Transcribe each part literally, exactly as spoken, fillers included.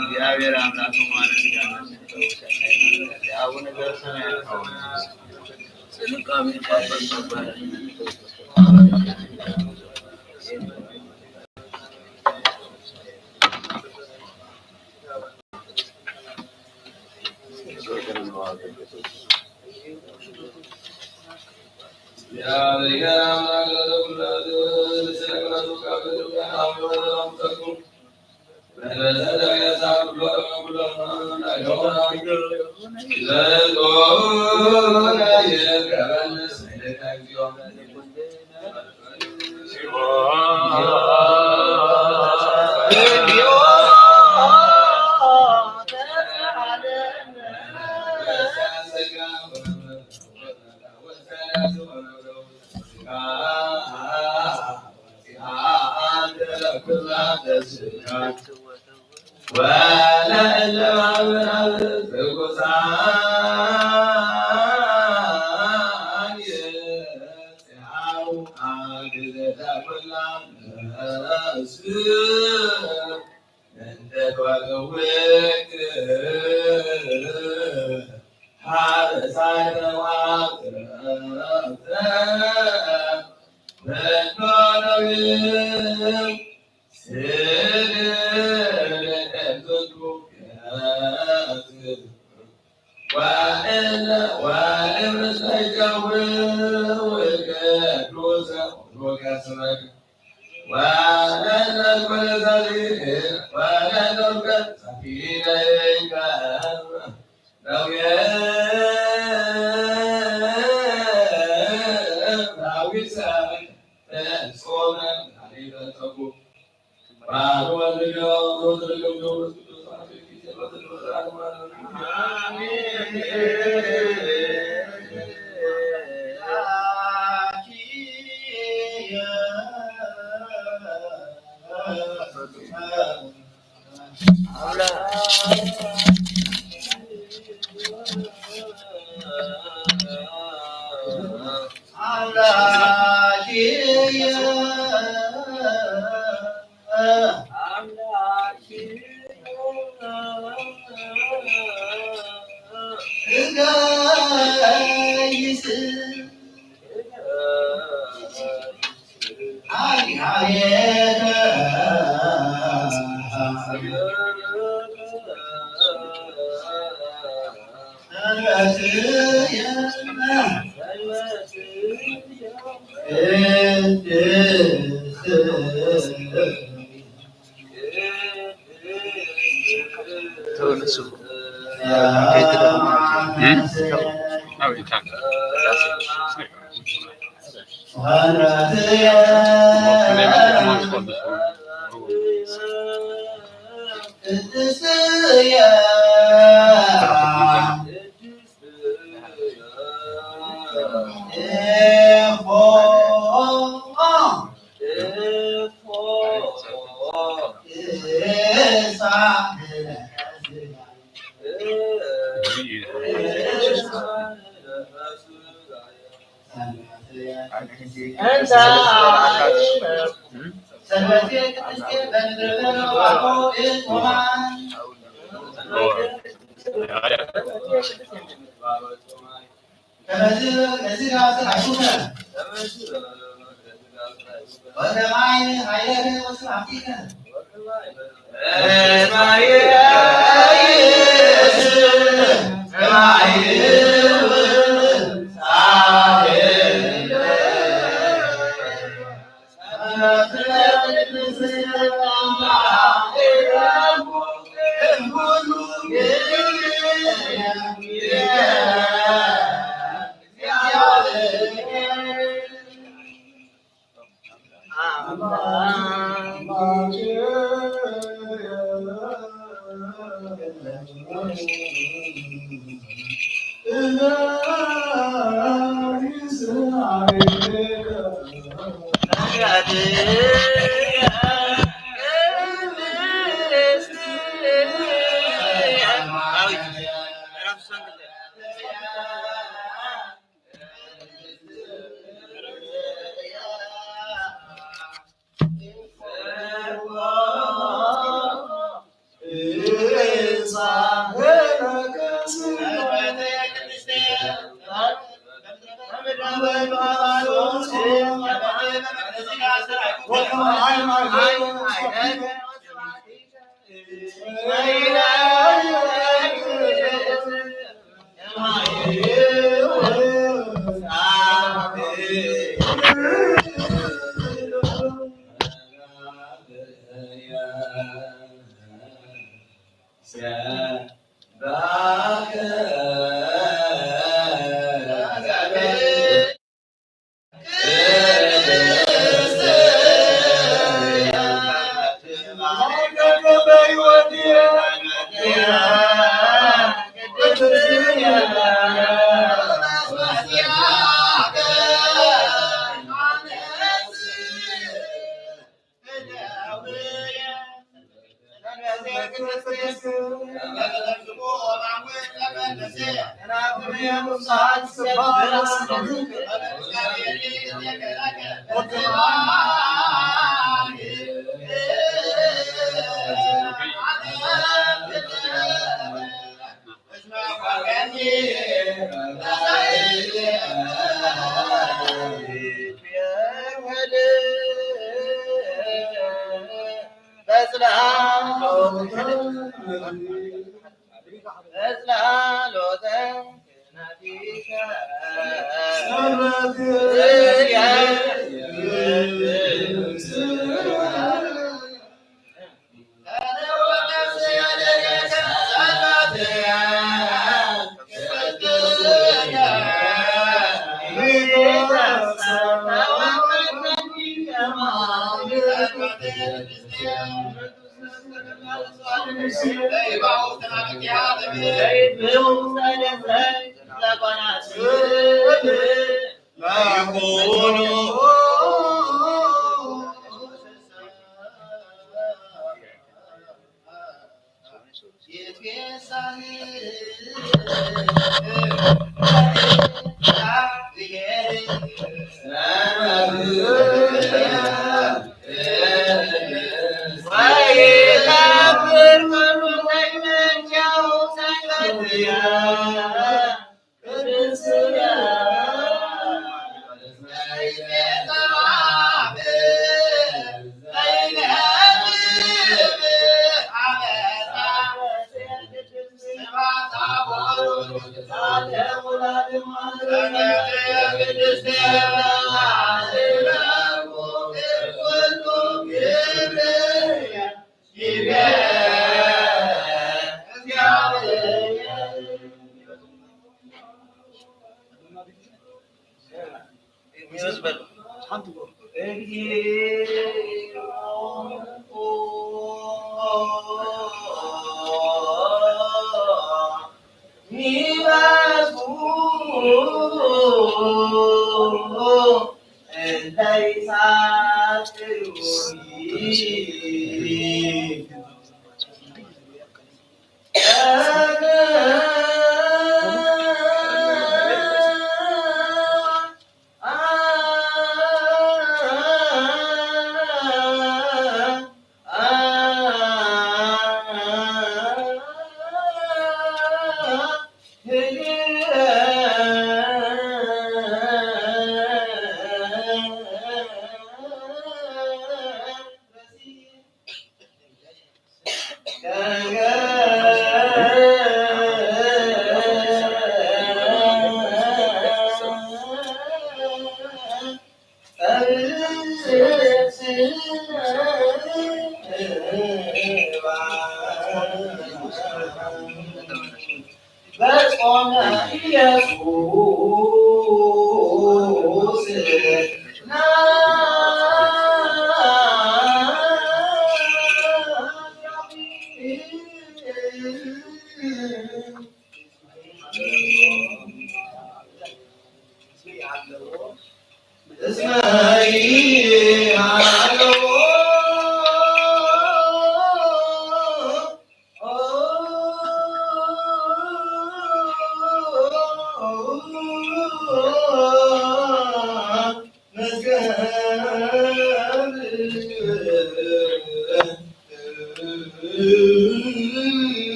እግዚአብሔር አምላክ ማለት ነው። አቡነ ዘበሰማያት ነው።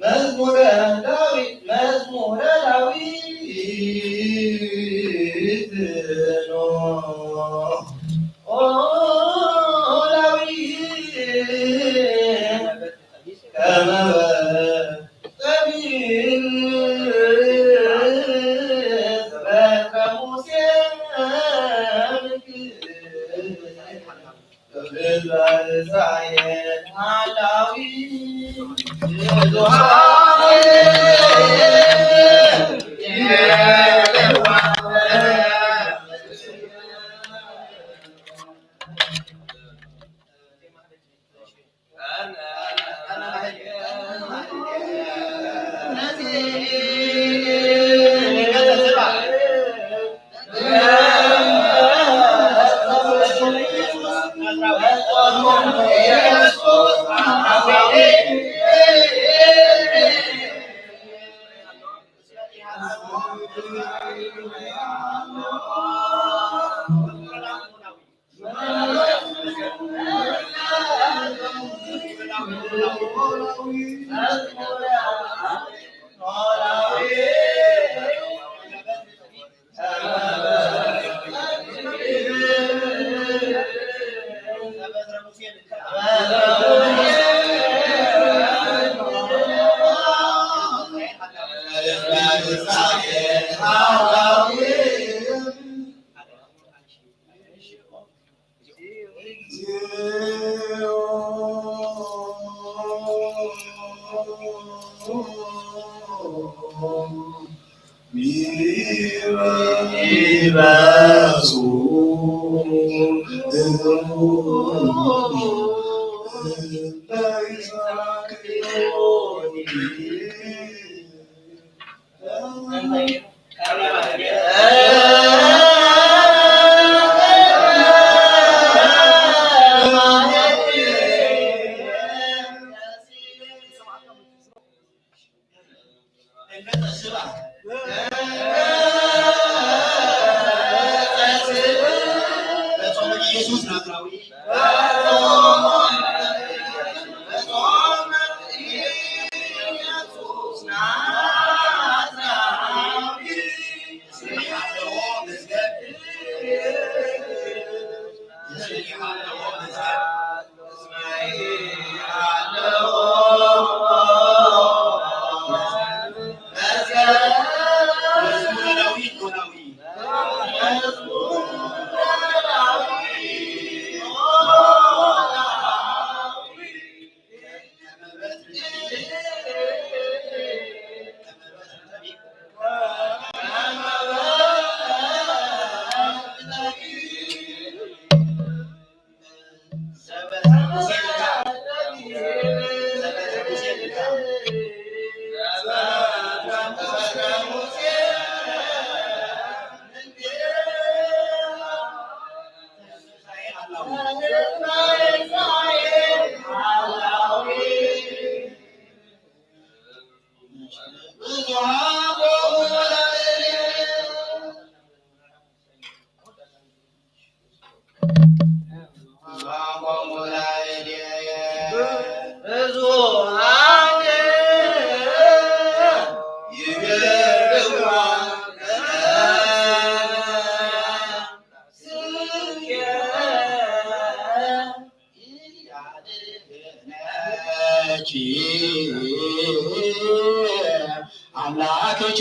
መዝሙረ ዳዊት፣ መዝሙረ ዳዊት ነው። ኦ ዳዊት ከመ በጸቢል ዘበትረ ሙሴ አምላክኪ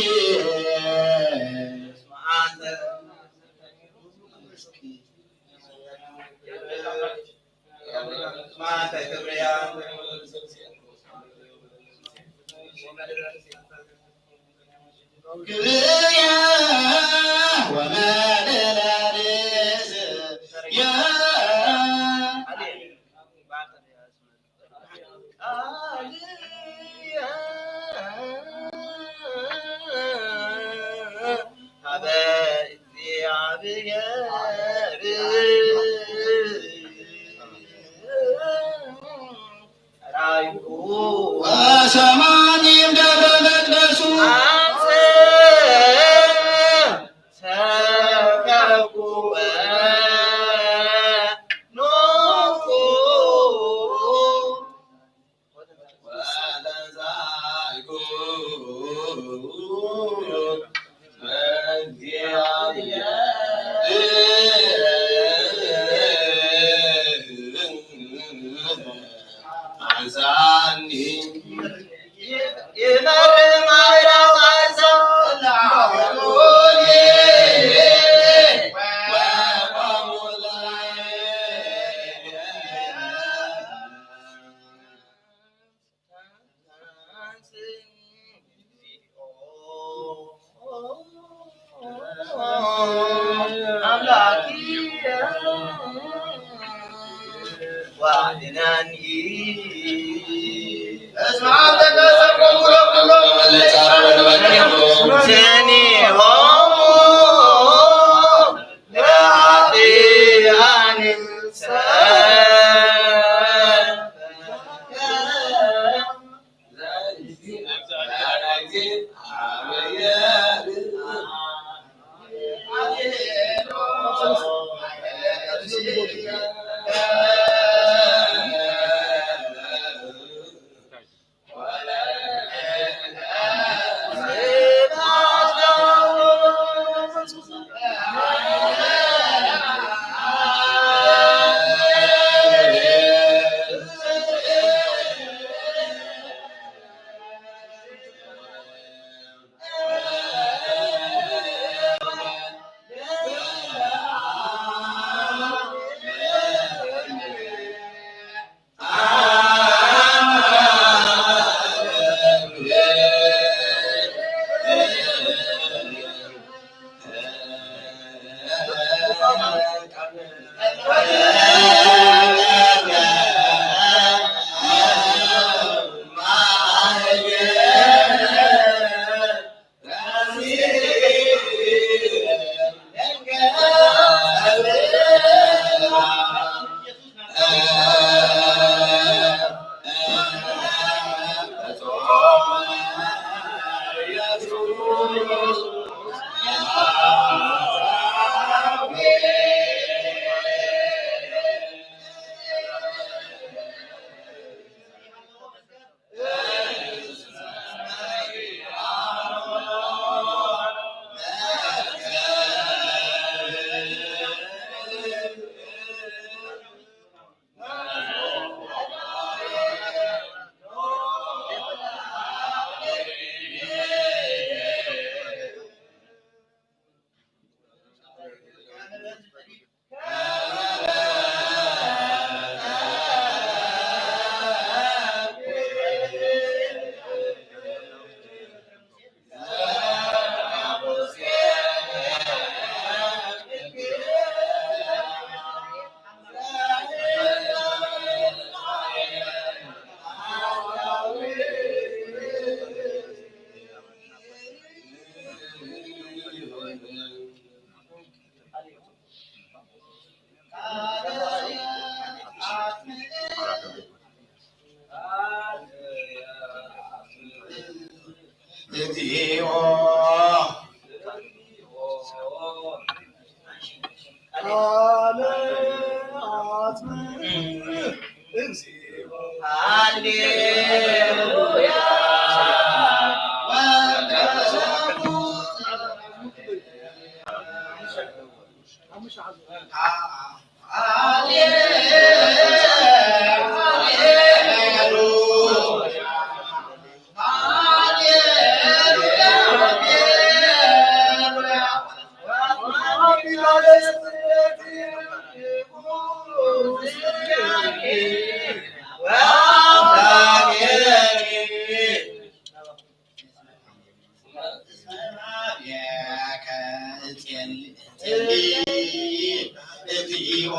እግዚኦ፣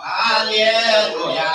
ሃሌሉያ።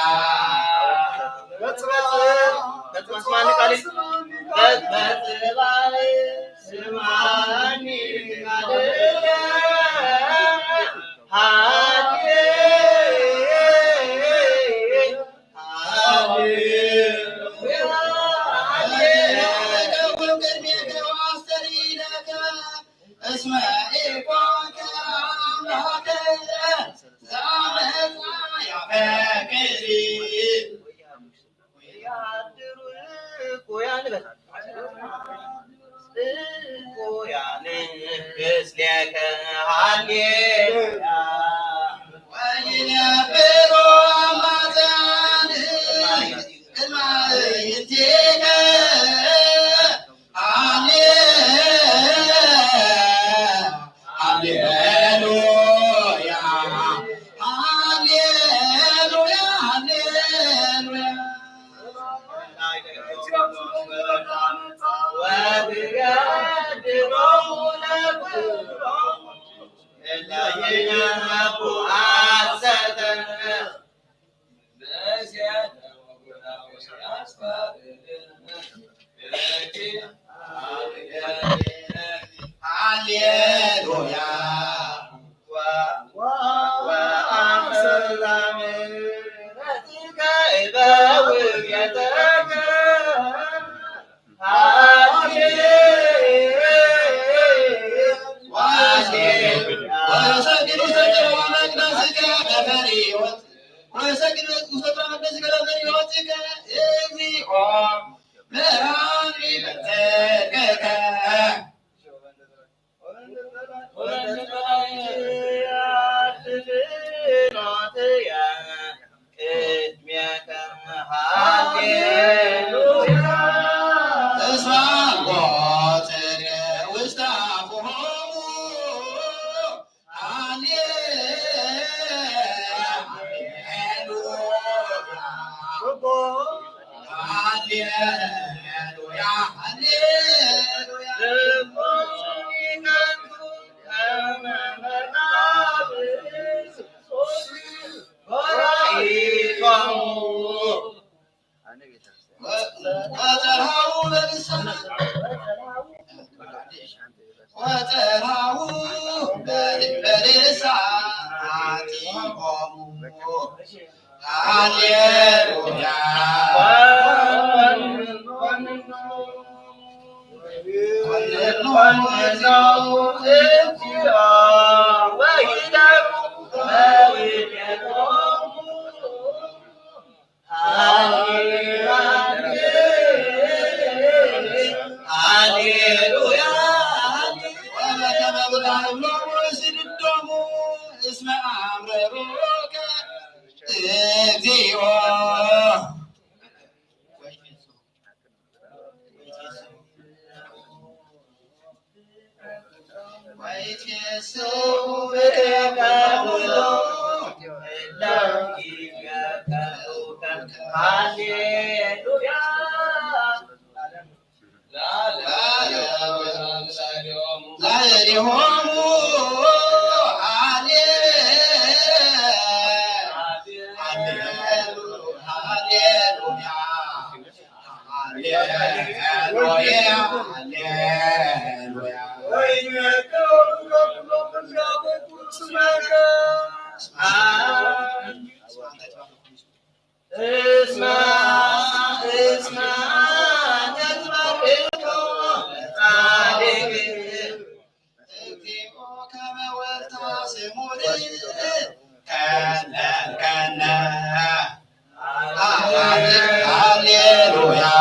ሃሌሉያ።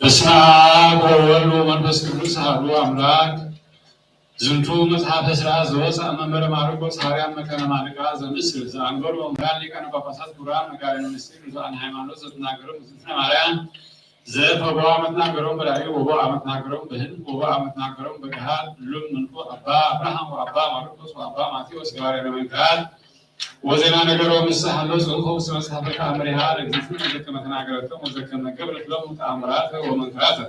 በስመ አብ ወወልድ ወመንፈስ ቅዱስ አሐዱ አምላክ። ዝንቱ መጽሐፈ ሥርዓት ዘወፅአ መንበረ ማርቆስ ሐዋርያ መካነ ማለቃ ዘምስል ዘአንበሩ መምህራን ሊቃነ ጳጳሳት ክቡራን መጋቤ ምስጢር ርቱዓነ ሃይማኖት ዘትናገረው እግዝእትነ ማርያም ዘፈ ቦአ መትናገረው በራእይ ወቦአ መትናገረው በሕልም ወቦአ መትናገረው በገሃድ ሉል ምንቱ አባ አብርሃም ወአባ ማርቆስ ወአባ ማቴዎስ ገባርያነ መንክራት ወዜና ነገሮ ምስለ ሀሎ ጽሑፎ ውስተ መጽሐፈ ተአምሪሃ ለእግዝእትነ ዘከመ ተናገረቶም ወዘከመ ገብረት ሎሙ ተአምራተ ወመንክራተ።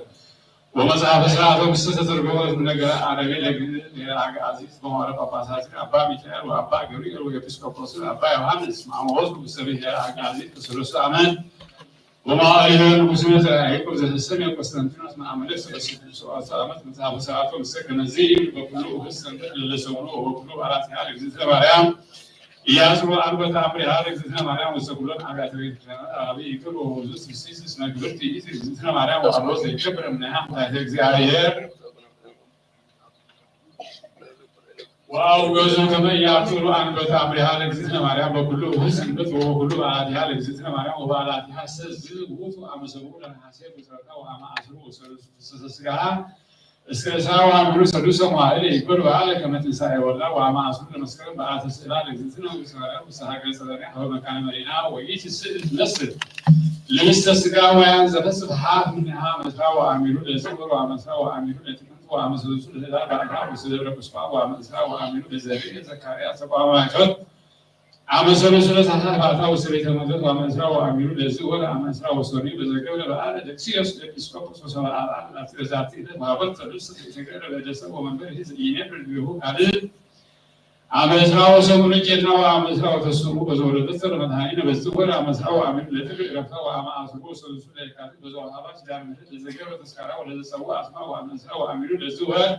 ወመጽሐፈ ሥርዓተ ውስተ ተተርጎመ እምነገረ አረሜ ለግዕዝ ለአግአዚት በመዋዕለ ጳጳሳት አባ ሚካኤል ወአባ ገብርኤል ወኤጲስቆጶስ አባ ዮሐንስ ማመወቱ ውስተ ብሔረ አግአዚት በሰለስቱ ዓመት ወመዋዕሊሁ ንጉሥ ምድር ያዕቆብ ዘተሰምየ ቆስጠንጢኖስ መአመልክ ሰለስቱ ዓመት መጽሐፈ ሥርዓተ ውስተ ከመዚ በኩሉ ውስተ እንተ ለለሰሙኑ ወበኩሉ በዓላቲሃ ለእግዝእትነ ማርያም ኢያጽሩ አንበ ተአምሪሃ ለእግዝእትነ ማርያም ውስተ ኩሎን አብያተ ቤተክርስቲያን አብይ ይክል ወውዙ ስብሲስ እስመ ግብርት ይእቲ እግዝእትነ ማርያም ወአልቦ ዘይከብር እምኔሃ መታይተ እግዚአብሔር። ወአውገዙ ከመ ኢያጽሩ አንበ ተአምሪሃ ለእግዝእትነ ማርያም በኩሉ ውሁድ ሰንበት ወበኩሉ በዓላቲሃ ለእግዝእትነ ማርያም ወበዓላቲሃ ሰዝ ውእቱ አመ ሰብዑ ለነሐሴ በጸርቃ ወአመ አስሩ ወሰሉስ ፍስሰ ስጋሃ እስከ እስራ ወአሚሩ ሰዱሰ መዋዕል ይኩን በዓለ ከመ ትንሳኤ ወልዳ ወአመ አስሩ ለመስከረም በዓለ ተስዕላ ለእግዝእትነ ውስተ ሀገረ ጸዳንያ ሀበ መካነ መሪና ወይእቲ ስዕል ትመስል ልብስተ ሥጋ ወያን ዘፈስህ ሀፍ እምኔሃ አመ እስራ ወአሚሩ ለጽምር ወአመ እስራ ወአሚሩ ለጥቅምት ወአመ ሰሉሱ ለህዳር በአርብዓ ውስተ ደብረ ቁስቋም ወአመ እስራ ወአሚሩ ለዘርእ ዘካርያስ ተቋማይቶት አመ ሠሉስ ለታህሳስ ባታ ወሰቤተ መክት ወአመ ዕስራ ወአሚሩ ለዝህ ወር አመ ዕስራ ወሰሩይ በዘገብረ በዓለ ደቅስዮስ ኤጲስቆጶስ ወሰብአ አርአያ ለአትየ ዛቲ ዕለት ወሀበ ርትዕት ሰልስት ዘይተገብረ በደሰ ወመንበር ሕዝብ ኢይነብር ዲቤሁ ካልእ አመ ዕስራ ወሰሙኑ ጌና ወአመ ዕስራ ወተስዑ በዘወረደት ሰንበት መድኃኒነ በዝህ ወር አመ ዕስራ ወአሚሩ ለጥሪ ዕረፍታ ወአመ ዐሰርቱ ወሰሉሱ ለየካቲት በዘወሀባ ኪዳነ ምሕረት ለዘገብረ ተስካራ ወለዘጸውዐ ስማ ወአመ ዕስራ ወአሚሩ ለዝህ ወር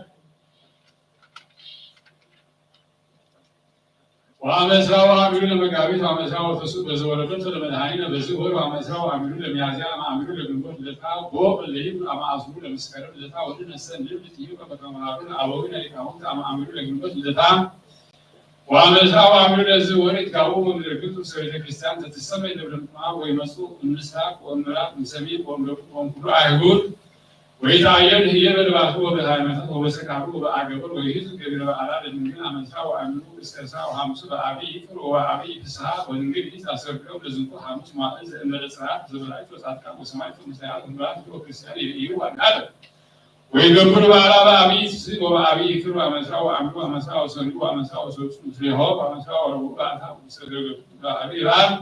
ወአመ ዕስራ ወአሚሩ ለመጋቢት ወአመ ዕስራ ወተስዑ በዘወረደት ሰንበት መድኃኒነ በዝህ ወር ወአመ ዕስራ ወአሚሩ ለሚያዝያ አመ አሚሩ ለግንቦት ልደታ ወእለ ይኩን አመ ዐስሩ ለመስከረም ልደታ ወንትነሰ ንብል ትሂብ በከመ መሃሩነ አበዊነ ሊቃውንት አመ አሚሩ ለግንቦት ልደታ ወአመ ዕስራ ወአሚሩ ለዝህ ወር ይትጋብኡ እምድረ ግብጽ ውስተ ቤተ ክርስቲያን ዘትሰመይ ደብረ ምጥማቅ ወይመጽኡ እምስራቅ ወእምዕራብ እምሰሜን ወእምደቡብ ወእምኩሉ አህጉር ወይትአየድ ህዬ በልባቱ ወበሃይማኖት ወበሰካሩ ወበአገበር ወይህዝ ገቢረ በዓላ ለድንግል አመ ዕስራ ወአሚሩ እስከ ዕስራ ወሐምሱ በአብይ ይክር ወበአብይ ፍስሐ ወድንግል ይእቲ አስተብቅዑ ለዝንቱ ሐሙስ መዋዕል ዘእንበለ ጽርዓት ዘበላይት ወጻድቃን ወሰማይት ወመስተጋብእ ወምራት ወክርስቲያን ይርእዩ ወአድኃነ ወይገብሩ በዓላ በአብይ ትስብእት ወበአብይ ይክር አመ ዕስራ ወአሚሩ አመ ዕስራ ወሰሉሱ አመ ዕስራ ወሰሉሱ ምስሌሆ አመ ዕስራ ወረቡዕ በአታ ውስተ ደብረ በአብይ በዓል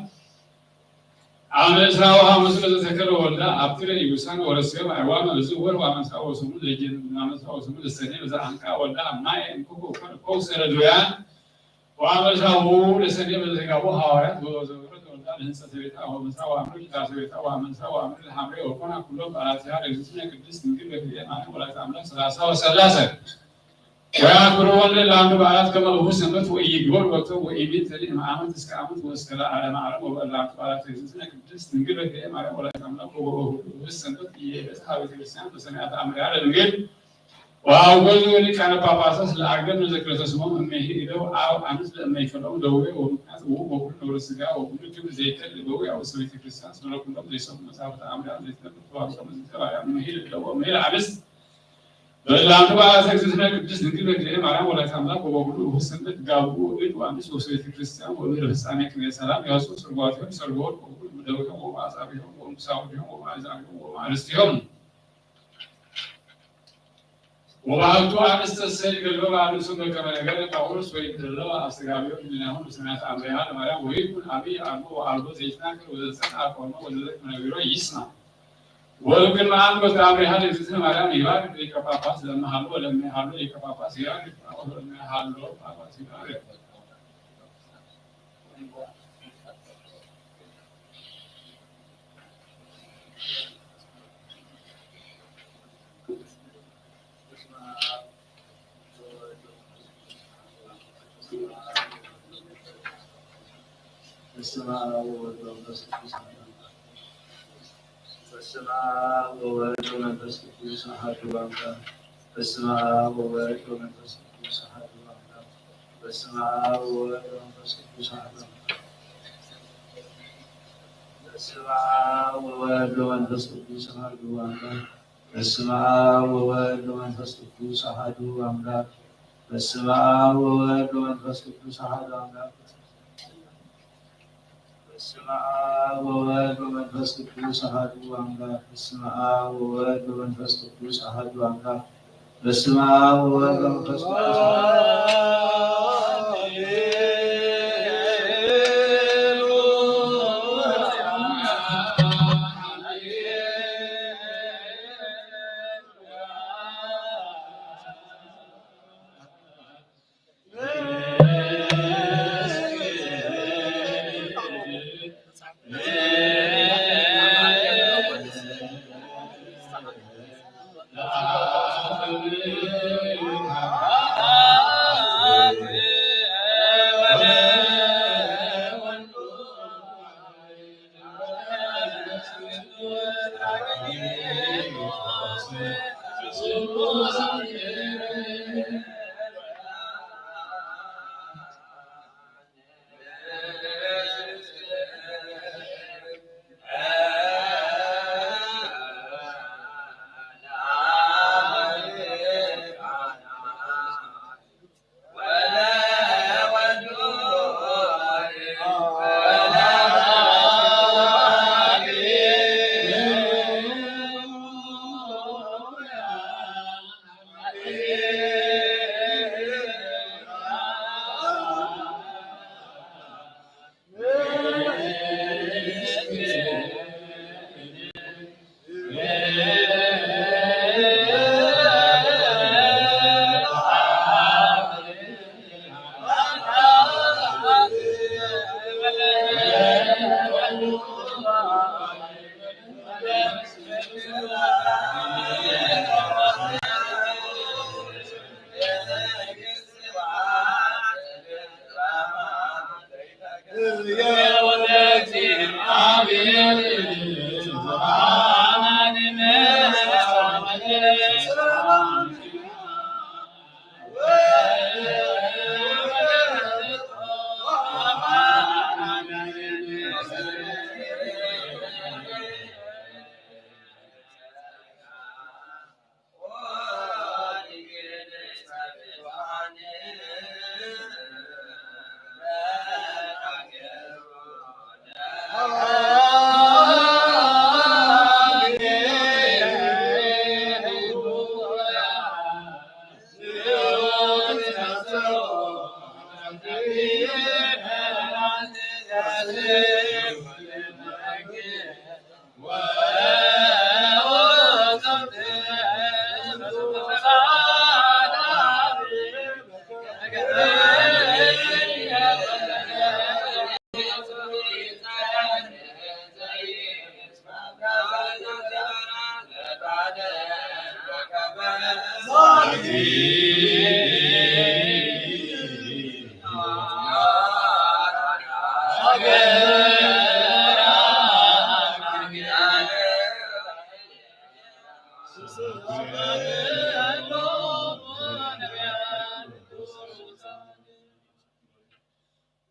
አመ ዕስራ ወሐሙስ ለዘተከለ ወልዳ አብትረ ኢቡሳን ወረስዮም አይዋመ በዝህ ወር ወአመ ዕስራ ወሰሙን ለጀን-፣ አመ ዕስራ ወሰሙን ለሰኔ በዘአንቃ ወልዳ ማየ እንኩኩ ፈውሰ ለድውያን ወአመ ዕስራሁ ለሰኔ በዘተጋብኡ ሐዋርያት ወዘወረደ ወልዳ ለህንጸተ ቤታ ወአመ ዕስራ ወአሚሩ ለዳሰ ቤታ ወአመ ዕስራ ወአሚሩ ለሐምሬ ወኮና ኩሎ በዓላቲሃ ለእግዝእትነ ቅድስት ድንግል በክልኤ ማርያም ወላዲተ አምላክ ሠላሳ ወሠላሰ ወያክብርወን ለእላንቱ በዓላት ከመ እሁ ሰንበት ወኢይግበር ወቅቶ ወኢይምይጥ እምአመት እስከ አመት ወእስከ ለዓለመ ዓለም ወበእላንቱ በዓላት እግዝእትነ ቅድስት ድንግል በክልኤ ማርያም ወላዲተ አምላክ ወበእሁ ሰንበት ኢይቤጽ ሀበ ቤተ ክርስቲያን በሰማያት አምርያ ለድንግል ወአውገዙ ሊቃነ ጳጳሳት ለአገር ለዘክረተ ስሞም እምይእዜሁ አብ አንስ ለእመይከለሙ ደዌ ወምክንያት ውእቱ ወኩሉ ነውረ ሥጋ ወኩሉ ክብር ዘይከል ደዌ አውስተ ቤተ ክርስቲያን ስለ ኩሎም ዘይሰሙ መጻሕፍተ አምርያ ዘይትነብር ተዋሕዶ መዝገበ አርያም እምይእዜሁ እምይእዜሁ አንስ በእላንቱ በዓላት እግዝእትነ ቅድስት ድንግል በክልኤ ማርያም ወላዲተ አምላክ ወበኩሉ እሁ ሰንበት ጋብኡ እድ ወአንስ ወውስተ ቤተ ክርስቲያን ወእምድረ ፍጻሜ ቅኔ ሰላም ያጹ ሰርጓቲሆም ሰርጎ ወርቅ ወኩሉ ደዌሆም ወአጻብዒሆም ወእንኩሳውዲሆም ወማእዛኒሆም ወማእንስቲሆም ወባሕቱ አንስት እሰይ ገድሎ ባልሱ በከመ ነገረ ጳውሎስ ወይደለዋ አስተጋብኦ ህሊናሆሙ ለሰማያት አምርያ ለማርያም ወይኩን አብይ አልቦ ወአልቦ ዘይትናገር ወዘጸንዐ ቆርኖ ወዘተክመ ነቢሮ ይስማ። ወእምቅድመ አን ወተአምርያ ለእግዝእትነ ማርያም ይባርክ ሊቀ ጳጳስ ለእመሃሎ ወለእመሃሎ ሊቀ ጳጳስ ይባርክ ጳውሎስ ወለእመሃሎ ጳጳስ ይባርክ። በስመ አብ ወወልድ ወመንፈስ ቅዱስ አሐዱ አምላክ። በስመ አብ ወወልድ ወመንፈስ ቅዱስ አሐዱ አምላክ። በስመ አብ ወወልድ ወመንፈስ ቅዱስ አሐዱ አምላክ። በስመ አብ ወወልድ ወመንፈስ ቅዱስ አሐዱ አምላክ። በስመ አብ ወወልድ ወመንፈስ ቅዱስ አሐዱ አምላክ። በስመ አብ ወወልድ ወመንፈስ ቅዱስ አሐዱ አምላክ። በስመ አብ ወወልድ ወመንፈስ ቅዱስ አሐዱ አምላክ። በስመ አብ ወወልድ ወመንፈስ ቅዱስ አሐዱ አምላክ። በስመ አብ ወወልድ ወመንፈስ ቅዱስ አሐዱ አምላክ። በስመ አብ ወወልድ ወመንፈስ ቅዱስ አሐዱ አምላክ።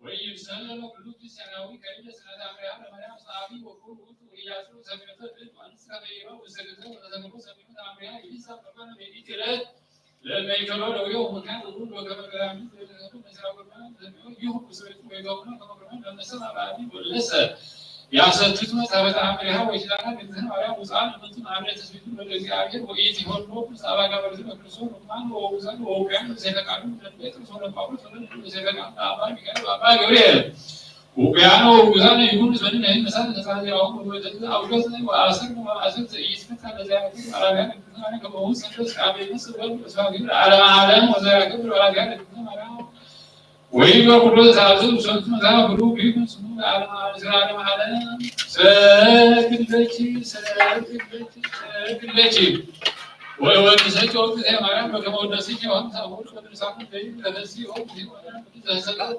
ወይብሰለ ለኩሉ ክርስቲያናዊ ከይለ ስነተ አምሪሃ ለማርያም ጸሐፊ ወኩሉ ውእቱ ኢያሱ ሰሚዑተ እድ ወአንስ ከመ ይረው ውስተ ገንዘብ ወተሰምሩ ሰሚዑተ አምሪሃ ኢይሳ በማነ በይእቲ ዕለት ለመይከሎ ለውዮ ወካን ውሉድ ወከመ ገራሚ ለተሰሩ መስራ ወርማን ለሚሆን ይሁን ውስበቱ ወይገቡነ ከመ ገርማን ለመሰል አባዲ ወለሰ ያሰትቱ ጸበተ አምሪሃ ወኪዳና ለእግዝእትነ ማርያም ውፅአን እምንቱ አምረ ትስብእቱ ለእግዚአብሔር ወኢይትሆን ሎቱ ጸባ ጋበርዝነ ክርስቶስ ሩማን ወውዛን ወውቅያን ለሰይፈ ቃሉ ለእንዴጥሮስ ወለጳውሎስ ወለእንድርያስ ለሰይፈ ቃሉ ለአባ ሚካኤል ወአባ ገብርኤል ውቅያን ወውዛን ይኩን ዘንድ ነህን መሳት ተጻዚራሁ ወበተግዛ አውገዝ ወአስር ወአስር ዘኢይትፈታ ለዘያክል አራቢያን ቅዱሳን ከመሁ ሰንደስ አቤነ ስወል ወስፋግር ለዓለመ ዓለም ወዘያክል አራቢያን ቅዱሳን ማርያም ወይም በኩሎ ተሳብስብ ሶስት መቶ ብሩ ቢሆን ስሙ ለዓለመ ዓለም እስከ ዓለመ ዓለም። ሰግድ ለኪ፣ ሰግድ ለኪ፣ ሰግድ ለኪ። ወእወድሰኪ ኦ እግዝእትየ ማርያም በከመ ወደስኪ ዮሐንስ አፈወርቅ በድርሳኑ ዘይት ተፈሲ ኦ እግዝእትየ ማርያም ቅድስት ዘሰጣት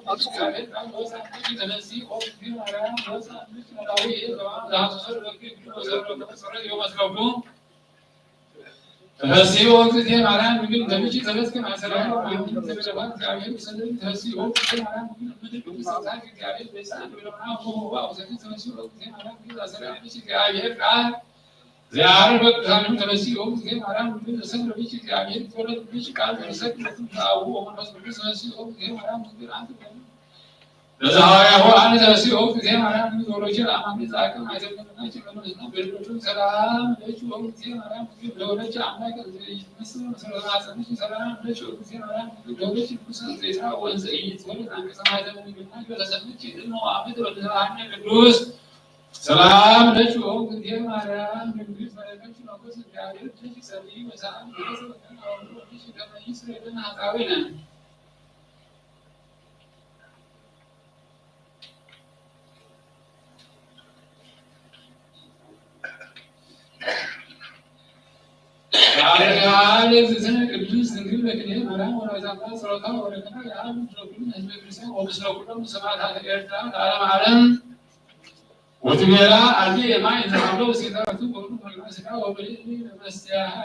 ቃል ወሳንኪ ተፈሲ ኦ እግዝእትየ ማርያም ወሳንኪ መራዊ ዘማን ለሐሰሰ ለኪ ግዱ ወሰረ ከመ ጸረ ዮም አስረቡ ተፈሲ ኦ እግዝእትየ ማርያም ድንግል እንተ ብኪ ተፈስኪ ማሰላም አሁን ተበለባት እግዚአብሔር ይሰለኝ። ተፈሲ ኦ እግዝእትየ ማርያም ድንግል እምድር ቅድስት ተውሳኪ እግዚአብሔር በይሳን ብለውና ሆ ሆ አውሰቲ ተፈሲ ኦ እግዝእትየ ማርያም ድንግል አሰላም ብኪ እግዚአብሔር ቃል ዘያዕርግ በቅዱሳኑ ተፈሲ ኦ እግዝእትየ ማርያም ድንግል ዘሰክረ ብኪ እግዚአብሔር ይትወለድ ብኪ ቃል ተፈሰክ ለኩም ተአቡ ወመንፈስ ቅዱስ ተፈሲ ኦ እግዝእትየ ማርያም ድንግል አንቲ ለዘሐዋርያሁ አንቲ ተፈሲ ኦ እግዝእትየ ማርያም ድንግል ዘወለድኪ ለአማኑኤል ዘአቅም አይተመናች በመንፈስና በልደቱ ሰላም ለኪ ኦ እግዝእትየ ማርያም ድንግል ዘወለድኪ አምላክ ዘይትመስል ምስለ ማፀንኪ ሰላም ለኪ ኦ እግዝእትየ ማርያም ድንግል ዘወለድኪ ንጉሰ ዘይትራ ወእንዘ ኢይትወለድ አንቀጸ ማይተም ድንግልና ወተሰምኪ እዝነ ወአመት ወለተባህነ ቅዱስ ሰላም ለኪ ኦ እግዝእትየ ማርያም ድንግል ፈለገኪ ሞገስ እግዚአብሔር ኪ ጸልዪ ወሰአሊ ለዘበነ አሁን ወልኪ ከመ ይስረይ ለነ ኃጣውኢነ። በአርያም ለእግዝእትነ ቅድስት ድንግል በክልኤ ማርያም ወላዲተ አምላክ ጸሎታ ወበረከታ የሀሉ ምስለ ኩልነ ህዝበ ክርስቲያን ወምስለ ኩሎሙ ሰማዕታተ ኤርትራ ለዓለመ ዓለም። ወትቤላ አዜ የማይ ዘሀሎ ውስቴታ ርቱ በኩሉ መግነዝ ሥጋ ወበሊዕ ለመስተያሃ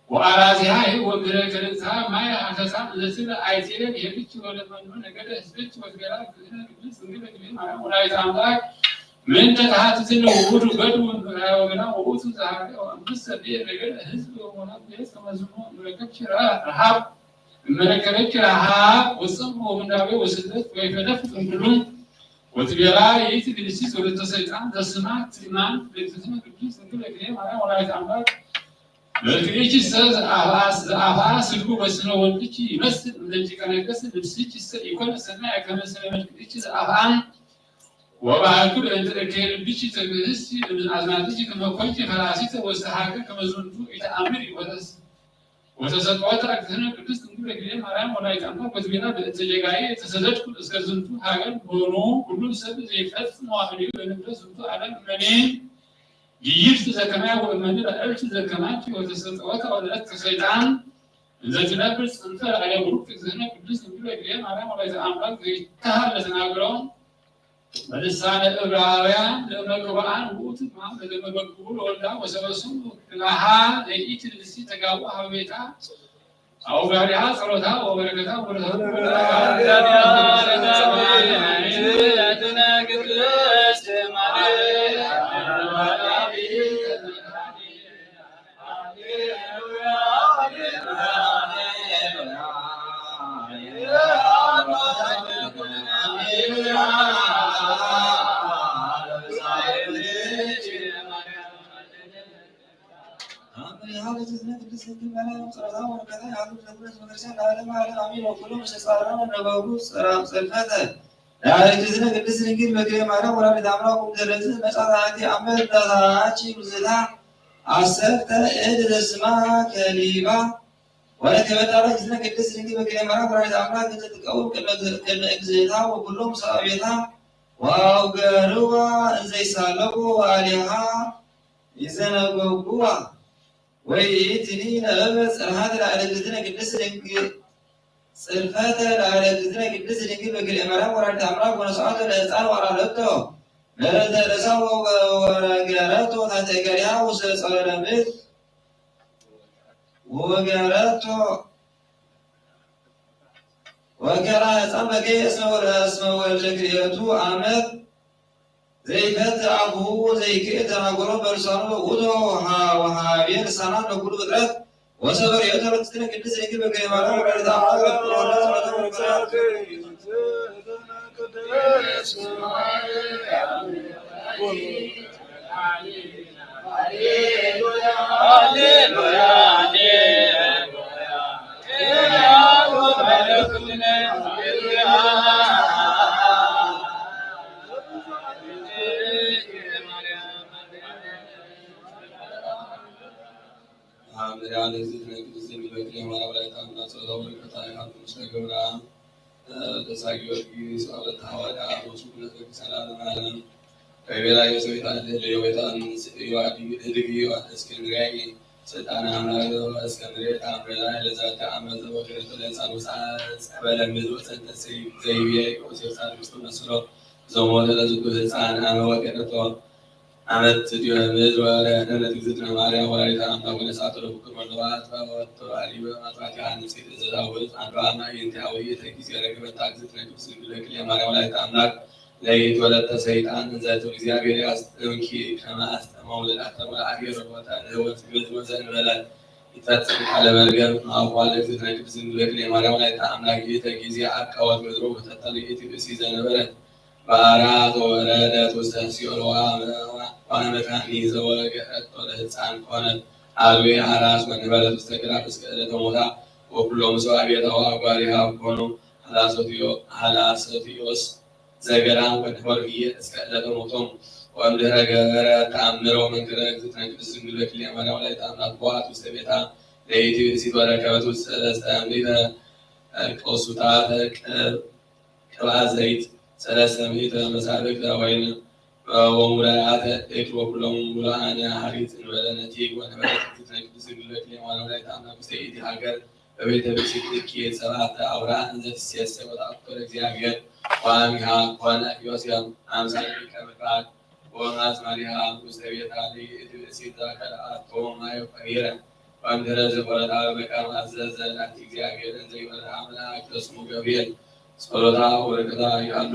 ወአራዚሃ ወምድረ ከርዕታ ማይ ሀፈሳ ለትብል አይቴ ለብሔርኪ ወለመኑ ነገደ ህዝብኪ ወትቤላ እግዝእትነ ቅድስት ድንግል በክልኤ ማርያም ወላዲተ አምላክ ምንተ ተሐትትነ ውእቱ ገድሉ ወገና ውእቱ ዘሀገ ወአምስተ ብሔር ነገደ ህዝብ ወሞላ ብሔር ከመዝኑ እምረከብኪ ረሃብ እምረከበኪ ረሃብ ወጽም ወምንዳቤ ወስደት ወይፈለፍት እምኩሉ ወትቤላ ይእቲ ብእሲት ወለተ ሰይጣን ዘስማ ትእማን ለእግዝእትነ ቅድስት ድንግል በክልኤ ማርያም ወላዲተ አምላክ። መልክዕኪ ሰ ዘአፍአ ስግው በስነ ወልድኪ ይመስል እምደቂቀ ነገስት ልብስኪ ሰ ኢኮነ ሰናየ ከመ ስነ መልክዕኪ ዘአፍአን ወባህኩ በእንተ እከየ ልብኪ ትግህስቲ እምአዝማድኪ ከመ ኮንኪ ፈላሲተ ወስተ ሀገር ከመ ዝንቱ ኢተአምሪ ወተስ ወተሰጥኦተ እግዝእትነ ቅድስት ድንግል በክልኤ ማርያም ወላዲተ አምላክ ወትቤላ በእንተ ጌጋዬ ተሰደድኩ እስከ ዝንቱ ሀገር ቦኑ ኩሉ ሰብ ዘይፈጽም አምልዩ ለነገረ ዝንቱ ዓለም እመኒ ይይፍት ዘከማኪ ወእመኒ ረአይኩ ዘከማኪ ወተሰጥኦተ ወለእተ ሰይጣን እንዘ ትነብር ጽንፈ ላዕለ ቡሩክት እግዝእትነ ቅድስት ድንግል በክልኤ ማርያም ወላዲተ አምላክ ዘይትሃለ ተናግሮ በልሳነ ዕብራውያን ለእመ ቅሩአን ውእቱ ማም ለእመ በግቡ ለወልዳ ወሰበ ስሙ ክላሃ ለይእቲ ንግስቲ ተጋቡ ሀበ ቤታ አውጋሪሃ ጸሎታ ወበረከታ ወበረከታ ለእግዝእትነ ቅድስት ድንግል በክልኤ ማርያም ወላዲተ አምላክ ወምድረዝ መጻት አሐቲ አመት ዳሳቺ ብዝታ አሰርተ እድ ዘስማ ከሊባ ወለከበዳ ለእግዝእትነ ቅድስት ድንግል በክልኤ ማርያም ወላዲተ አምላክ እንዘ ትቀውም ቅድመ እግዝእታ ወኩሎም ሰብአ ቤታ ወአውገርዋ እንዘ ይሳለቁ ወአሊሃ ይዘነጎጉዋ። ወይእቲኒ ነበበ ጽርሐተ ለእግዝእትነ ቅድስት ድንግል ጽርፈተ ለእግዝእትነ ቅድስት ድንግል በክልኤ ማርያም ወላዲተ አምላክ ወነስአቶ ለሕፃን ወአልዓለቶ ለእለተ ረሳ ወነገረቶ ታሕተ እገሪሃ ውስተ ጸወደ ምድር ወገረቶ ወከራ ሕፃን በከየ እስመ ወልደ ክልኤቱ አመት ዘይፈትሕ አፉሁ ዘይክእል ተናገሮ በልሳኑ ውእቱ ወሃቤ ልሳናን ለኩሉ ፍጥረት ወሰበ ርእየቶ ለእግዝእትነ ቅድስት ድንግል በክልኤ ማርያም ወላዲተ አምላክ ለፍቁር ወልዳ ጸሎተ ወበረከቱ አሜን። ለእግዝእትነ ቅድስት ድንግል በክልኤ ማርያም ወላዲተ አምላክ ጸሎታ ወበረከታ ይሃሉ ምስለ ግብራ። ለሳ ጊዮርጊስ ወለተ ሐዋርያ ወስብሐት ለእግዚአብሔር ለዓለመ ዓለም። ከቤላ የሰዊታ ለዮቤታን ስእዩ አድግ ዮሐንስ እስክንድርያይ ስልጣነ አምላክ እስክንድርያ ታምረላ ለዛተ አመት ወገረተ ለሕፃን ውስተ ጸበለ ምድር ወሰንተ ዘይቤ ዮሴፍ ጻድቅ ውስተ መስሎ ዘሞተ ለዝንቱ ሕፃን አመ ወገረቶ አመት ዲበ ምድር ወለእግዚእትነ ማርያም ወላዲተ አምላክ ወነሳቶ ለፍቁር ወልደዋ አጥባ ወተዋሊ በማጥባት ዮሐንስ ፊት ዘዛውዝ አንዱ አማ ይንቲያ ወይተ ጊዜ ረከበታ እግዝእትነ ቅድስት ድንግል በክልኤ ማርያም ወላዲተ አምላክ ለይእቲ ወለተ ሰይጣን እንዘ ትብል እግዚአብሔር ያስጥምኪ ከመ አስጠመ ወለዳተ ወለአብሔር ወለወታ ለህይወት ምድር ወዘእንበለ ይፈጽም ቃለ መርገም አፏ ለእግዝእትነ ቅድስት ድንግል በክልኤ ማርያም ወላዲተ አምላክ ይእተ ጊዜ አቃወት ምድሩ ወተጠል ይእቲ ብእሲ ዘነበረ በአራት ወረደት ውስተ ሲኦል ወአመ-፣ ወአመታኒ ዘወገረቶ ለሕፃን ኮነት አልዌ አራስ ወነበረት ውስተ ገዳም እስከ ዕለተ ሞታ ወኩሎሙ ሰብአ ቤታ ወአጓሪሃ ኮኑ ሐላሶትዮ-፣ ሐላሶትዮስ ዘገዳም ወነበሩ ህዬ እስከ ዕለተ ሞቶም። ወእምድህረ ገበረ ተአምሮ መንክረ እግዝእትነ ቅድስት ድንግል በክልኤ ማርያም ወላዲተ አምላክ ቦአት ውስተ ቤታ ለይእቲ ብእሲት ወረከበት ውስተ ሰለስተ ምእተ ቆሱታተ ቅብ-፣ ቅብአ ዘይት፣ ሰለስተ ምእተ መሳብቅተ ወይን ወሙዳያተ እክል ወኩሎሙ ሙሉአነ ሐሪጽ እንበለ ነቲግ። ወነበረት እግዝእትነ ቅድስት ድንግል በክልኤ ማርያም ወላዲተ አምላክ ውስተ ይእቲ ሀገር በቤተ ብእሲት እኪት ሰብዓተ አውራህ እንዘ ትሴሰ ወተአኩቶ ለእግዚአብሔር። ወአሚሃ ኮነ ዮሴፍ አምሳለ ሊቀ መልአክ ወአዝማሪሃ ውስተ ቤታ ለይእቲ ብእሲት ዘአከልአቶ ማየ ቀቢረ። ወእምድህረ ዘኮረታ በመቃም አዘዘ ላቲ እግዚአብሔር እንዘ ይመርሃ መልአክ ለስሙ ገብርኤል። ጸሎታ ወበረከታ ይሃሉ።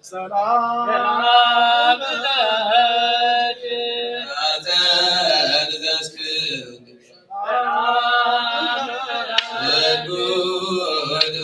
ሰላም ለኪ። ሰላም ለኪ።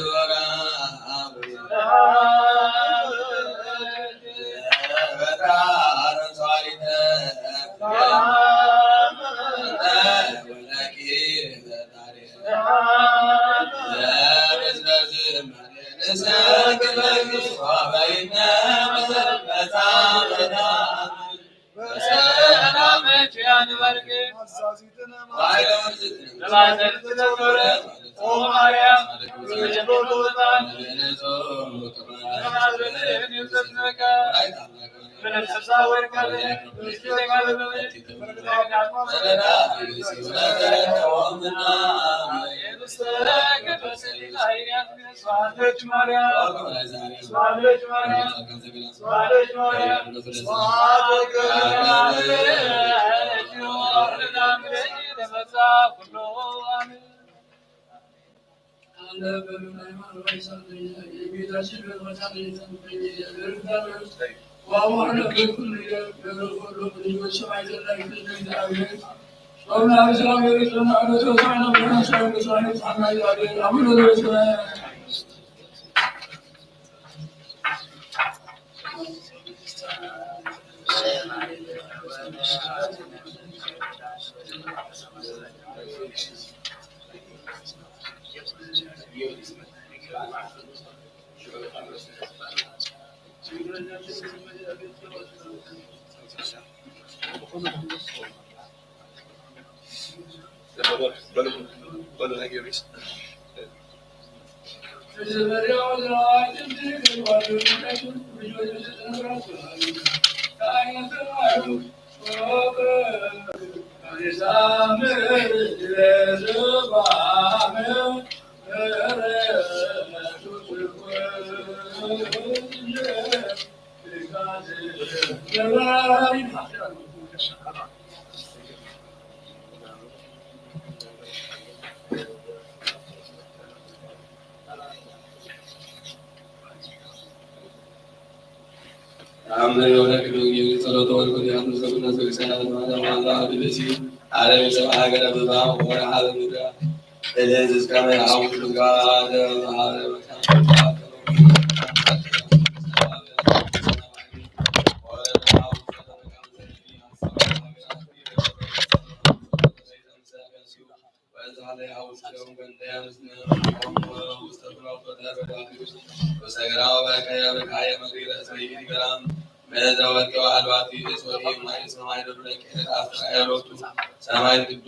ሰማይ ቅዱስ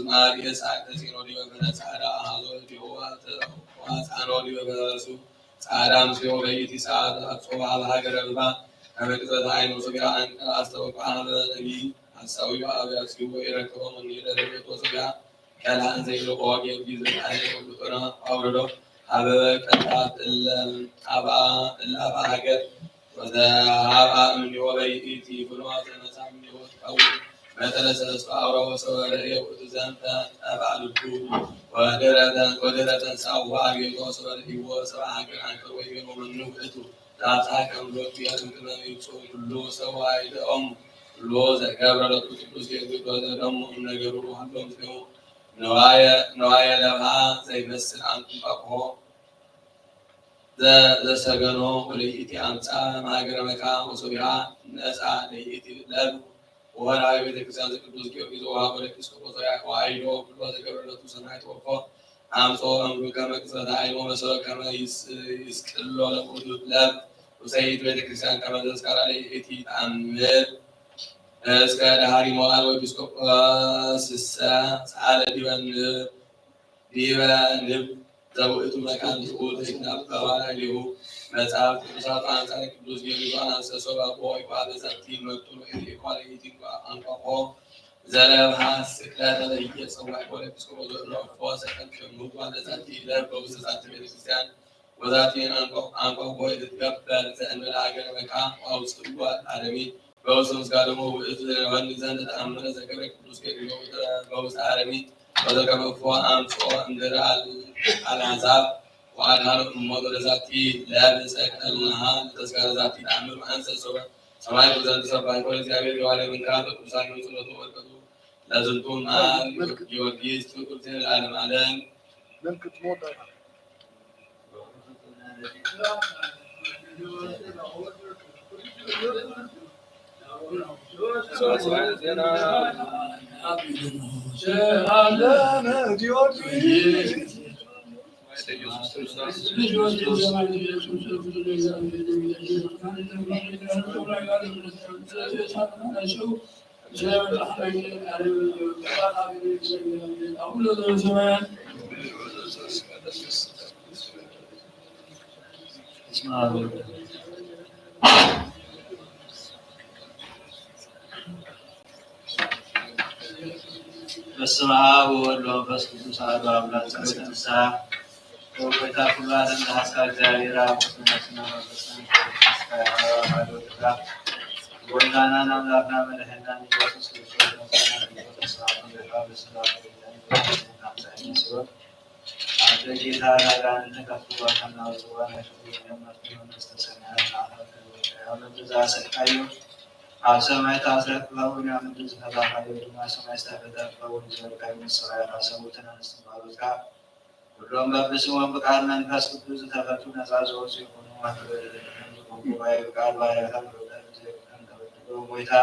ማር ይስሐቅ ተጺዕኖ ዲበ ፈረስ ጸዕዳ አሃዞ ዲሁ ወአጽዓኖ ዲበ ፈረሱ ጸዕዳ ምስሌሁ በይእቲ ሰዓት አብጽሖ ሀበ ሀገረ ብባ ከመ ቅጽበተ ዓይኑ ሶብያ እንቀ አስተብቅዖ ሀበ ነቢይ ሐሳዊ አብያጺሁ ወኢረከቦ እምኔሁ ለረድኤቱ ሶብያ ከልሃ እንዘ ኢልቆ ጊዮርጊስ ዘተአየሁ ብጡነ አውረዶ ሀበ ቀንታት እለ አብአ እለ አብአ ሀገር ወዘሀብአ እምኔሁ በይእቲ ፍኖት ዘመጻ እምኔሁ ትከውን መጠነ ሰለስቱ አውራ ወሶበ ርእየ ውእቱ ዘንተ ጠብአ ልቡ ወድህረ ተንሥአ ወሀበ ጌቶ ሶበ ርእይዎ ሰብአ ሀገር አንከሩ ወይቤሎ መኑ ውእቱ ዘአብጽሐከ እምሎቱ ያትንትነ ይብጽሑ ኩሉ ሰው አይደኦም ኩሉ ዘገብረ ለቱ ቅዱስ ጊዮርጊስ ወዘደሙ እምነገሩ ወሀሎ ምስሌሁ ነዋየ ነዋየ ለብሃ ዘይመስል አንትም ጠብሖ ዘ- ዘሰገኖ ወለይእቲ አምጻ ማገረ መካ ወሶቢሃ ነጻ ለይእቲ ለብ ወወርሃዊ ቤተክርስቲያን ዘቅዱስ ጊዮርጊስ ወውሃቦ ለኤጲስቆጶስ ወአይዶ ኩሎ ዘገብረ ለቱ ሰናይ ተወፎ አምጾ እምሩ ከመ ቅጽበተ አይኑ መሰሎ ከመ ይስ- ይስቅሎ ለውእቱ ለብ ውሰይት ቤተክርስቲያን ከመ ተዝካራ ለይእቲ ተአምር እስከ ዳህሪ መዋዕል ወኤጲስቆጶስ እሰ ሰአለ ዲበ ንብ ዲበ ንብ ዘውእቱ መካን ልዑል ዘይትናበባ ላዕሌሁ መጽሐፍ ቅዱሳት አንጻር ቅዱስ ጊዮርጊስ አንሰሶ ባቦ ይባል ዘንቲ መርጡ ለኢኮ ለኢቲ አንቀፎ ዘረብሃ ስቅለት ለኢየጸዋዕ ወለኤጲስቆጶስ ዘእረፎ ሰቀት ሸምሁት ዋለ ዛቲ ይደር በውስጥ ዛቲ ቤተክርስቲያን ወዛቲ አንቆ-፣ አንቆቆ ይትገበር ዘእንበለ አገረ መካ ወአውስጥ ጓል አረሚ በውስጥ ምስጋደሞ ውእቱ ዘረባኒ ዘንድ ተአምረ ዘገብረ ቅዱስ ገብርኤል በውስጥ አረሚ ወዘከመፎ አምጽኦ እምድር አል-፣ አልአሕዛብ ወአድኃኖ እሞ ለዛቲ ለብጸቀልናሃ ለተዝካረ ዛቲ ተአምር ወአንሰ ሶበ ሰማይ ወዘንድ ሰባይኮ ለእግዚአብሔር ገባሬ መንክራት ወቅዱሳን ጸሎቱ ወበረከቱ ለዝንቱ መዓል ጊዮርጊስ ፍቁር ለዓለመ ዓለም። በስመ አብ ወወልድ ወመንፈስ ቅዱስ አሐዱ አምላክ። ጸሎተ ንስሐ። ወበይታ ኩሉ ዓለም ለሐስካ እግዚአብሔር አብ ወወልድ ወመንፈስ ቅዱስ። ወንዳናን አምላክና መድኃኒናን ኢየሱስ ክርስቶስ መሰናክል ተስፋ በስራ አንተ ጌታ ለአጋንንት ከፍ ባታና ጽዋ ለክብር የመርት መንግስተ ሰማያት አፈር ያመንት ዛ ሰቃዩ አብ ሰማይ ታስረክበውን ያመንት ዝፈታፋዩ ድማ ሰማይ ስታፈታፋውን ዘርቃዩ መሰራያ ሰውትን አንስትን ባሮት ጋር ሁሉም በብስሞም ብቃል መንፈስ ቅዱስ ተፈቱ ነጻ ዘወፅ የሆኑ ጉባኤ ብቃል ባሪያታ ብሮታ ጊዜ ተበድሎ ጎይታ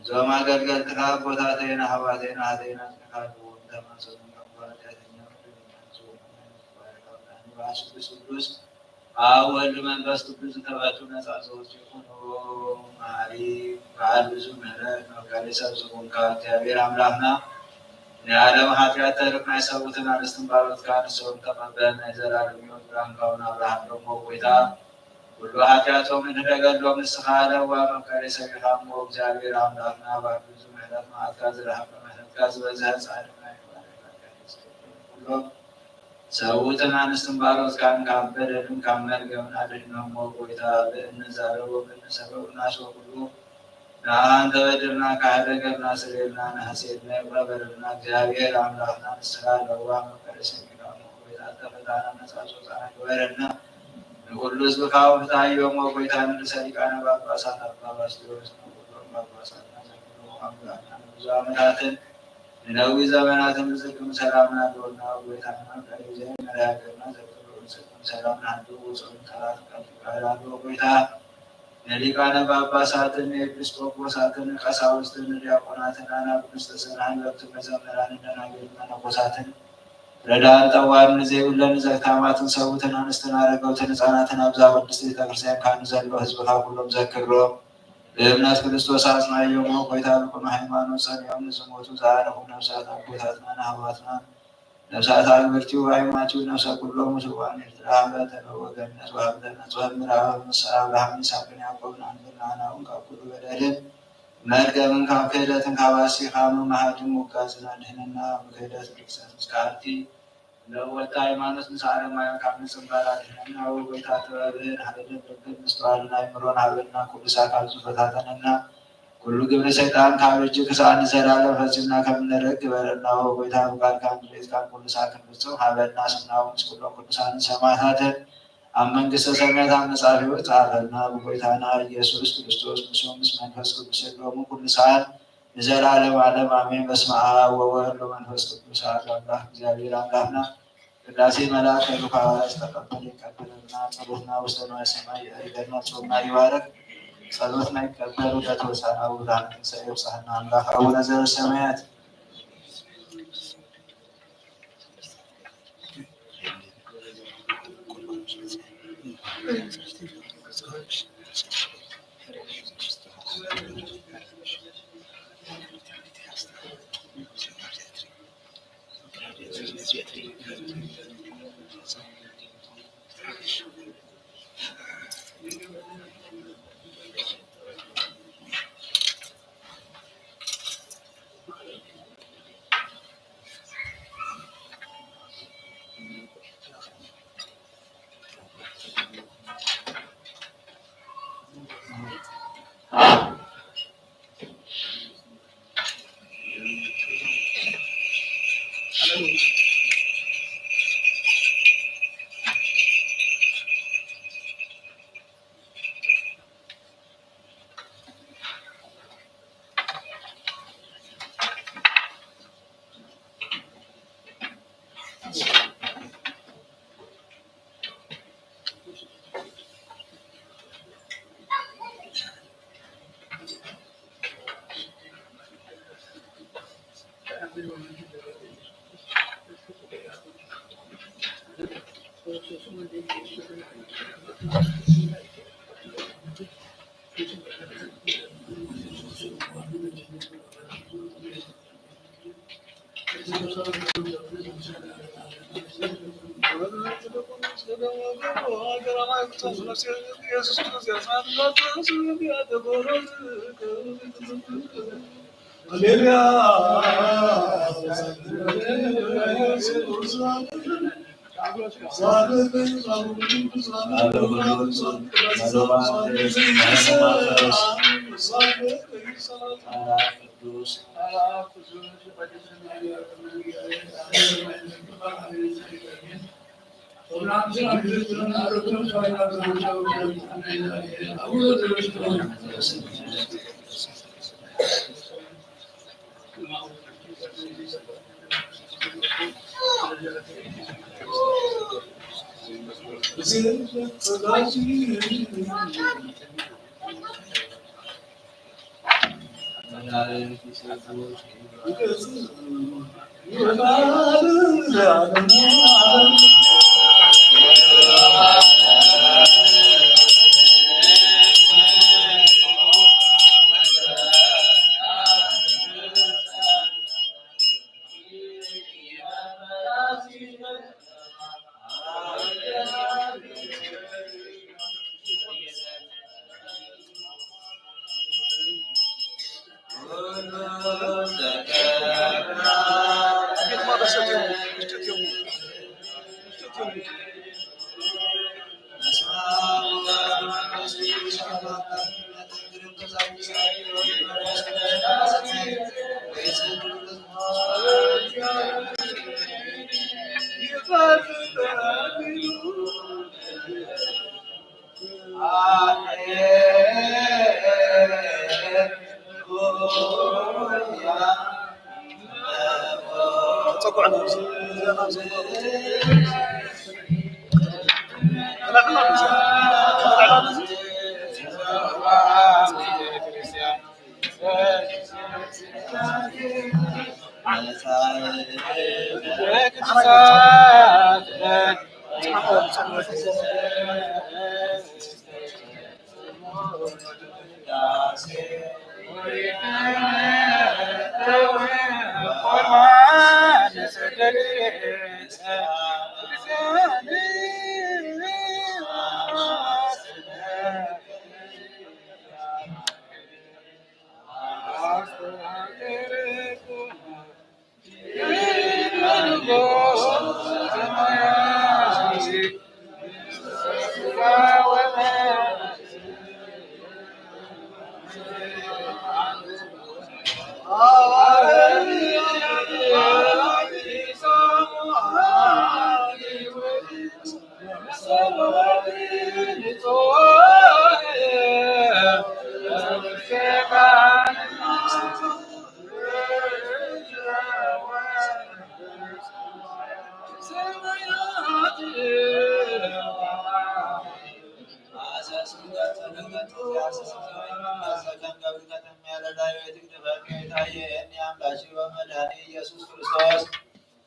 እዞም አገልገልትካ አቦታቴና ሀባቴና ሀቴና ተካሉ ተማሰኑ ኃጢአተኛ ቅዱስ አብ ወልድ መንፈስ ቅዱስ ተባቱ ነጻ ዘወት ይኩኑ። መሐሪ በዓል ብዙ ምህረት መጋቢ ሰብ ዝኩንካ እግዚአብሔር አምላክና የዓለም ኃጢአት ተርፍ ናይ ሰቡትን አንስትን ባሮትካ ንሰውን ተቀበል። ናይ ዘላለም ሕይወት ብርሃንካውን አብርሃሎም። ወጎይታ ኩሉ ኃጢአቶም እንህደገሎም ንስኻ ለዋ መጋቢ ሰቢኻሞ። እግዚአብሔር አምላክና በዓል ብዙ ምህረት መዓትካ ዝረሃቀ ምህረትካ ዝበዝሐ ጻድቅ ናይ ኩሎም ሰውትን አንስትን ባሮትካን ካብ በደልን ካብ መርገምን አድህኖም። ወጎይታ ብእንዛረብ ወብእንሰምዕ ወናስብ ወኩሉ ንአን ተበድልና ካህደገልና ስሬልና ነሐሴልና ይቅረ በለልና። እግዚአብሔር አምላክና ንስኻ ለዋ መቀደስ የሚቃሙ ወጎይታ ተፈታና ነጻ ጾታና ግበረልና። ንኩሉ ህዝብካ ወፍትሐዮም። ወጎይታ ንርእሰ ሊቃነ ጳጳሳት አባ ባስልዮስ ንኩሎም ጳጳሳትና ዘክሮ አምላክና ንብዙ ዓመታትን ንነዊ ዘመናትን ብጽድቅም ሰላም ናደውና። ጎይታና ቀሪ ዘይ መርሃ ሀገርና ዘክሩ ብጽድቅም ሰላም ናደው። ወጾም ጸላት ቃል ኪዳን አለው። ጎይታ ለሊቃነ ጳጳሳትን ለኤጲስቆጶሳትን ቀሳውስትን ዲያቆናትን አናብስት ሰናን ለብት መዘምራን ደናግል መነኮሳትን ረዳን ጠዋን ጊዜ ሁለን ዘግታማትን ሰውትን አንስትን አረገውትን ህፃናትን አብዛ ቅድስት ቤተክርስቲያን ካን ዘሎ ህዝብካ ሁሉም ዘክሮ። በእምነት ክርስቶስ አጽናዮም። ወጎይታ ብቅኑ ሃይማኖት ጸንዮም ንዝሞቱ ዘአረፉ ነፍሳት አቦታትና ነአባትና ነፍሳት አግብርቲው አይማቲው ነፍሰ ኩሎም ስዋን ኤርትራ ሀበተነ ወገነት ወሀብተነ ጾም ምዕራብ ምስለ አብርሃም ይስሐቅን ያዕቆብን አንብርና አናውን ካብ ኩሉ በደልን መርገምን ካብ ክህደትን ካብ አሲኻም መሃድም ውጋዝን አድህንና። በክህደት ርክሰት ምስካርቲ ለወጣ ሃይማኖት ንሳረ ማያ ካብ ንጽንባራ ድህነና። ወጎይታ ጥበብህን ኃይልን ልብን ምስተዋልን አይምሮን ሀበና። ኩሉ ሳት አብዙ ፈታተነና። ኩሉ ግብረ ሰይጣን ካብ እጅ ክሳን ዘላለም ፈጽምና ከምንረግ ግበረና። ወጎይታ ፍቃድካን ድሌትካን ኩሉ ሳት ክንፍጽም ሀበና። ስናው ምስ ኩሎም ቅዱሳን ሰማዕታትን አብ መንግስተ ሰማያት አብ መጻፊው ጻፈና። ብጎይታና ኢየሱስ ክርስቶስ ምስሉ ምስ መንፈስ ቅዱስ ሎሙ ኩሉ ሳት ንዘላለም ዓለም አሜን። በስመ አብ ወወልድ ወመንፈስ ቅዱስ አሐዱ አምላክ እግዚአብሔር አምላክና። ቅዳሴ መልአክ ከሩቅ ሐዋርያት ተቀበል ይቀበለና። ጸሎትና ውስተ ንዋየ ሰማይ ይዕርገና። ጾምና ይባረክ ጸሎትና ይቀበል። ውደት ሆሳዕና ወብርሃነ ትንሳኤ ይብጽሐና። አምላክ አቡነ ዘበሰማያት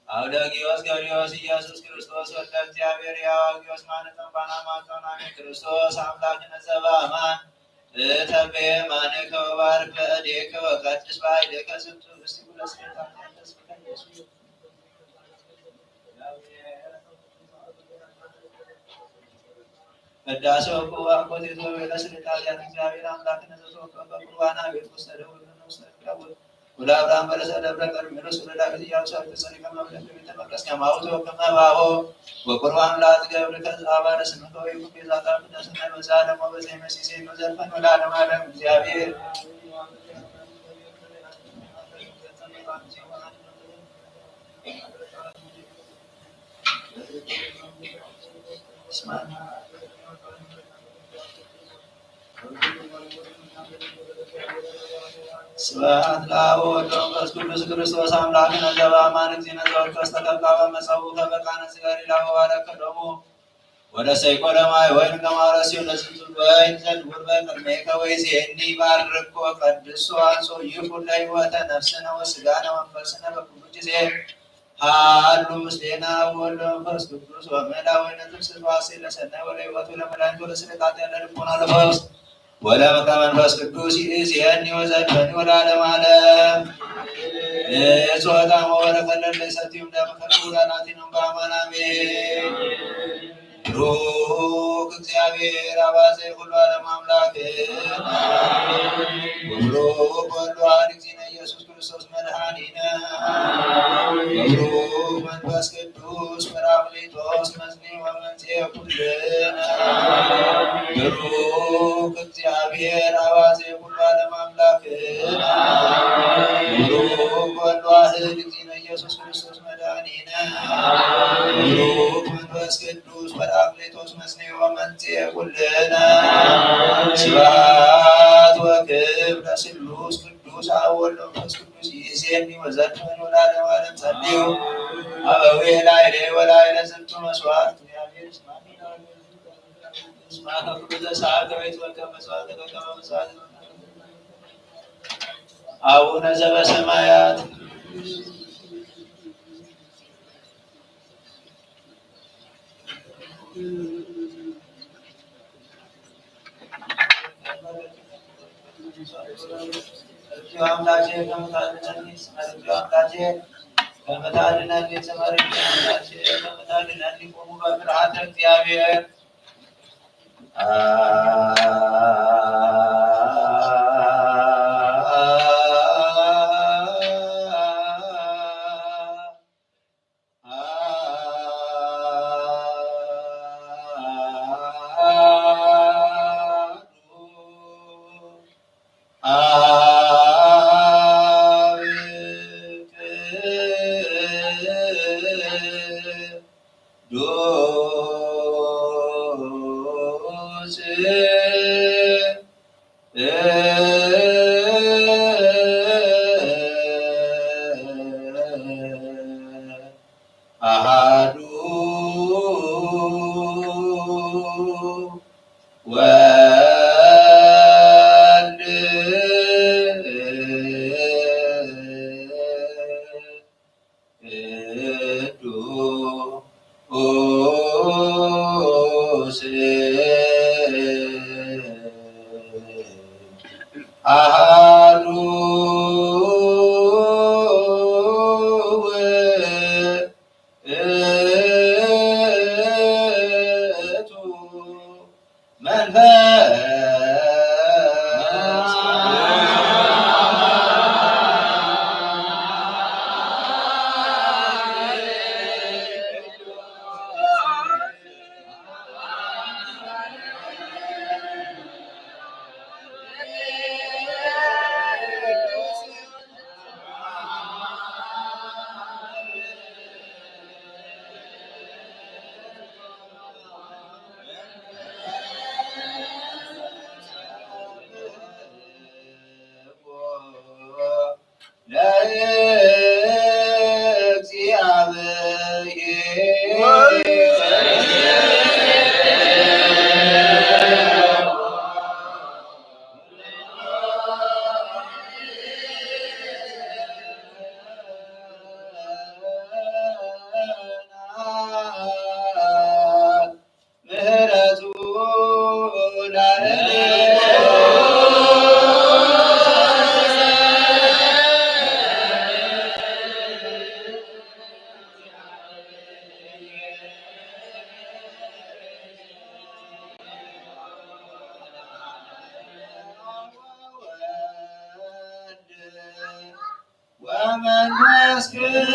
አውደ ጊዮርጊስ ገብርኤል ኢየሱስ ክርስቶስ ወልደ እግዚአብሔር፣ ያው ጊዮርጊስ ማለትም ባና ማንቶና ክርስቶስ አምላክነ ዘበአማን እተቤ ማኔከ ወባርክ በእዴከ ወቀድስ በኃይሌከ ዝንቱ ህብስት ለስርየተ ኃጢአት። ቅዳሴ ወቁ አኮቴቶ ለስርየተ ኃጢአት። እግዚአብሔር አምላክነ ዘተወከፈ ቁርባና ቤት ውስጥ ለሁሉ ነው ሰቀቡት። ወለአብርሃም በለሰ ደብረ ቀርሜሎስ ወለዳዊት ኢያቡሳዊት ጸሪቀ መብለት በቤተ መቅደስ ከማሁ ተወከፈ ባቦ። ወቁርባን ለአትገብር ከዘአባረ ስምከ ወይኩን ቤዛ ቃል ቅዳሴ መዛ ለሞ በዘይ መሲሴ ነው ዘልፈን ወለዓለመ ዓለም እግዚአብሔር። ስብሐት ለአብ ወወልድ ወመንፈስ ቅዱስ ክርስቶስ አምላክነ ዘበአማን እግዚእነ ዘወትሩ አስተጋባ በመጸውተ በቃነ ሥጋ ሊላሆ ባረከ ሎሙ ወደ ሰይቆ ለማይ ወይን ከማረሲው ለዝንቱ ወይን ዘንውር በቅድሜከ ወይዜኒ ባርኮ ቀድሶ አንሶ ይኩን ለሕይወተ ነፍስነ ወሥጋነ ወመንፈስነ በኩሉ ጊዜ ሀሉ ምስሌነ አብ ወወልድ ወመንፈስ ቅዱስ ወመላ ወይነ ትምስል ዋሴ ለሰናይ ወለህይወት ወለመድኃኒት ወለስርየተ ኃጢአት ለልቦና ለፈውስ ወለምክረ መንፈስ ቅዱስ ይእዜኒ ወዘልፈኒ ወለዓለመ ዓለም። ንጹሕ ወጣዕመ ወበረከት ለእለ ይሰትዩ እምደምከ ክቡር አናቲነ በአማን አሜን። ብሩክ እግዚአብሔር አብ አዜ ኩሉ ዓለም አምላክ ወብሩክ ወልድ ዋሕድ እግዚእነ ኢየሱስ ክርስቶስ መድኃኒነ ወብሩክ መንፈስ ቅዱስ ጳራቅሊጦስ መጽንዕ ወመምጽኤ ኩልነ። ብሩክ እግዚአብሔር አብ አዜ ኩሉ ዓለም አምላክ ብሩክ ወልድ ዋሕድ እግዚእነ ኢየሱስ ክርስቶስ መድኃኒነ ብሩክ መንፈስ ቅዱስ ጳራቅሊጦስ መጽንዕ ወመምጽኤ ኩልነ። ስብሐት ወክብር ለስሉስ ቅዱስ አብ ወወልድ ወመንፈስ ቅዱስ ይእዜኒ ወዘልፈኒ ወለዓለመ ዓለም። ጸልዩ አበዊነ ላዕሌነ ወላዕለ ዝንቱ መስዋዕት እግዚአብሔር ይስማዕ። አቡነ ዘበሰማያት። አሃዱ ወልድ ቅዱስ አሃዱ ውእቱ መንፈስ ምህረቱ ላለ ወመንፈስ ቅዱስ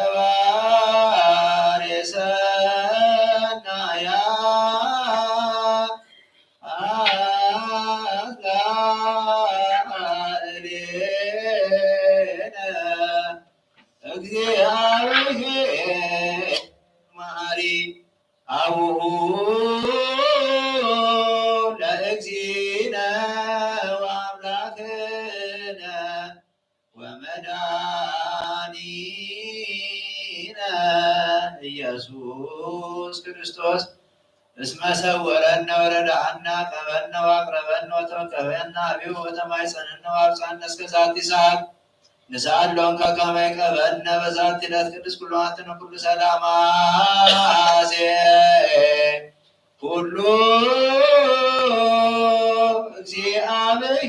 ለገባሬ ሰናያ አላ እሌነ እግዚአብሔር መሐሪ አቡሁ ለእግዚእነ ወአምላክነ ወመድኃኒነ ኢየሱስ ክርስቶስ እስመ ሰወረነ ወረድአነ አቀበነ ወአቅረበነ ወተወከፈነ ሀቤሁ ወተማይጸነነ ወአብጽሐነ እስከ ዛቲ ሰዓት። ንስአል ሎንከ ከመ ይቀበልነ በዛቲ ዕለት ቅድስት ኩሉ አንትነ ኩሉ ሰላም አዜ ኩሉ እግዚአብሔር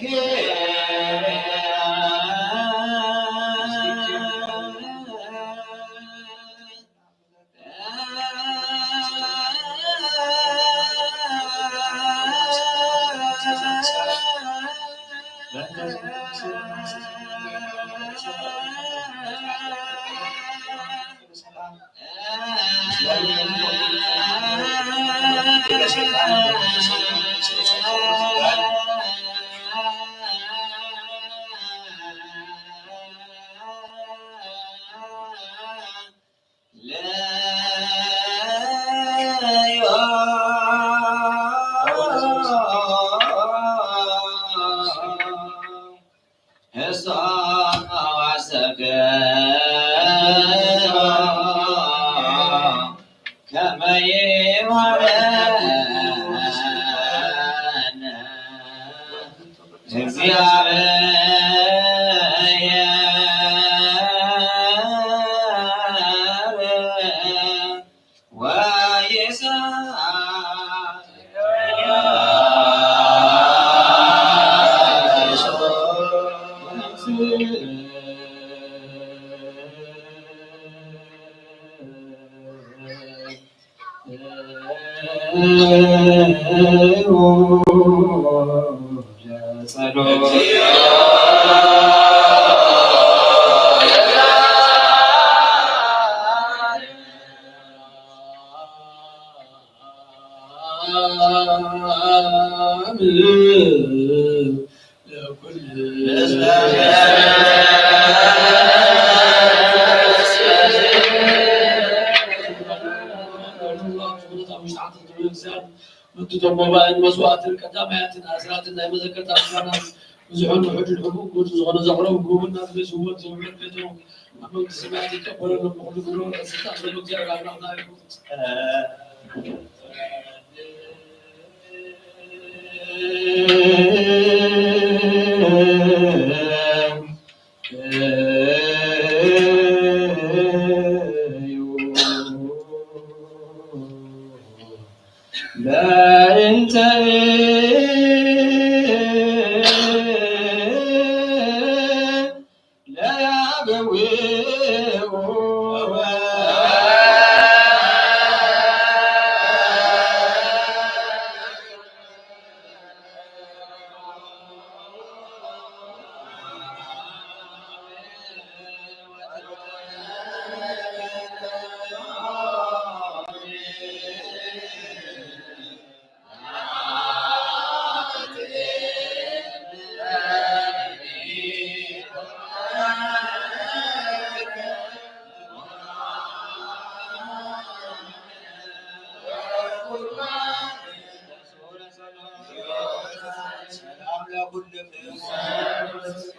ሰላም ለኩልክሙ።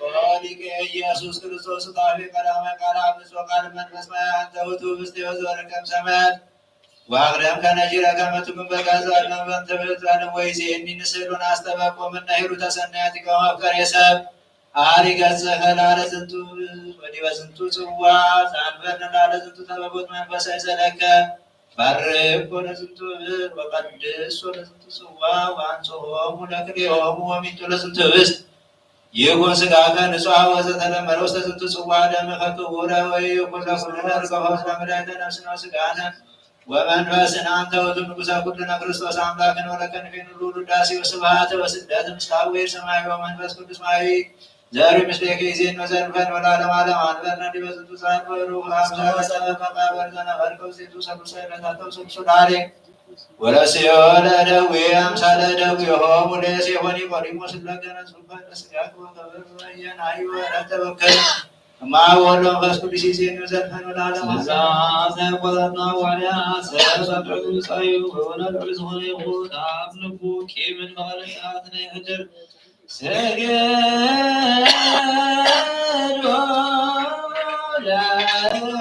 ኦ ሊቀ ኢየሱስ ክርስቶስ ሱታፌ ቀዳማይ ቃል አብ ንጹሕ ቃል መንፈስ ማይ አንተ ውእቱ ህብስት ሕይወት ዘወረድከ እምሰማያት ወአቅረብከ ነዚረ ከመ ትኩን በቃ ዘአልነ በእንተ ቤቱ ዓለም ወይዜኒ ንስእሉ ነስተበቁ ምነ ኄሩተ ሰናያቲከ ወመፍቀሬ ሰብ አሪ ገጽከ ላለ ዝንቱ ብእር ወዲበ ዝንቱ ጽዋ ዘአንበርነ ላለ ዝንቱ ተበቦት መንፈሰ ይሰለከ ባርኮ ለዝንቱ ብእር ወቀድሶ ለዝንቱ ጽዋ ወአንጽሆሙ ለክልኤሆሙ ወሚጦ ለዝንቱ ህብስት ይኩን ስጋከ ንጹሐ ወዘተለመደ ውስተ ዝንቱ ጽዋ ደምከ ክቡረ ወይኩን ለኩልነ ርገ ፈውስ ለመድኃኒተ ነፍስነ ወስጋነ ወመንፈስነ አንተ ውእቱ ንጉሠ ኩልነ ክርስቶስ አምላክነ ወለከ ንፌኑ ልዑል ውዳሴ ወስብሐት ወስግደት ምስለ አብ ወወልድ ሰማያዊ ወመንፈስ ቅዱስ ማያዊ ዘሩ ምስሌኪ ዜን ወዘልፈን ወለዓለመ ዓለም አንበርነ ዲበ ዝንቱ ጻድቅ ወሩቅ አምሳለ ሰበብ መቃብር ዘነፈር ከውስቴቱ ሰሉሰ ለታተው ስሉሱ ዳሬ ወረስዮ ለደዌ አምሳለ ደዌሆሙ ለዮሴፍ ወኒቆዲሞስ ለገነዙ ፈለ ስጋክ ወከብር ወየናዩ ወረተበከ እማ ወወልድ ወመንፈስ ቅዱስ ዜን ወዘልፈን ወለዓለመ ዓለም። ትእዛዘ ቆረጥና ዋልያ ሰብ አብዕዱ ጻዩ ወወለድ ርዝሆነ ይሁን አብ ልቡ ቂምን መቐለጫት ናይ ሕድር ሰገዶ ለእግዚአብሔር።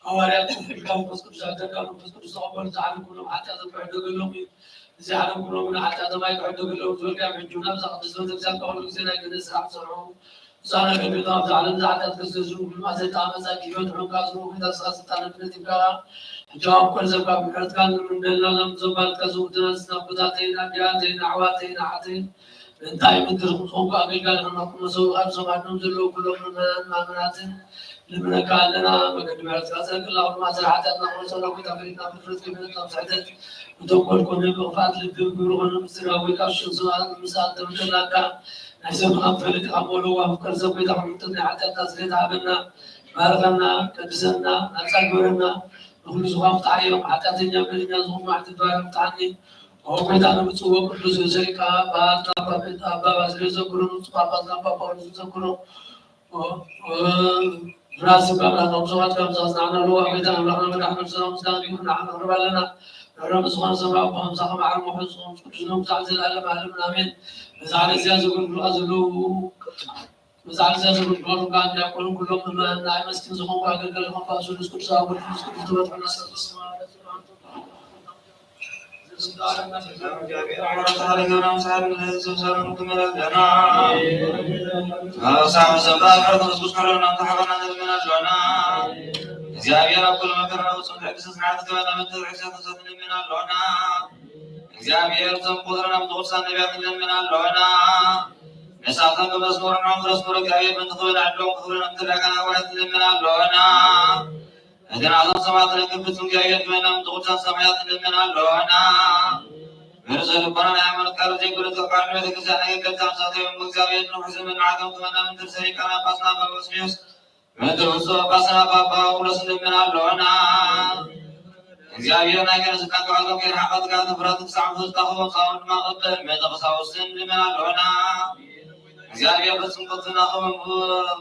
ሐዋርያት፣ መንፈስ ቅዱስ አደረጋ፣ መንፈስ ቅዱስ ተቀበሉ፣ ዛሬ ኩሎም ኃጢአት ተሕደገሎም። እዚህ ዓለም ኩሎም ኃጢአት ማይ ተሕደገሎም። ዞር ያም ሕጂ ናብ እዛ ቅድስት ቤተክርስቲያን ተቀበሉ። ጊዜ ናይ ገነት ስራሕ ትሰርሑ። ሕፃናት ከቢሮም ኣብዚ ዓለም እዛ ኃጢአት ከዘዝሩ፣ ኩሉ ማሰይጣን መጻእኪ ህይወት ሮም ካዝሩ፣ ጌታ ስራ ስልጣን ክነት ይብቃ። ሕጂ ኣብ ቆል ዘብካ ምሕረትካ ንምንደልና፣ ሎም ዘባልካ ዝውድና ዝናቦታተይን ኣዲያተይን ኣሕዋተይን ኣሓተይን፣ እንታይ ምድር ክምጽኡ ኣገልጋሊ ከማኩም መሰው ኣብ ሰማድኖም ዘለዉ ኩሎም ምእመናን ማእመናትን ልምነካ ኣለና። መገዲ ምሕረትካ ጸርግልና፣ ኩሉ ማእሰር ኃጢኣትና ክመጸና፣ ጌታ ፈሊጥና፣ ምሕረት ከይበለጽና፣ ብስሕተት ብተንኮል ኮነ፣ ብኽፍኣት ልቢ፣ ብግብሪ ኮነ፣ ብስጋ ወይ ካብ ሽም ስምኣት ብምስኣል ተምልጠናካ። ናይ ሰብ ምኻን ፈሊጥካ፣ ሞሎ ዋፍቀር ሰብ ጌታ፣ ክምጥን ናይ ኃጢኣትና ስርየት ሃበና። ባርኸና፣ ቀድሰና፣ ናጻ ግበረና። ንኹሉ ዝዃም ፍትሓዮም፣ ኃጢኣተኛ በደለኛ ዝኾንኩ ማዕት ባርኽ፣ ፍትሓኒ። ኦ ጐይታ፣ ንምጽዎ ቅዱስ ዮሴፍ፣ ባርታ ፓፔት፣ ኣባ ባስልዮስ ዘክሮ፣ ንጹሕ ጳጳስና ኣባ ጳውሎስ ዘክሮ። ኦ፣ ኦ፣ ብርሃን ስጋ ኣምላኽ፣ ጾማት ካብ ዘጽናዕናሉ፣ ኦ ጐይታ ኣምላኽና፣ መድኃኒነ ሰላም ምስጋና ይኹን፣ ንዓኻ ነቕርብ ኣለና። ርህራሄ ዝኾነ ሰማያዊ ኣቦ፣ ከምሳኻ መዓርን ምሕረት ዝኾነ ቅዱስ ስሙ፣ ብዛዕባ ዘለዓለም ዓለምን ኣሜን። በዛ ጊዜ ዘገልግሉኻ ዘለዉ መጽሓፍ ዘዘንብቡ ዲያቆን ኩሎም ምእመናን፣ ናይ መስኪን ዝኾንኩ ኣገልጋሊ ኾንኩ፣ ኣብ ስሉስ ቅዱስ ኣብ ወልድ መንፈስ ቅዱስ ተበጽሖ እናሰለስና እግዚኣብሔር ኣብ ኩሉ መከራ ውጹን ትዕግስት ጽንዓት ክበና ምትዕግስት ጽንዓት ንለምን ኣሎና። እግዚኣብሔር ዘም ቁጽርና ምትቕሳን ነቢያት ንለምን ኣሎና። ንሳቶም ከመስመሮም ክረስመሩ እግዚኣብሔር ምእንቲ ክብል ዓዶም ክኽብርን እምትላካን ኣዋርያት ንለምን ኣሎና። እተን ኣቶም ሰማዕት ነክብር ፍጹም እግዚኣብሔር ክበና ምእንቲ ቅዱሳን ሰማዕት ንለምን ኣሎና። ምርዘ ልቦና ናይ ሃይማኖት ቃል ዘይብሉ ተቃዋሚ ቤተክርስቲያን ኣገልገልቲ ኣምሳቶም እግዚኣብሔር ንውሕ ዘመን መዓልቶም ክበና ምእንቲ ርእሰ ሊቃነ ጳጳስና ኣባ ባስልዮስ ምእንቲ ብፁዕ ጳጳስና ኣባ ጳውሎስ ንለምን ኣሎና። እግዚኣብሔር ናይ ገነት ስልጣን ካብ ዓለም ከይርሕቀካ ትፍራት ክሳዕ ፍጹም ክኸውን ጻማኦም ድማ ክቕበል ምእንቲ ቀሳውስትን ንለምን ኣሎና። እግዚኣብሔር ፍጹም ቅልጥፍና ክህቦም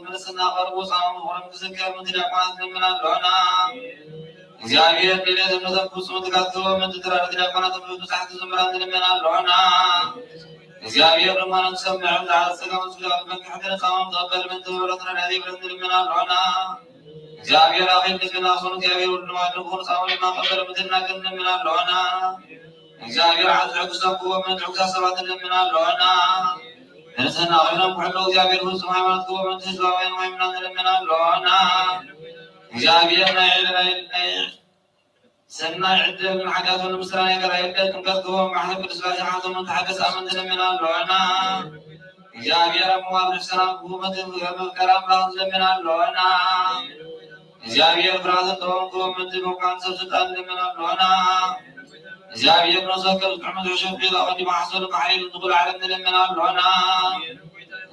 ምልስና ክቐርቡ ጻማኦም ምኽሮም ክዝከር ምእንቲ ዲያቆናት ንለምን ኣሎና። እግዚኣብሔር ድሌት እምነቶም ፍጹም ትጋት ክህቦም ምእንቲ ተራድእቲ ዲያቆናት ብብጻሕቲ ዝምራን ንለምን ኣሎና። እግዚኣብሔር ድማ ነፍሶም ንዕም ዝዓርጽ ጸጋም ስጋ ልበን ክሕደር ጻማኦም ዝቐበል ምእንቲ ምሕረትን ረድኤትን ይብረት ንለምን ኣሎና። እግዚኣብሔር ኣኺል ልብና ኹን እግዚኣብሔር ወልድ ማዶ ኹን ጻማኦም ድማ ክቕበል ምእንቲ ድናግል ንለምን ኣሎና። እግዚኣብሔር ዓቢ ትዕግስቶም ክህቦም ምእንቲ ሕጉሳት ሰባት ንለምን ኣሎና። ንጽህና ኾይኖም ክሕለዉ እግዚኣብሔር ፍጹም ሃይማኖት ክህቦም ምእንቲ ህዝባውያን ምእመናን ንለምን ኣሎና። እግዚኣብሔር ናይ ዕለ-፣ ናይ፣ ናይ ሰናይ ዕድል ንሓጢኣቶም ንምስትራይ ናይ ገራይ ዕድል ጥምቀት ክህቦም ማሕተም ቅዱስ ሥላሴ ሓቶም ምእንቲ ሓገዝ ኣመንቲ ንለምን ኣሎና። እግዚኣብሔር ኣብ ምዋል ርእስና ክህቦም ምእንቲ መፍቀሪ ኣምላኽ ንለምን ኣሎና። እግዚኣብሔር ፍርሃትን ጥበብን ክህቦም ምእንቲ ምውቃን ሰብ ስልጣን ንለምን ኣሎና። እግዚኣብሔር ነፍሲ ወከፍ ዝጥዕሙ ዝሕሸ ፊት ኣቐዲሙ ሓሶትን ብሓይሊ ንኹሉ ዓለም ንለምን ኣሎና።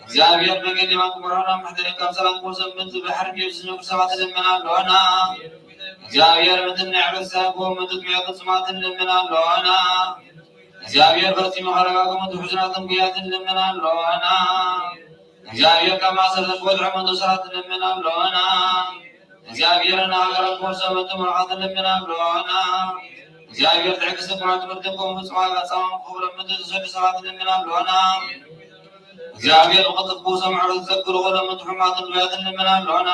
እግዚኣብሔር ብመንገድ የማን ክመርሖና፣ መሕደሪ ካብ ጸላም ክወርሶም ምእንቲ ባሕሪ ገብስ ዝነብሩ ሰባት ንለምን ኣሎና። እግዚኣብሔር ምእንቲ ናይ ሕብረተሰብ ክህቦም ምእንቲ ጥሙያትን ጽሙኣትን ንለምን ኣሎና። እግዚኣብሔር በርቲሙ ኸረጋግሙ ትሕዝናትን ጉያትን ልመና ኣሎና። እግዚኣብሔር ካብ ማእሰር ዘፍወት ሕመንቱ ሰራት ልመና ኣሎና። እግዚኣብሔር ናገረን ኮርሶ መቱ መርኻት ልመና ኣሎና። እግዚኣብሔር ትዕግስቲ ኩራ ትምህርትን ኮም ምጽዋ ጋጻውን ክብረ ምድር ዝሰዱ ሰባት ልመና ኣሎና። እግዚኣብሔር ብቕልጥፍ ብውሶ ምሕረቱ ዘግሩ ኾሎም ምትሑማትን ድውያትን ልመና ኣሎና።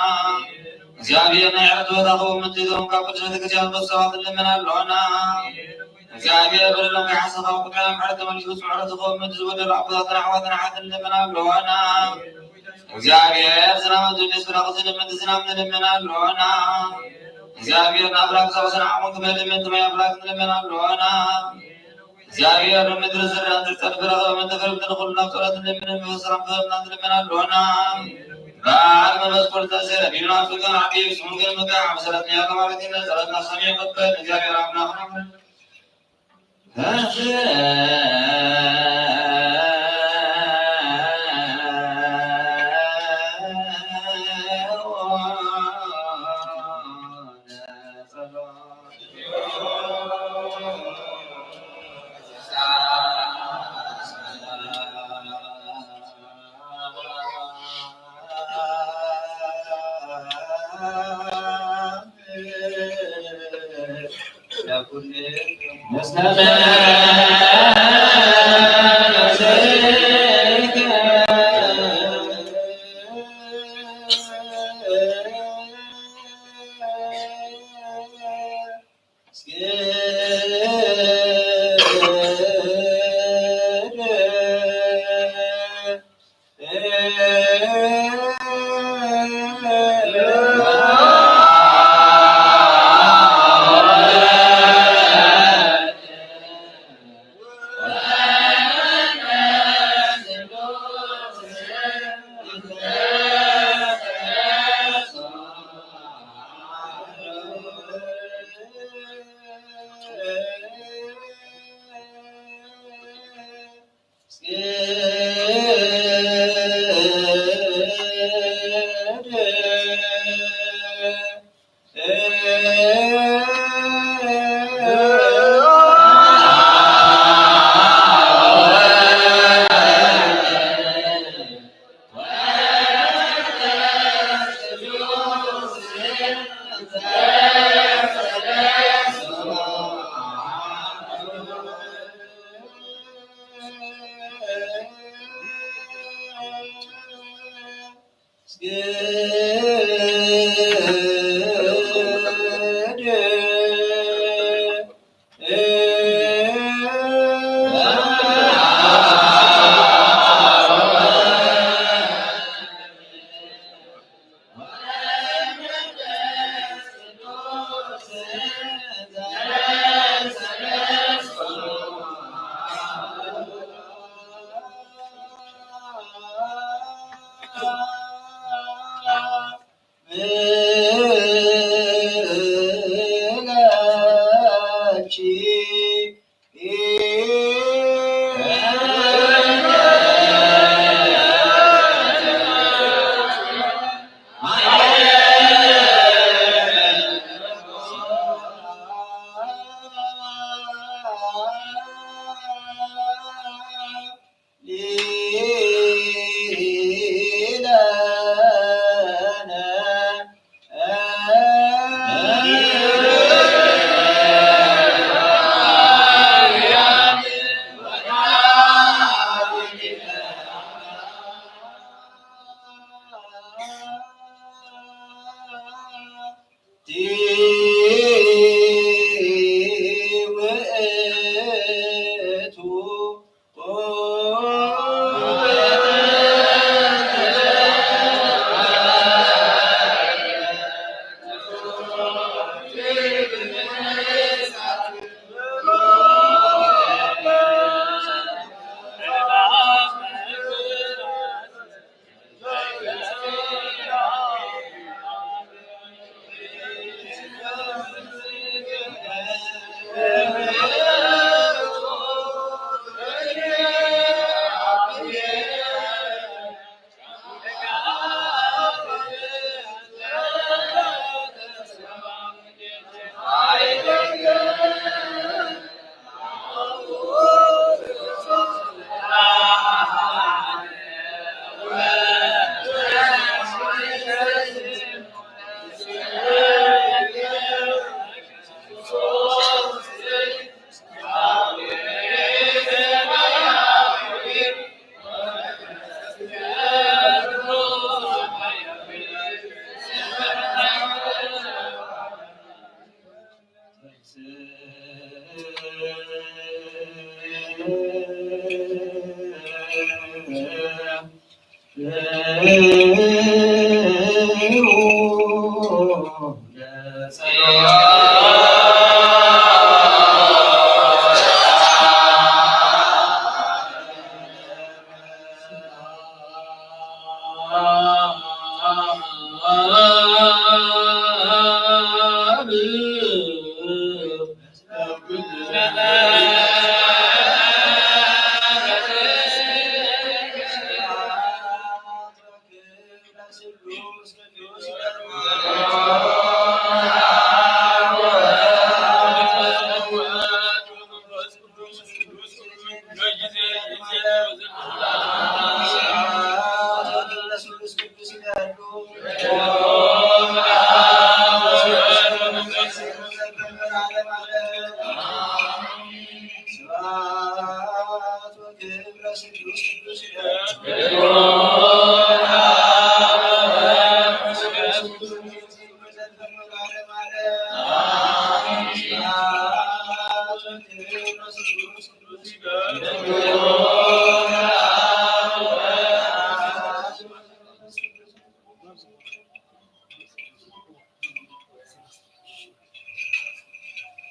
እግዚኣብሔር ናይ ዕረፍቲ ቦታ ክወ ምትይዞም ካብ ቅዱሳት ክርስቲያን ሰባት ልመና ኣሎና። እግዚኣብሔር በደሎም ከይሓሰኻ ቁጥዐ ምሕረት ተመሊሱ ምሕረት ክወ ምት ዝበደሉ ኣቦታትን ኣሕዋትን ኣሓትን ልመና ኣሎና። እግዚኣብሔር ዝናም ዝልስ ብራኽ ዝንምት ዝናም ልመና ኣሎና። እግዚኣብሔር ንኣፍላክ ሰብስን ዓቕሙን ክመልእ ምእንቲ ማይ ኣፍላክ ልመና ኣሎና። እግዚኣብሔር ንምድሪ ዝራእን ዝጸድፍ ፍረ ክህብ ምእንቲ ክርምትን ኩሉ ናብ ጸሎት እንለምን፣ ሰላም ክህበና እንለምን ኣሎና። በዓል መንፈስ ቅዱስ ተሰለ ቢብና ፍቅር ዓቂብ ስሙ ግን ምቃ ኣብ ሰለትና ያለ ማለት ይነ ጸሎትና ሰሚዕ ይቀበል እግዚኣብሔር ኣምላኽና።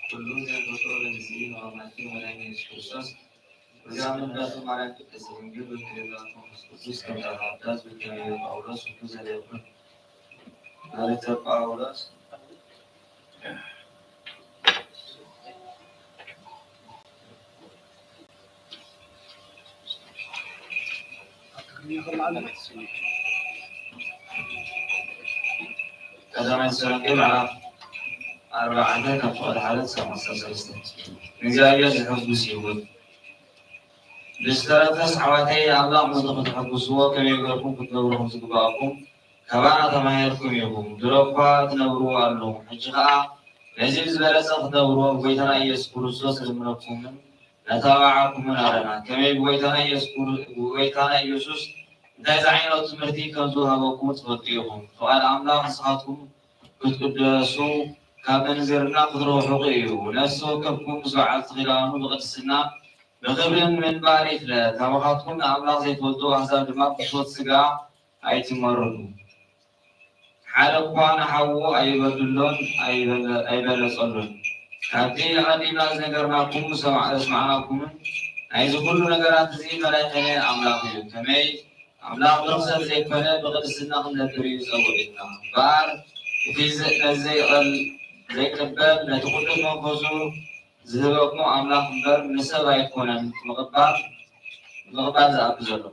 ኩሉ ዘንበቶ ለምስል ወማኪ መድኃኒነ ኢየሱስ ክርስቶስ፣ በዚያ መንፈስ ማርያም ቅድስት ድንግል በክሌላቱ መንፈስ ቅዱስ ከምታ ዳስ በከመ ጳውሎስ ሁሉ ዘሌኩን። ሐዋርያ ጳውሎስ ቀዳማይ ተሰሎንቄ ምዕራፍ ኣርባዕተ ካብ ፍቕዲ ሓደ ክሳብ ዓሰርተ ሰለስተ። ንእግዚኣብሔር ዘሐጉስ ይኹን። ብዝተረፈስ ኣሕዋተይ፣ ኣምላኽ ምእንቲ ክትሕጉስዎ ከመይ ጌርኩም ክትነብሩ ከም ዝግበኣኩም ካባና ተማሂርኩም ኢኹም። ድሮ እኳ ትነብርዎ ኣለኹም። ሕጂ ኸኣ ነዚ ብዝበለጸ ክትነብርዎ ብጎይታና ኢየሱስ ክርስቶስ ንልምነኩምን ነተባብዓኩምን ኣለና። ከመይ ብጎይታና ኢየሱስ ክር-፣ ብጎይታና ኢየሱስ እንታይ ዝዓይነቱ ትምህርቲ ከም ዝወሃበኩም ትፈልጡ ኢኹም። ፍቓድ ኣምላኽ ንስኻትኩም ክትቅደሱ ካብ ምንዝርና ክትርሕቁ እዩ። ነፍሲ ወከፍኩም ምስ በዓልቲ ኪዳኑ ብቅድስና ብኽብርን ምንባር ይፍለጥ። ኣቦኻትኩም ንኣምላኽ ዘይፈልጡ ኣህዛብ ድማ ብፍትወት ስጋ ኣይትመርዱ። ሓደ እኳ ንሓዉ ኣይበድሎን ኣይበለ-፣ ኣይበለጸሉን። ካብቲ ኣቐዲምና ዝነገርናኩም ሰማዕ-፣ ዘስማዕናኩምን ናይዚ ኩሉ ነገራት እዚ ፈላይኸነ ኣምላኽ እዩ። ከመይ ኣምላኽ ብርኽሰት ዘይኮነ ብቅድስና ክንነብር እዩ ጸውዒትና። እምበኣር እቲ ዘ-፣ ነዚ ዘይቀል-፣ ዘይቅበል ነቲ ቅዱስ መንፈሱ ዝህበኩም ኣምላኽ እምበር ንሰብ ኣይኮነን ምቕባል፣ ምቕባል ዝኣቢ ዘሎ።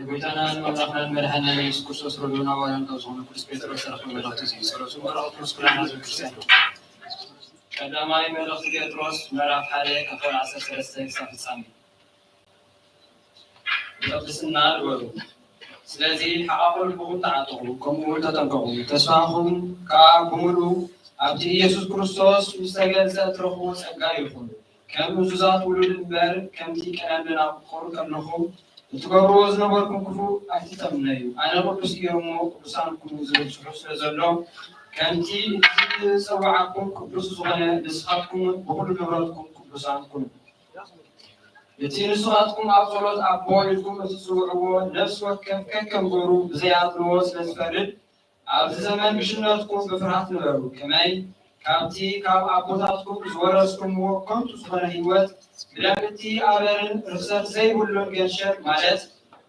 ጎይታናን ኣምላኽናን መድሓኒናን ኢየሱስ ክርስቶስ ረድኡና ዋላን ካብ ዝኾነ ቅዱስ ጴጥሮስ ዝተረኽበ መልእኽቲ እዚ ጸሎቱ በረኸቱ ምስ ኩላና ህዝበ ክርስቲያን ቀዳማይ መልእኽቲ ጴጥሮስ ምዕራፍ ሓደ ካብ ቁጽሪ ዓሰርተ ሰለስተ ክሳብ ፍጻሜ። ብቅድስና ንበሩ። ስለዚ ሓቃ ልብኹም ተዓጠቑ፣ ከምኡ እውን ተጠንቀቑ። ተስፋኹም ከኣ ብምሉኡ ኣብቲ ኢየሱስ ክርስቶስ ምስ ተገልጸ እትረኽብዎ ጸጋ ይኹን። ከም እዙዛት ውሉድ እምበር፣ ከምቲ ቀደም ደናቁር ከለኹም እትገብርዎ ዝነበርኩም ክፉእ ኣይትተምነዩ። ኣነ ቅዱስ እየ እሞ ቅዱሳን ኩኑ ዝብል ጽሑፍ ስለ ዘሎ፣ ከምቲ እቲ ዝጸውዓኩም ቅዱስ ዝኾነ፣ ንስኻትኩም እውን ብኹሉ ንብረትኩም ቅዱሳን ኩኑ። እቲ ንስኻትኩም ኣብ ጸሎት ኣቦ ኢልኩም እትጽውዕዎ ነፍሲ ወከፍ ከከም ገሩ ብዘይ ኣድልዎ ስለ ዝፈርድ፣ ኣብዚ ዘመን ብሽነትኩም ብፍርሃት ንበሩ። ከመይ? ካብቲ ካብ ኣቦታትኩም ዝወረስኩምዎ ከንቱ ዝኾነ ህይወት፣ ብደም እቲ ኣበርን ርኽሰት ዘይብሉን ገንሸል፣ ማለት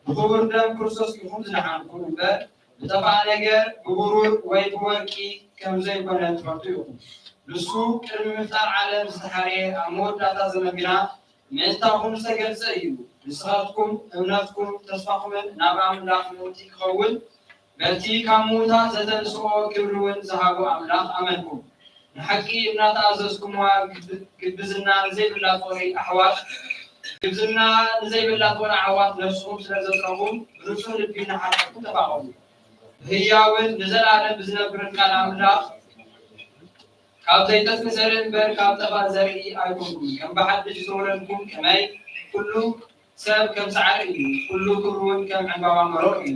ብኽቡር ደም ክርስቶስ ኢኹም ዝደሓንኩም እምበር፣ ብጠፋእ ነገር፣ ብብሩር ወይ ብወርቂ ከም ዘይኮነ ትፈልጡ ኢኹም። ንሱ ቅድሚ ምፍጣር ዓለም ዝተሓርየ፣ ኣብ መወዳእታ ዘመን ግና ምእንታኹም ዝተገልጸ እዩ። ንስኻትኩም እምነትኩም ተስፋኹምን ናብ ኣምላኽ ምእንቲ ክኸውን፣ በቲ ካብ ምዉታት ዘተንስኦ ክብሪ እውን ዝሃቦ ኣምላኽ ኣመንኩም። ንሓቂ እናተኣዘዝኩምዋ፣ ግብ-፣ ግብዝና ንዘይብላ ጾሪ ኣሕዋት፣ ግብዝና ንዘይብላ ጾሪ ኣሕዋት ነፍስኹም ስለ ዘጽረኹም፣ ብንጹህ ልቢ ንሓድሕድኩም ተፋቐሩ። ብህያውን ንዘለኣለም ብዝነብርን ቃል ኣምላኽ፣ ካብ ዘይጠፊ ዘርኢ እምበር ካብ ጠፋእ ዘርኢ ኣይኮንኩምን። ከም ብሓድሽ ዝተወለድኩም ከመይ፣ ኩሉ ሰብ ከም ሳዕሪ እዩ፣ ኩሉ ክብሩ እውን ከም ዕምባባ መሮር እዩ።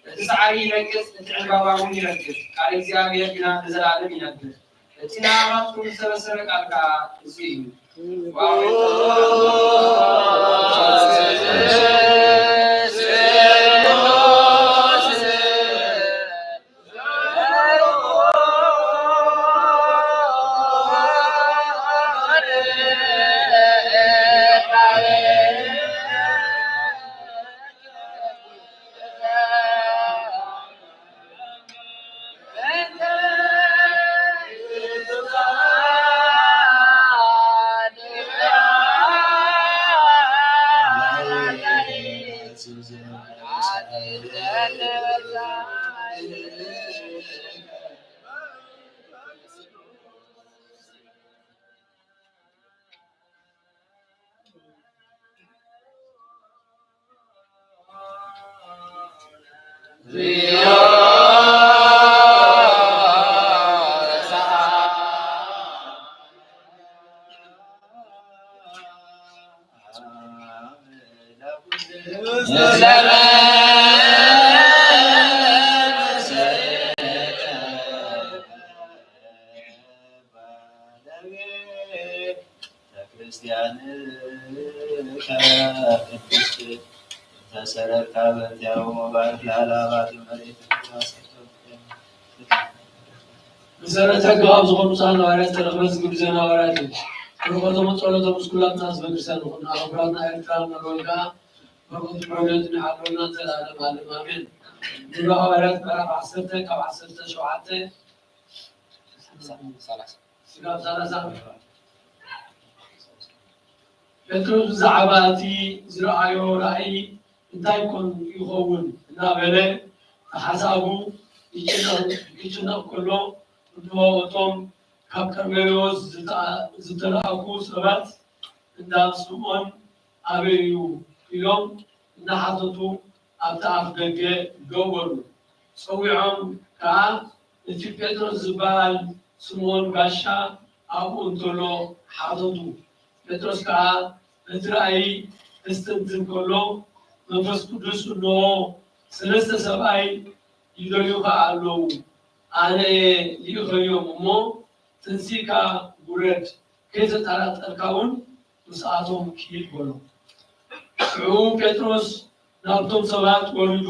እቲ ሳዕሪ ይነቅጽ፣ እቲ ዕምባባ እውን ይረግፍ፣ ቃል እግዚኣብሔር ግና ንዘለኣለም ይነብር። እቲ ንዓኻትኩም ዝተበሰረ ቃል ከኣ እዚ እዩ። ቤተክርስቲያን ቅድስት ተሰረካ በእንቲአሁ መባረክ ለአላባት መሬት መሰረተ አገባብ ዝኾኑ ቅዱሳን ሐዋርያት ተረኽበ ዝግብዘና ሐዋርያት እዩ። በረከቶምን ጸሎቶምን ምስ ኩላትና ህዝበ ክርስቲያን ይኹን። ኣብ ኣህጉራትና ኤርትራ መርወይካ በረከቱ ረድኤቱ ይሓልወና ዘላለም ዓለም ኣሜን። ግብረ ሐዋርያት ምዕራፍ ዓሰርተ ካብ ዓሰርተ ሸውዓተ ስጋብ ሰላሳ። ጴጥሮስ ብዛዕባ እቲ ዝረኣዮ ራእይ እንታይ ኮን ይኸውን እናበለ ብሓሳቡ ይጭነቕ፣ ይጭነቕ ከሎ፣ እንሆ እቶም ካብ ቀርሜሎስ ዝተ-፣ ዝተላእኩ ሰባት እንዳ ስምዖን ኣበይ እዩ ኢሎም እናሓተቱ ኣብቲ ኣፍ ደገ ደው በሉ። ጸዊዖም ከኣ እቲ ጴጥሮስ ዝበሃል ስምዖን ጋሻ ኣብኡ እንተሎ ሓተቱ። ጴጥሮስ ከኣ ነቲ ራእይ ከስተንትን ከሎ መንፈስ ቅዱስ እንሆ ሰለስተ ሰብኣይ ይደልዩኻ ኣለዉ፣ ኣነ እየ ልኢኸዮም እሞ ተንሲእካ ውረድ፣ ከይተጠራጠርካ እውን ምስኣቶም ኪድ በሎ። ሽዑ ጴጥሮስ ናብቶም ሰባት ወሪዱ፣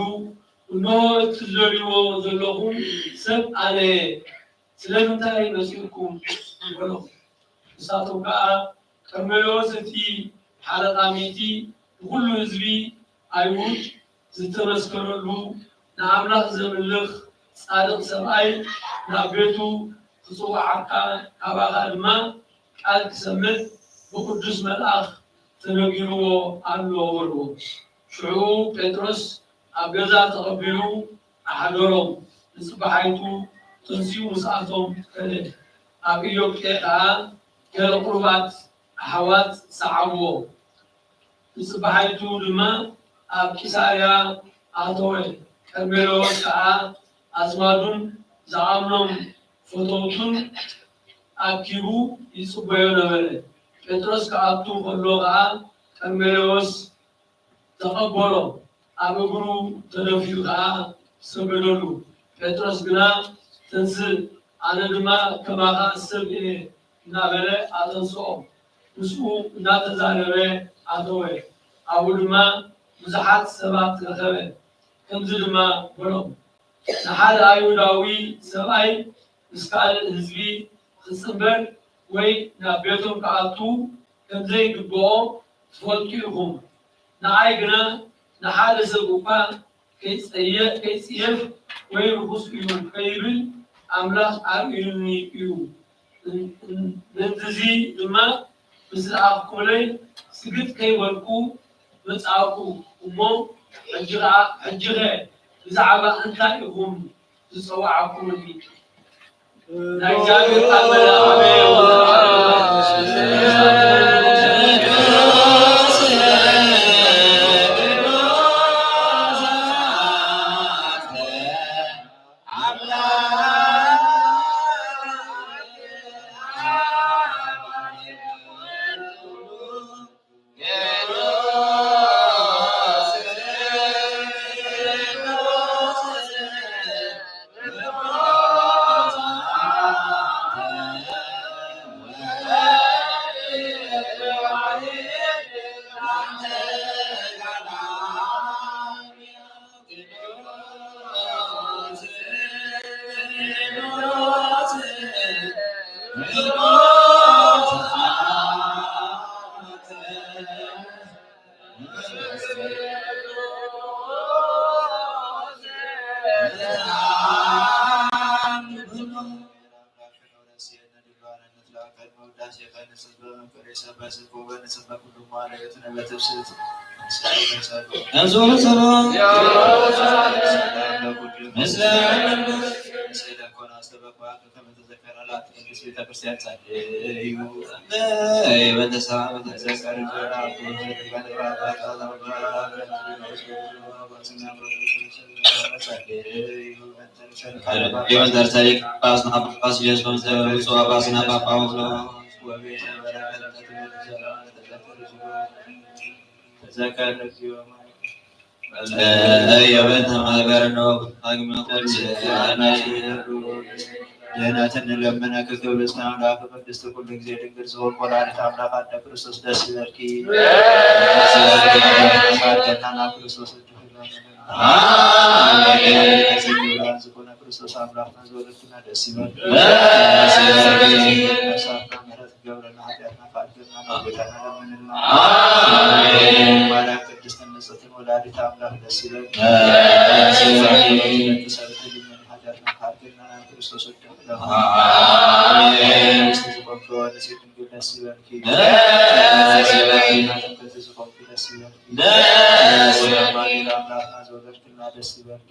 እንሆ እቲ ትደልይዎ ዘለኹም ሰብ ኣነ እየ፣ ስለምንታይ መጺእኩም? በሎ። ንሳቶም ከኣ፣ ቀርሜሎስ እቲ ሓለቓ ሚእቲ ንኹሉ ህዝቢ ኣይሁድ ዝተመስከረሉ ንኣምላኽ ዘምልኽ ጻድቕ ሰብኣይ ናብ ቤቱ ክጽውዓካ፣ ካባኻ ድማ ቃል ክሰምዕ ብቅዱስ መልኣኽ ተነጊርዎ ኣሎ በልዎ። ሽዑ ጴጥሮስ ኣብ ገዛ ተቐቢሉ ኣሕደሮም። ንጽባሓይቱ ተንሲኡ ምስኣቶም ከደ። ኣብ ኢዮጴ ከኣ ገለ ቁሩባት ኣሕዋት ሰዓብዎ። ንጽባሒቱ ድማ ኣብ ቂሳርያ ኣተወ። ቀርሜሎስ ከኣ ኣዝማዱን ዝኣምኖም ፈተውቱን ኣኪቡ ይጽበዮ ነበረ። ጴጥሮስ ክኣቱ ከሎ ከኣ ቀርሜሎስ ተቐበሎ፣ ኣብ እግሩ ተደፊኡ ከኣ ሰገደሉ። ጴጥሮስ ግና፣ ተንስእ፣ ኣነ ድማ ከማኻ ሰብ እየ እናበለ ኣተንስኦ። ምስኡ እናተዛረበ ኣተወ። ኣብኡ ድማ ብዙሓት ሰባት ረኸበ። ከምዚ ድማ በሎም፣ ንሓደ ኣይሁዳዊ ሰብኣይ ምስ ካልእ ህዝቢ ክጽንበር ወይ ናብ ቤቶም ክኣቱ ከም ዘይግብኦ ትፈልጡ ኢኹም። ንዓይ ግና ንሓደ ሰብ እኳ ከይጸየ-፣ ከይጽየፍ ወይ ርኹስ እዩ ከይብል ኣምላኽ ኣርእዩኒ እዩ። እን-፣ እን-፣ ምእንትዚ ድማ ምስ ረኣኹምለይ ስግድ ከይበልኩ መጻእኩ እሞ፣ ሕጂ ኸኣ፣ ሕጂኸ ብዛዕባ እንታይ ኢኹም ዝጸዋዕኩምኒ? ናይ እግዚኣብሔር ቃል መላእኽቲ ደህነትን እንለምንኪ ክብርት አምላክ ቅድስት ኩሉ ጊዜ ድንግል ዝሆንኪ ወላዲተ አምላክ አደ ክርስቶስ ደስ ይበልኪ። ደስ ይበልኪ። አደናና ክርስቶስ አሜን። ዝኮነ ክርስቶስ አምላክ ዘወለድክና ደስ ይበልኪ። ደስ ይበልኪ። ምህረት ገብረና ኃጢአትና ካልክና ጌታና ለምንልና። አሜን። ማርያም ቅድስት ንጽሕት ወላዲተ አምላክ ደስ ይበልኪ። ደስ ይበልኪ። ሰብት ልመን ኃጢአትና ካልክና ክርስቶስ ወደለ። አሜን። ቅድስት ዝኮንኪ ወንጽሕት ድንግል ደስ ይበልኪ። ደስ ይበልኪ። እናተ ዝኮንኪ ደስ ይበልኪ። ደስ ይበልኪ። አምላክና ዘወለድክና ደስ ይበልኪ።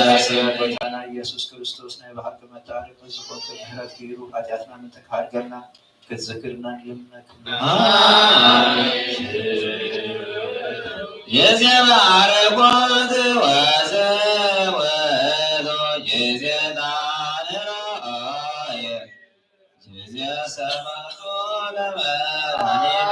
ደስ ይበልኪ። ጌታና ኢየሱስ ክርስቶስ ናይ ብሓቂ መታረቂ ዝኮንኪ ምህረት ገይሩ ኃጢአትና ምንተ ካልክና ክትዝክርና ንለምነኪ። አሜን። ጊዜ ባረኮት ወዘወቶ ጊዜ ዳንራየ ጊዜ ሰማቶ ለመድኃኒነ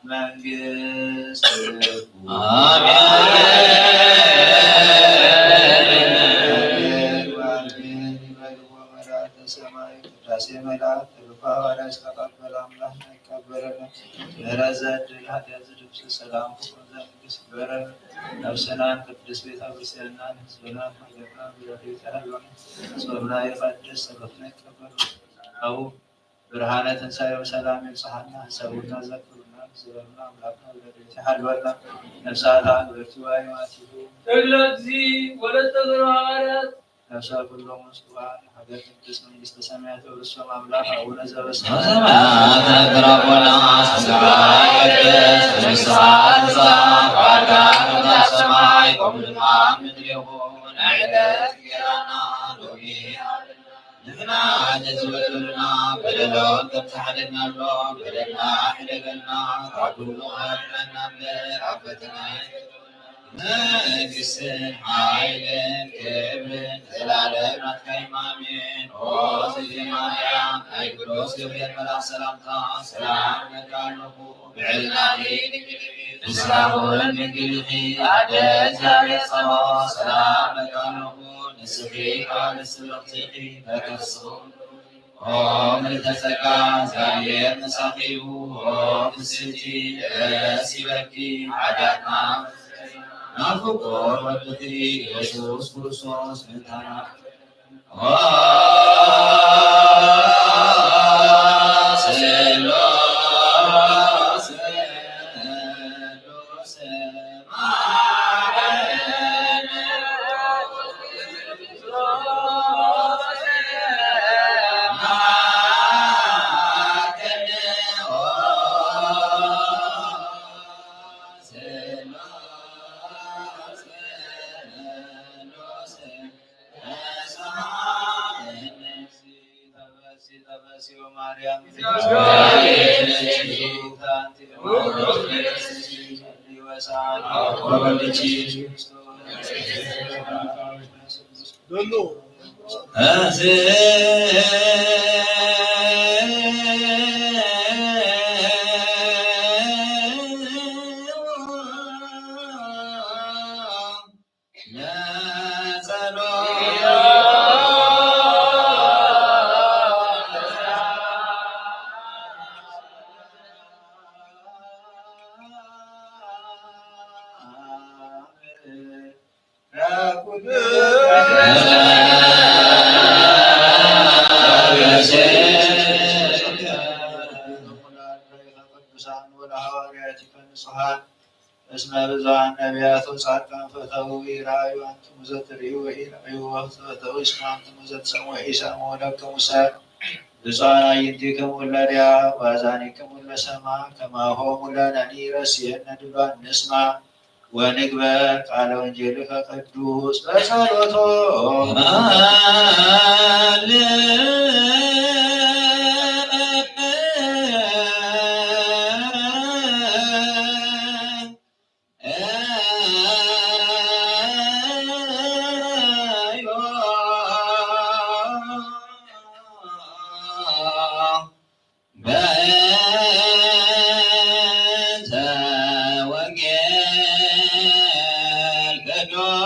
መንግስት አሜን። አሜን። ይበልዎ መላእክተ ሰማይ ቅዳሴ መላእክት ተልእኮ ሐዋርያት ተቀበለ አምላክ ይቀበለነ። ምሕረት ዘድል ኃጢአት ዝደምስስ ሰላም ፍቅር ዘንግስ ይበለን። ነፍስናን ቅድስት ቤተ ክርስቲያንናን ህዝብናን ሀገርናን በረድኤት ያህልወነ። ጾምና ይቀድስ ጸሎትና ይቀበል። አቡ ብርሃነ ትንሣኤው ሰላም ይብጽሐና። ሐሰቡና ዘክሩና። ዝክርና አምላክና በረድኤት ያህልወና። ነፍሳት አክብርቲ ዋይ ማቲሁ። እግለ እግዚእ ወለተ ዘሮ ሐዋርያት ነፍሰ ኩሎሙ ስቱባን ሀገር ቅድስት መንግስተ ሰማያት ወርሶም አምላክ አቡነ ዘበሰማያት። በሰማያት የምትኖር አባታችን ሆይ ስምህ ይቀደስ፣ መንግስትህ ትምጣ፣ ፈቃድህ በሰማይ እንደሆነች በምድር ትሁን። የዕለት እንጀራችንን ስጠን ዛሬ፣ ንሕና ንበድል በደለናን በደለናን ይቅር በለን፣ በደለናን ይቅር እንደምንል እኛም በደለኞችን ይቅር እንደምንል። አቤቱ ወደ ፈተና አትግባን፣ መንግስትን ኃይልን ክብርን ለዘላለም ናት። አሜን። ኦ እግዝእትየ ማርያም፣ ናይ ቅዱስ ገብርኤል መልአክ ሰላምታ ሰላም እብለኪ፣ ብዕልናኺ ድንግል ኢኺ፣ በስጋኺ እውን ድንግል ኢኺ፣ አደ እግዚአብሔር ጸባኦት ሰላም እብለኪ፣ ንስኺ ከዋክብት ብርክቲ ኢኺ፣ በከርሥኺ ኦ ምልዕተ ጸጋ፣ እግዚአብሔር ምሳኺ እዩ። ኦ ፍስሕቲ ደስ ይበልኪ፣ ኃጢአትና ናፍቆት ወድኺ፣ ኢየሱስ ክርስቶስ መድኃኒነ። ኦ ሥላሴ ቅዱሳን ወለሐዋርያቲከ ንጹሐን እስመ ብዙኃን ነቢያት ወጻድቃን ፈተው ኢራእዩ አንትሙ ዘትርእዩ ወኢራእዩ ወፈተው ይስምዑ አንትሙ ዘትሰምዑ ወኢሰምዑ ወለክሙ ሰምዕ ብፁዓን አዕይንቲክሙ ለርእያ ወአዛኒክሙ ለሰምዓ ከማሆሙ ለነኒ ረስየነ ድሉዋን ንስማ ወንግበር ቃለ ወንጌልከ ቅዱስ በጸሎቶ። በእንተ ወንጌል ቅዱስ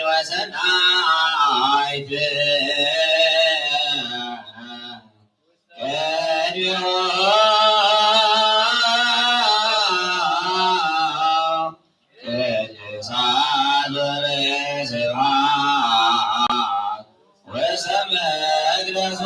ወሰናይት ቅድሜሁ ቅዱሳት ወበስብሐት ወሰመ ቅደሶ።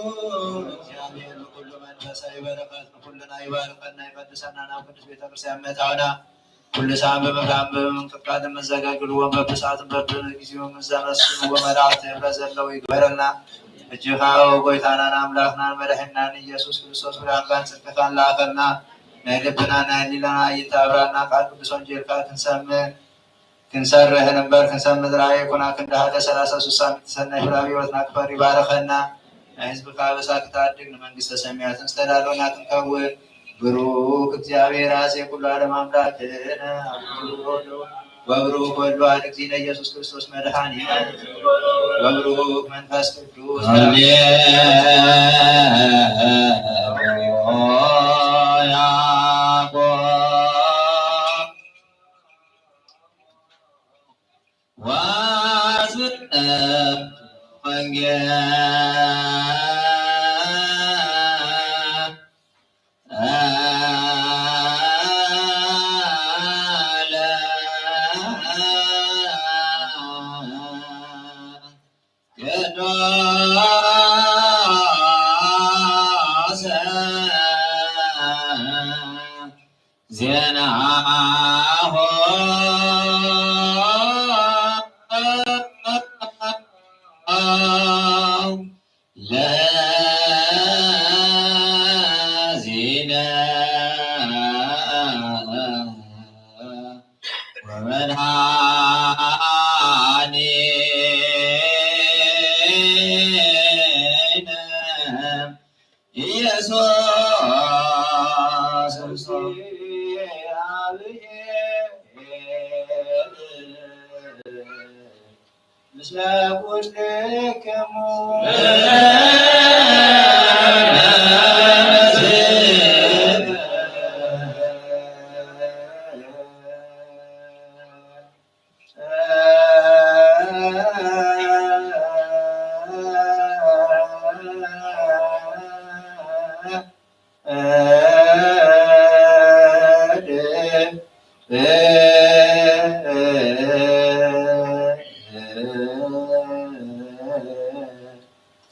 እግዚአብሔር በኩሉ መንፈሳዊ በረከት ሁሉና ይባርከና ይቀድሰና ናብ ቅድስት ቤተክርስቲያን መጣውና ኩሉ ሳም በመፍራም በመንቀጥቀጥ መዘጋግል ወንበር በሰዓትን በብነ ጊዜው መዛናስን ወመላእክት ህብረ ዘለው ይግበረልና። እጅግ አዎ ጎይታናን አምላክናን መድኃኒናን ኢየሱስ ክርስቶስ ብርሃንካን ጽድቅካን ላከልና ናይ ልብናና ህሊናና አይንት አብራና ቃል ቅዱስ ወንጌልካ ክንሰምዕ ክንሰርህ ነበር ክንሰምዕ ራእይ ኩና ክንዳሃደ ሠላሳ ሱሳ ምትሰናይ ፍራዊ ወትና ክፈሪ ባረኸና። ናይ ህዝብካ በሳክታ አድግ ንመንግስተ ሰማያትን ስተዳሎና ክንከውን ብሩክ እግዚአብሔር አዜ ኩሉ ዓለም አምላክነ ወብሩክ ወልድ ዋሕድ እግዚእነ ኢየሱስ ክርስቶስ መድኃኒነ ወብሩክ መንፈስ ቅዱስ አሜን። ያዕቆብ ወስብከ ወንጌል ቅዱስ ዜናሁ ለዚነ ወመድኃኒነ ኢየሱስ ክርስቶስ አብሔር ምስለ ኩልክሙ።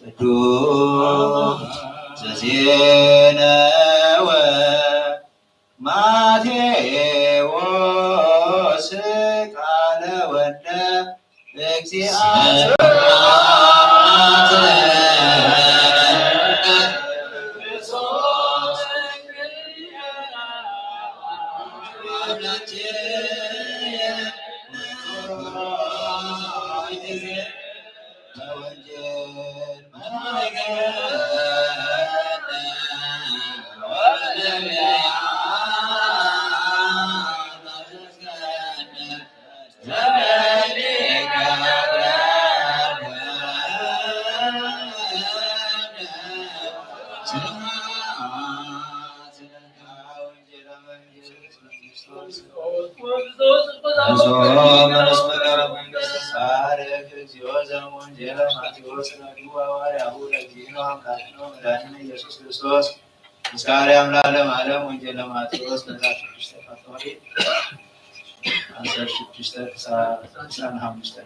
ቅዱስ ዘዜነወ ማቴዎስ ቃለ ወልደ እግዚአብሔር። እስከ አርያም ለዓለም ዓለም። ወንጌል ለማቴዎስ ምዕራፍ ስድስት ከቁጥር አስራ ስድስት እስከ አስራ አምስት።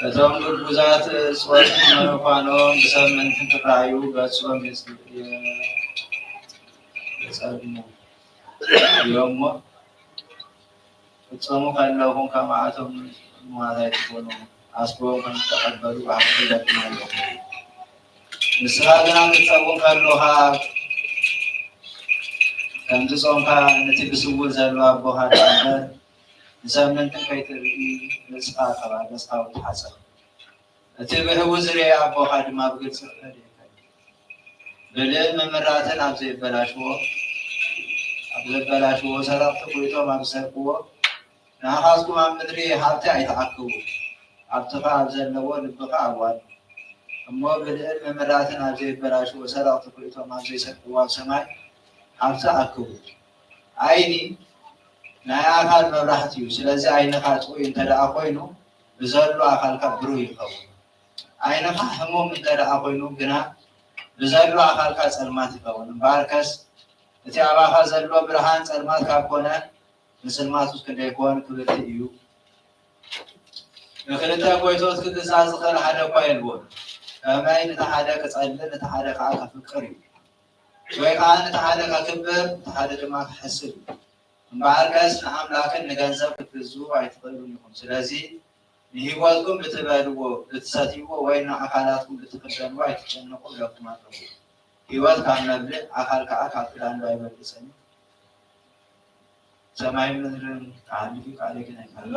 እቶም ግቡዛት ጾም መኖፋኖም ብሰምንት እንትራዩ ገጾም ይጸልሙ እዮም። ክትጾሙ ከለኹም ከማኣቶም ሙማት ኣይትኹኑ፣ ኣስቦም ከም እተቀበሉ ብሓቂ እብለኩም ኣለኹ። ንስኻ ግና ክትጸውም ከሎኻ፣ ከምቲ ጾምካ ነቲ ብስውር ዘሎ ኣቦኻ ደኣ እምበር፣ ንሰምንትን ከይትርኢ ርእስኻ ካብ ኣገጽካ ተሓጸብ። እቲ ብህቡእ ዝርኢ ኣቦኻ ድማ ብግልጺ ክፈድየካ እዩ። ብልዕን ምምራትን ኣብ ዘይበላሽዎ፣ ኣብ ዘበላሽዎ ሰረቕቲ ኹይቶም ኣብ ዝሰርቅዎ፣ ንዓኻትኩም ኣብ ምድሪ ሃብቲ ኣይትዓክቡ፣ ሃብትኻ ኣብ ዘለዎ ልብኻ ኣዋል። እሞ ብልዕን ምምራትን ኣብ ዘይበላሽዎ ሰረቕቲ ኹይቶም ኣብ ዘይሰርቅዎ ኣብ ሰማይ ሃብቲ ኣክቡ። ዓይኒ ናይ ኣካል መብራህቲ እዩ። ስለዚ ዓይንኻ ጥኡይ እንተ ደኣ ኮይኑ፣ ብዘሎ ኣካልካ ብሩህ ይኸውን። ዓይንኻ ህሙም እንተ ደኣ ኮይኑ ግና፣ ብዘሎ ኣካልካ ጸልማት ይኸውን። እምበኣርከስ፣ እቲ ኣባኻ ዘሎ ብርሃን ጸልማት ካብ ኮነ፣ ንጽልማቱስ ክንደይ ኮን ክብርቲ እዩ። ንክልተ ጎይቶት ክግዛእ ዝኽእል ሓደ እኳ የልቦን። ከመይ ነቲ ሓደ ክጸልእ፣ ነቲ ሓደ ከኣ ከፍቅር እዩ። ወይ ከኣ ነቲ ሓደ ከክብር፣ ነቲ ሓደ ድማ ክሕስድ እዩ። እምበኣርከስ ንኣምላክን ንገንዘብ ክትግዝኡ ኣይትኽእሉን ኢኹም። ስለዚ ንህይወትኩም ብትበልዎ፣ ብትሰትይዎ ወይ ንኣካላትኩም ብትኽደንዎ ኣይትጨነቁ እብለኩም ኣለኹ። ህይወት ካብ መብልዕ፣ ኣካል ከኣ ካብ ክዳን ዶ ኣይበልጽን እዩ? ሰማይን ምድርን ክሓልፍ እዩ፣ ቃለይ ግን ኣይሓልፍን።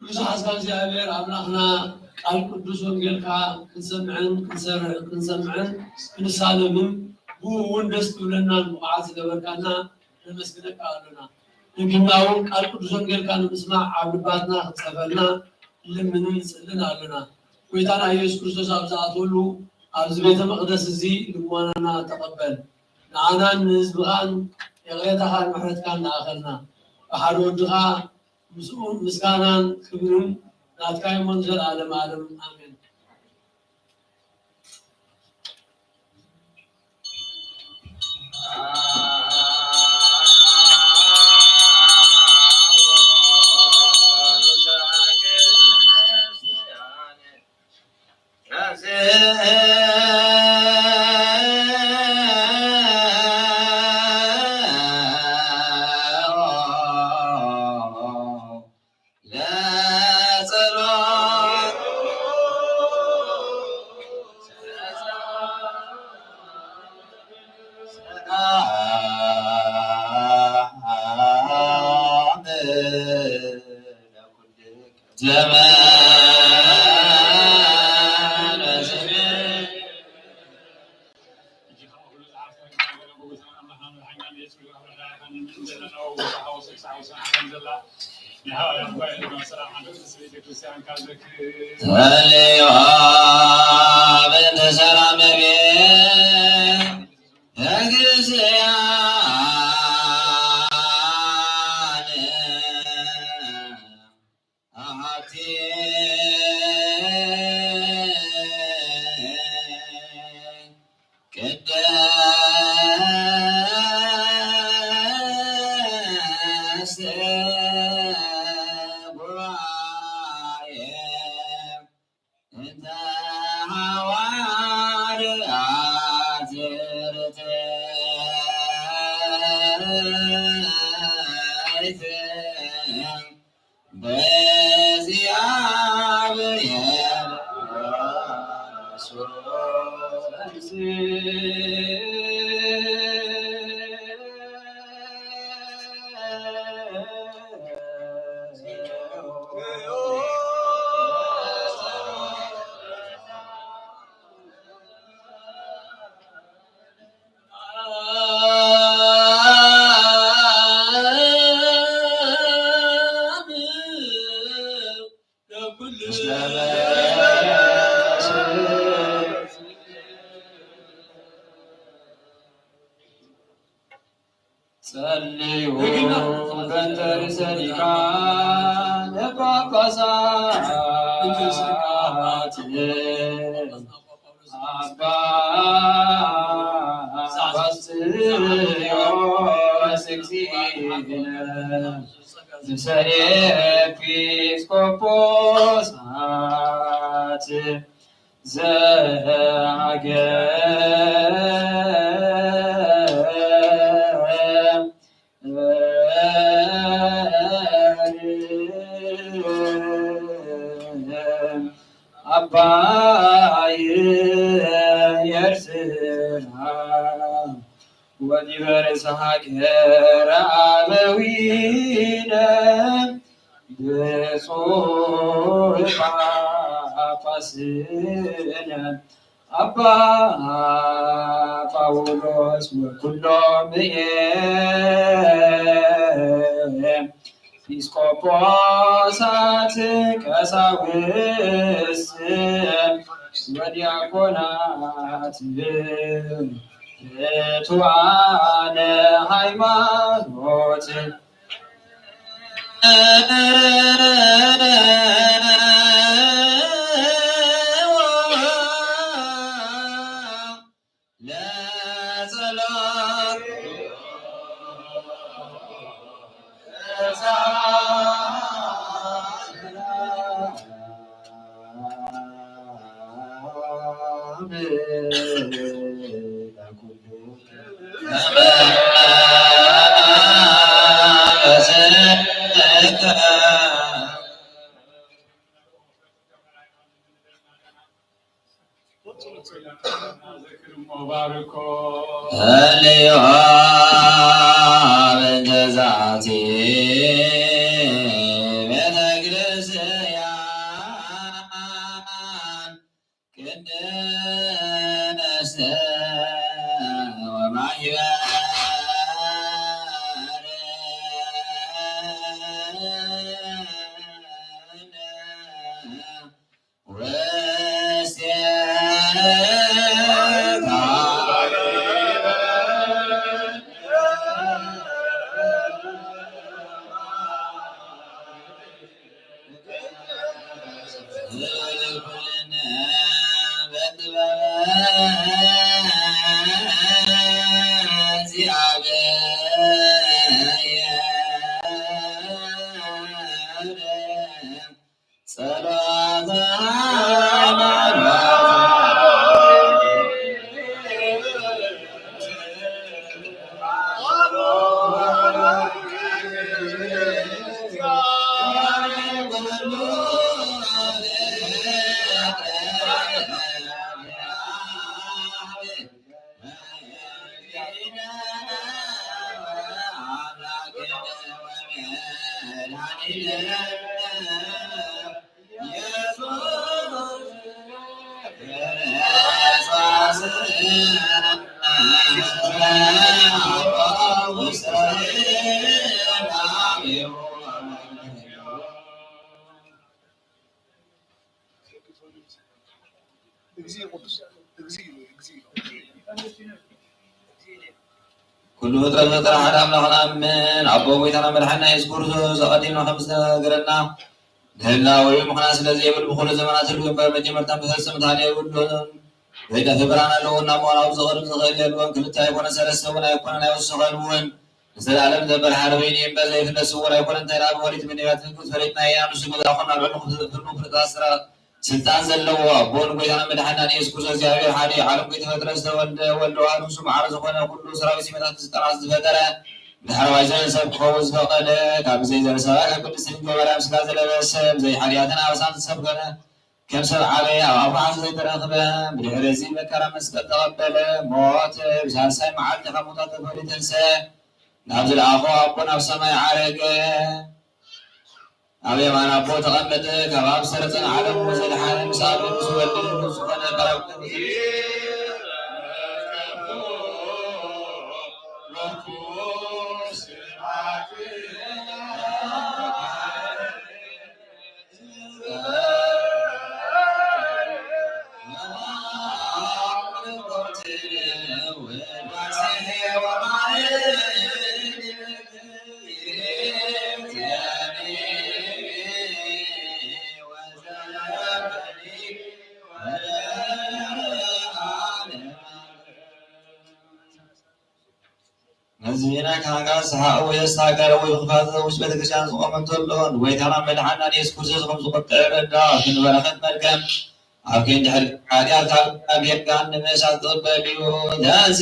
ብዙሕ ኣስካል እግዚኣብሔር ኣምላኽና ቃል ቅዱስ ወንጌልካ ክንሰምዕን ክንሰር-፣ ክንሰምዕን ክንሳለምን ብኡ እውን ደስ ክብለናን ብቑዓት ዝገበርካና ነመስግነካ ኣሎና። ደጊምና እውን ቃል ቅዱስ ወንጌልካ ንምስማዕ ኣብ ልባትና ክትጸፈልና ንልምንን ንጽልን ኣሎና። ጎይታና ኢየሱስ ክርስቶስ ኣብ ዝኣትወሉ ኣብዚ ቤተ መቕደስ እዚ ልመናና ተቐበል። ንዓናን ንህዝብኻን ይቕሬታኻን ምሕረትካን ንኣኸልና። ብሓደ ወድኻ ምስኡ ምስጋናን ክብርን ናትካ ይኹን ንዘለዓለመ ዓለም ኣሜን። ተልዮ በእንተ ሰላም ቤት ለክርስቲያን አሐቲ ቅድስት ጉባኤ እንተ ሐዋርያት ርትዕት በእግዚአብሔር ርዕሰ ሊቃነ ጳጳሳት አባ ባስልዮስ እግዚእነ ርእሰ ኤጲስቆጶሳት ዘሀገረ አባይ ኤርትራ ወዲበ ርእሰ ሀገረ አበዊነ ብፁዕ ጳጳስነ አባ ጳውሎስ ወኩሎም ኤጲስቆጶሳት ቀሳውስት ወዲያቆናት ርቱዓነ ሃይማኖት ለጸሎት ባርኮ። እልዮ በእንተ ዛቲ ቤተ ክርስቲያን ቅድስተ ወማይበረ ኩሉ ፍጥረት ፈጠረ ሓደ ኣምላኽ ንኣምን። ኣቦ ጎይታና መድሓኒና ኢየሱስ ክርስቶስ ኣቐዲምና ከም ዝተነገረና ንህላዌኡ ምኽንያት ስለ ዘይብሉ ብኹሉ ዘመናት ህልው እምበር መጀመርታን መፈጸምታን የብሉን። ዘይጠፍእ ብርሃን ኣለዎ፣ ናብ ምዃን ኣብ ዝቐርብ ዝኽእል የልቦን። ክልተ ኣይኮነን ሰለስተ እውን ኣይኮነን ኣይወሰኸን እውን። ንዘለዓለም ዘበር ሓደ ወይኒ እምበር ዘይፍለጥ ስውር ኣይኮነን። እንታይ ደኣ ብወሪት ብነቢያት ፍጥረት ፈሊጥናዮ ኢና። ንሱ ገዛ ኮና ልዕሊ ኩሉ ፍጥረታት ስራ ስልጣን ዘለዎ ኣቦን ጎይታና መድሓኒናን ኢየሱስ ክርስቶስ እግዚኣብሔር ሓደ እዩ። ዓለም ከይተፈጥረ ዝተወልደ ወልድ ዋሕድ ንሱ ማዕረ ዝኾነ ኩሉ ሰራዊት ሰማያት ስልጣናት ዝፈጠረ ብዳሕረዋይ ዘመን ሰብ ክኸውን ዝፈቐደ ካብ ብዘይ ዘር ሰብኣይ ካብ ቅድስት ድንግል ማርያም ስጋ ዝለበሰ ብዘይ ሓጢኣትን ኣበሳን ሰብ ኮነ። ከም ሰብ ዓበየ፣ ኣብ ኣፉ ሓሶት ዘይተረኽበ፣ ብድሕሪ እዚ መከራ መስቀል ተቐበለ፣ ሞተ፣ ብሳልሳይ መዓልቲ ካብ ሙታን ተፈልዩ ተንሰአ፣ ናብ ዝለኣኾ ኣቦ ናብ ሰማይ ዓረገ። ኣብ የማን ኣቦ ተቐመጠ፣ ካብ ኣብ ዝተረጸን ዓለሙ ዘድሓነ ምስ ኣብን ምስ ወልድን ንጉስ ዝኾነ ጳራቅሊጦስ ዝሚና ካንጋስ ሀኡ የስታገረ ወይ ብክፋት ውስጥ ቤተክርስቲያን ዝቆመ እንተሎ ወይ ታማም መድኃኒና ኢየሱስ ክርስቶስ ከም ዝቆጠረ ረዳ ግን በረከት መርገም አብ ክንድ ሕርቅ ኃጢአት ካብ አብ የጋን መሳት ተቀበልዩ። ዳንስ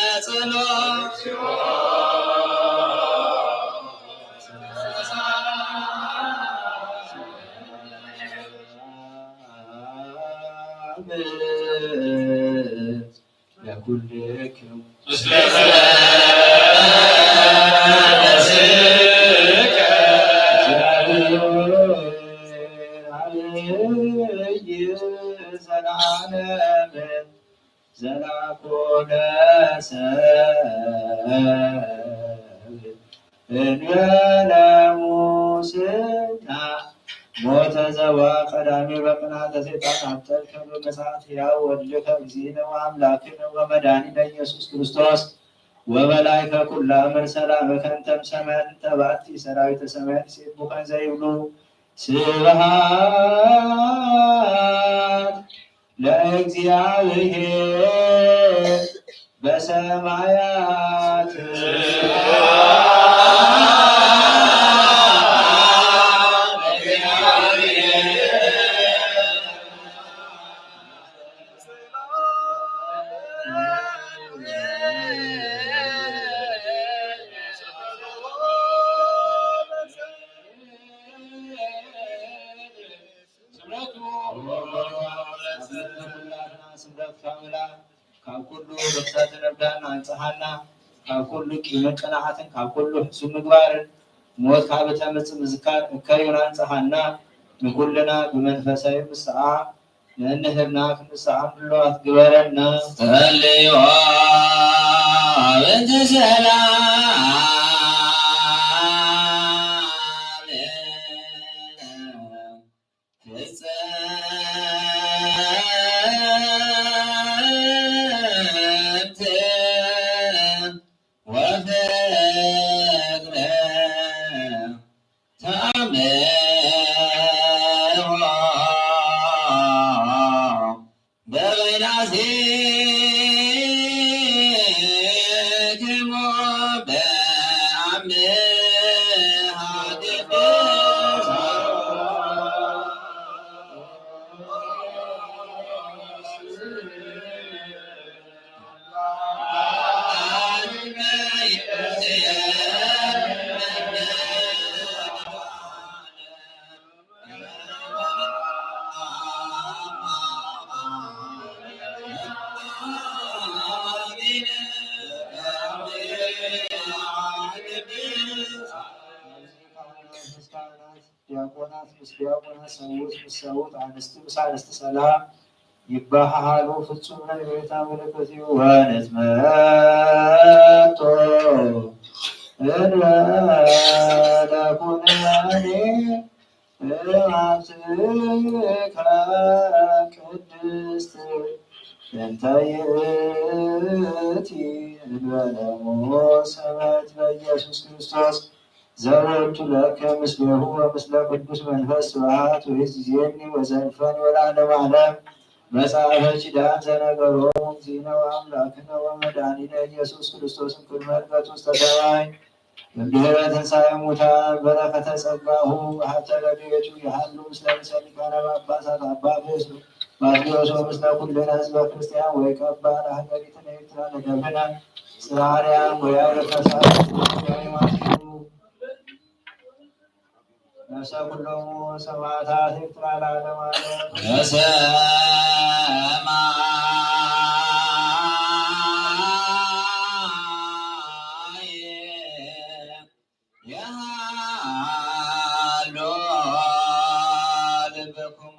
ለጸሎት ለኩልክሙ ዘላለም ዘላኮ ለሰብ እንበለ ሙስና ሞተ ዘዋ ቀዳሚ በቅንዓተ ሰይጣን አብጠልከ በመጽአት ሕያው ወልድከ እግዚእነ ወአምላክነ ወመድኃኒነ ኢየሱስ ክርስቶስ ወበላይከ ኩላ እምር ሰላምከ እንተ እምሰማይ እንተ ባቲ ሰራዊተ ሰማይ ንሴብሖከ እንዘ ይብሉ ስብሐት ለእግዚአብሔር በሰማያት። ስምረቱ ስምረት ካምላ ካብ ኩሉ ርክሰት ነብዳና አንጽሃና፣ ካብ ኩሉ ቂምን ቅንዓትን፣ ካብ ኩሉ ሕሱም ምግባርን፣ ሞት ካብ ተምጽእ ምዝካር እከዩን አንጽሃና፣ ንኩልና ብመንፈሳዊ ምሳአ ነንህርና ክንሳአም ድሉዋት ግበረና። ጸልዩ በእንተ ሰላም ፍጽምት ወፍቅረ ተአምሮ በበይናቲክሙ በአምሃ ቅዱስ ዲያቆናት፣ ዲያቆናት፣ ዲያቆናት፣ ሰውት፣ ሰውት፣ አንስት፣ አንስት ሰላም ይባሃሃሉ። ፍጹም ነው የጌታ ምልክት ይሆን። እትመቶ እንበለ ኩነኔ እምአትከ ቅድስት እንተ ይእቲ እንበለ ሞት ሰማዕት በኢየሱስ ክርስቶስ ዘወቱ ለከ ምስሌሁ ወምስለ ቅዱስ መንፈስ ስብሐት ወይእዜኒ ወዘልፈኒ ወለዓለመ ዓለም። መጽሐፈ ኪዳን ዘነገሮሙ እግዚእነ ወአምላክነ ወመድኃኒነ ኢየሱስ ክርስቶስ እምቅድመ ዕርገቱ ውስተ ሰማይ እምድኅረ ትንሣኤ ሙታን በረከተ ጸጋሁ ሀብተ ረድኤቱ ይሃሉ ምስለ ርእሰ ሊቃነ ጳጳሳት አባ ባስልዮስ ወምስለ ኩልነ ሕዝበ ክርስቲያን ወይቀባ ለሀገሪትነ ኤርትራ ለደብነ ጽራሪያን ወያረፈሳ ነፍሰ ኩሎሙ ሰማዕታት ኤርትራ ለዓለመ ዓለም። በሰማይ የሃሎ ልብክሙ።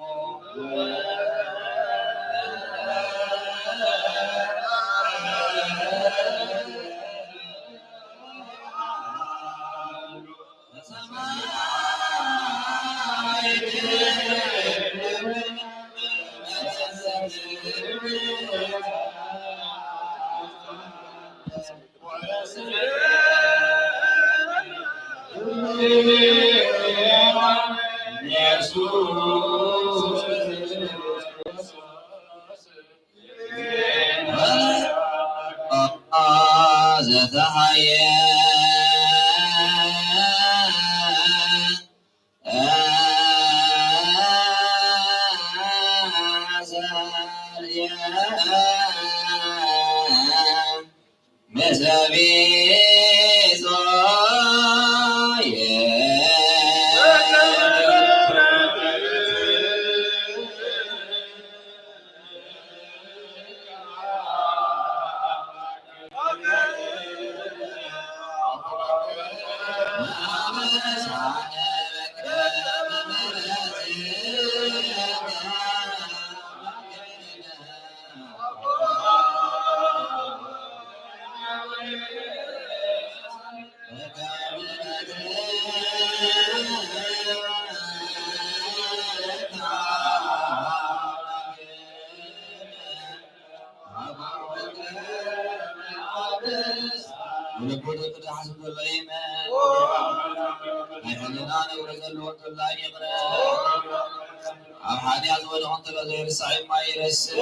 ኣብ ሓጢኣት ወድቀን ተሎ ዘይርስዕ ማይ ይረስዕ።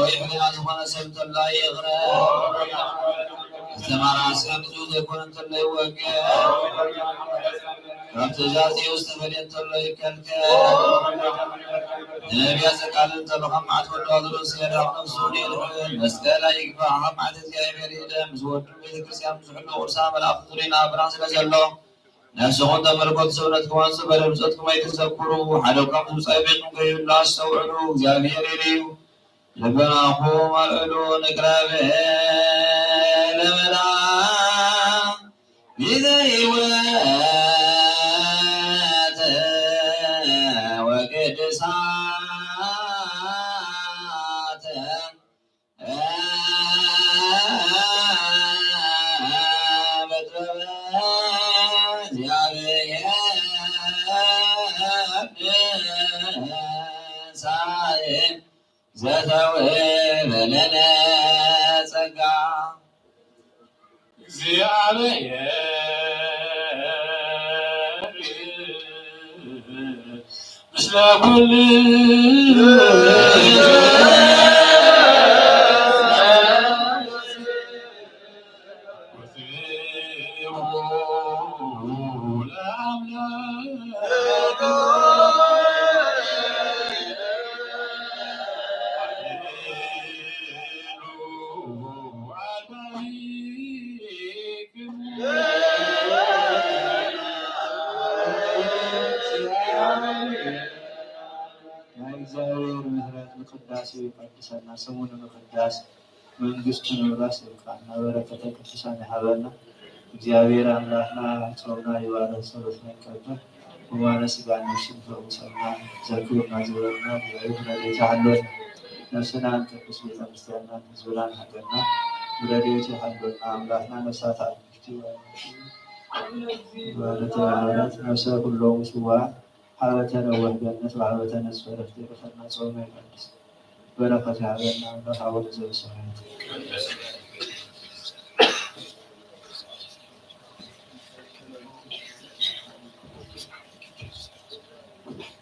ይሕልና ዝኾነ ሰብ እንተሎ ይቕረ። ዝተማራስዐ ንጹህ ዘይኮነ እንተሎ ይወገ። ካብ ትእዛዝ ዝተፈልየ እንተሎ ይከልከል። ነቢያት ዘቃልል እንተሎ ካብ መዓት ወልዶ ኣዝሮ ዝገደለ ነፍሱ የድሕን። መስቀል ኣይግባእ ካብ መዓት እግዚኣብሔር ይእደም። ምስ ወዱ ቤተክርስትያን ብዙሕ ኣሎ። ቅዱሳን መላእክት ዙሪና ብርሃን ስለ ዘሎ ነፍስኹም ተመልከቱ፣ ሰውነትኩም ኣንጹ፣ በደል ብጾትኩም ኣይትዘክሩ። ሓደ እኳ ምስ ብጻይ ቤትኩም ከይህሉ ኣስተውዕሉ፣ እግዚኣብሔር ኢሉ እዩ። ልቦናኹም ኣልዕሉ፣ ንቅረብ ለመድኃኒተ ሕይወት ወቅድሳተ ዘተውህበ ለነ ጸጋ። ናይ እግዚኣብሔር ምሕረት ንቅዳሴው ይቀድሰና፣ ስሙን ንምቅዳስ መንግስቱን ንምውራስ ይብቃና። በረከተ ቅዱሳን ይሃበና። እግዚኣብሔር ኣምላኽና ጾምና ይባርክ፣ ጸሎትና ይቀበል። ሕሙማነ ሥጋን ነፍስን ይፈውሰልና፣ ዘክሩና ዝበለና እግዚኣብሔር ረድኤቱ ይሃልወና። ነፍስና ንቅድስ ቤተ ክርስቲያንና ህዝብናን ሃገርና ረድኤቱ ይሃልወና። ኣምላኽና ነፍሳት ኣርክቲ ወረተ ማህበራት ነፍሰ ኩሎም ስዋዓት ሀበተ ለወህ ገነት ወሀበተ ነጽፈ ዕረፍት ይቅበልና። ጾመ ይቀድስ በረከቱ ይሃበልና። አምላክ አቡነ ዘበሰማያት።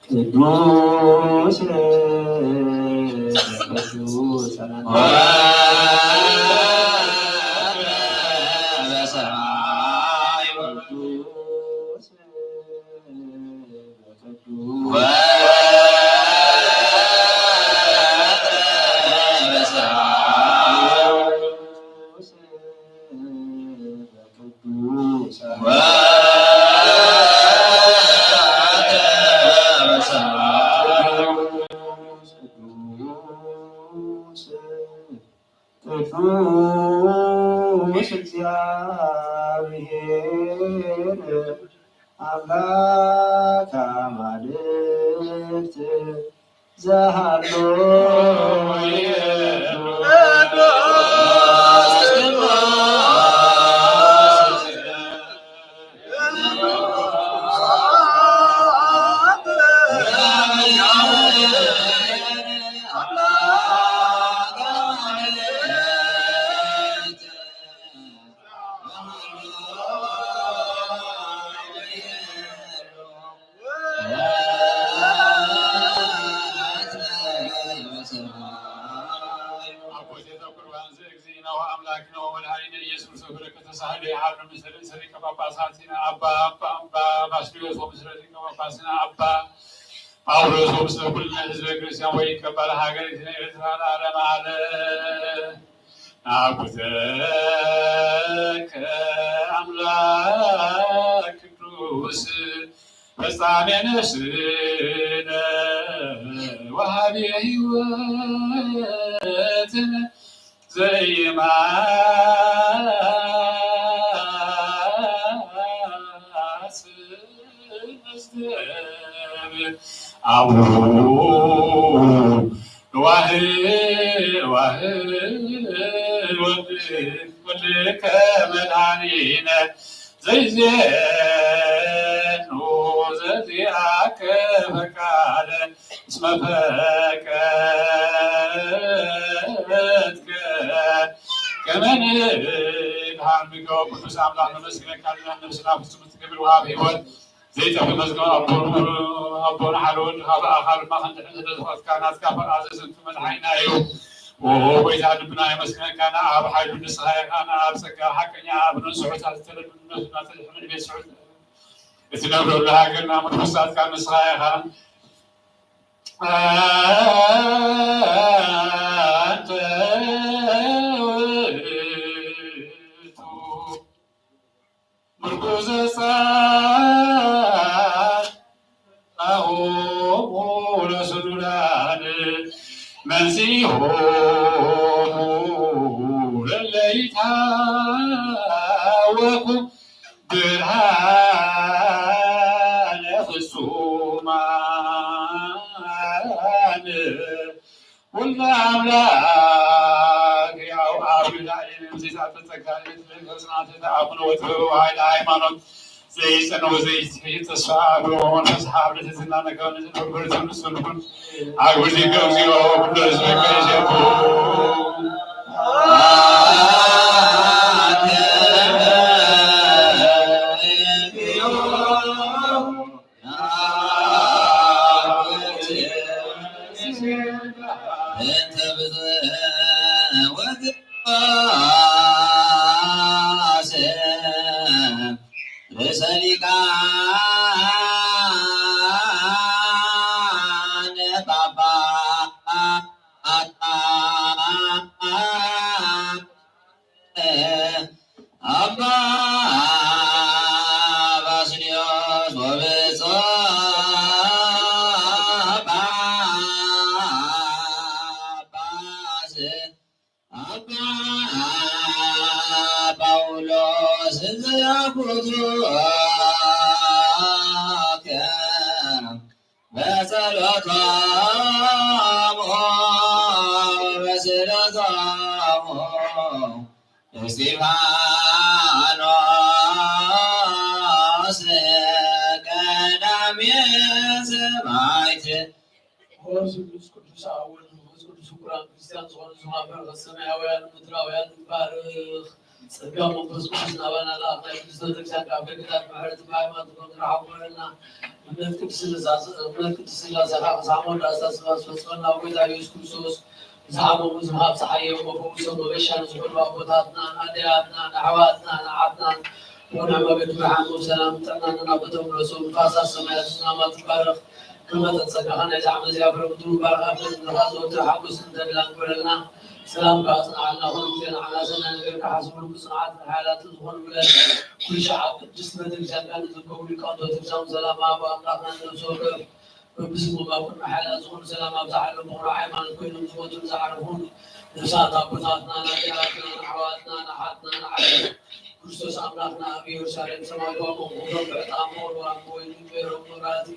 ቅዱስ ቅዱስ ቅዱስ እግዚአብሔር አምላክ አማልክት ዘሃሎ አባ፣ አባ፣ አባ ባስልዮስ ወምስለ ሊቀ ጳጳስነ አባ ጳውሎስ ወምስለ ኩልነ ህዝበ ክርስቲያን ወኢይቀባ ለሀገሪትነ ኤርትራ ለዓለመ ዓለም። ናኩተከ አምላክ ቅዱስ ፈጻሜ ነፍስነ ወሃቤ ሕይወትነ ዘይማስ መዝገብ አቡ ዋህ ዋህ ወልድ ወልድከ መድኃኒነ ዘይዜኑ ዘዚአከ ፈቃደ እስመ ፈቀድከ ከመ ንድኃን ብከ። ቅዱስ አምላክ ነመስግነካ፣ ነፍስና ፍጹም ትገብር ወሃብ ሕይወት ዘይጠፍ መዝገብ አቦን፣ አቦን ሐለ ወልድ ሀበ አካል ማኸን ድሕን ስለዝፈቀድካ ናትካ ፈቃድ ዘዝንቱ መድኃኒና እዩ። ኦ ጎይታ ልብና የመስግነካ፣ ነአብ ኃይሉ ንስኻ ኢኻ፣ ነአብ ጸጋ ሐቀኛ አብ ነን ስሑታት ዝተለሉ ነፍስና ተድሕን ቤት ስሑት እትነብረሉ ሃገርና ምርኩስ ጻድቃን ንስኻ ኢኻ። አንተ ውእቱ ምርኩሰ ጻድቃን ለስሉላን መንሥኢሆሙ ለለይታወኩ ብርሃነ ፍጹማን። ወልደ አምላክ ያው አብ ይላል። ጸጋ፣ ጽናት፣ ተአምኖ፣ ወጥበብ፣ ኃይለ ሃይማኖት ዘይጸንዕ ዘይትሕይል ተስፋ አልቦ መንፈስ ሀብ ለትሕትና ነጋውነት በርበርትን ምስሉን አግብር ዲከ እግዚኦ ኩሎ ህዝበከ ይሴብሑ። እንተ ብፁዕ ወቅዱስ ርእሰ ሊቃነ ጳጳሳት አባ ባስልዮስ ወብፁዕ ጳጳስ አባ ጳውሎስ ዘያኩቱ በጸሎቶሙ በስእለቶሙ እስጢፋኖስ ቀዳሜ ሰማዕት። ኦ ስሉስ ቅዱስ አብ ወወልድ ወመንፈስ ቅዱስ፣ ፍቁራን ክርስቲያን ዝኾኑ፣ ዝማም በረኸት ሰማያውያን ምድራውያን ይባርኽ። ጸጋ መንፈስ ቅዱስ ናባና ለኣኽ፣ ናይ ቅድስት ቤተክርስቲያን ካብ ደገታት ምሕረት ብሃይማኖት ንረሓቕ በለና። እምነት ቅድስት ስላሴ፣ እምነት ቅድስት ስላሴ ካብ ክሳብ መወዳእታ ስብሐት ፈጽመና። ኣብ ጎይታ ኢየሱስ ክርስቶስ ዝሓመሙ ዝምሃብ፣ ዝሓየሙ መፈውሶም፣ መገሻ ንዝኾኑ ኣቦታትና፣ ንኣደያትና፣ ንኣሕዋትና፣ ንዓትና፣ ወንዕመ ቤት ብርሃን ወሰላም ጥዕናን ናብ እቶም ርእሶም ንፋሳት ሰማያት ዝናማ ትባረኽ። ክመጠን ጸጋኻ ናይዚ ዓመት እዚኣ ፍረ ምድሩ ባርኽ፣ ኣብ ደንበኻ ዘወትር ሓጎስን ተድላን ግበረልና። ሰላምካ ኣጽንዓልና፣ ኩሉ ግዜ ንዓና ሰናይ ነገር ክሓስቡሉ ብጽንዓትን ሓያላትን ዝኾኑ ብለን፣ ኩሉ ሻዕ ኣብ ቅድስት ቤተክርስትያንካ ንዝርከቡ ሊቃውንተ ቤተክርስትያን ሰላም ኣብ ኣምላኽና ንነፍሲ ወከፍ በብስሞም ኣብ ቅድሚ ሓያላት ዝኾኑ ሰላም ኣብዝሓሎም፣ ብኹርዓ ሃይማኖት ኮይኖም ዝሞቱን ዝዓረፉን ነፍሳት ኣቦታትና፣ ንኣዴታትና፣ ንኣሕዋትና፣ ንኣሓትና፣ ንዓበይትና። ክርስቶስ ኣምላኽና ኣብ ኢየሩሳሌም ሰማይ ጓሞም ክብሮም ብዕጣን መወልወል ብወይኒ ገይሮም መብራህቲ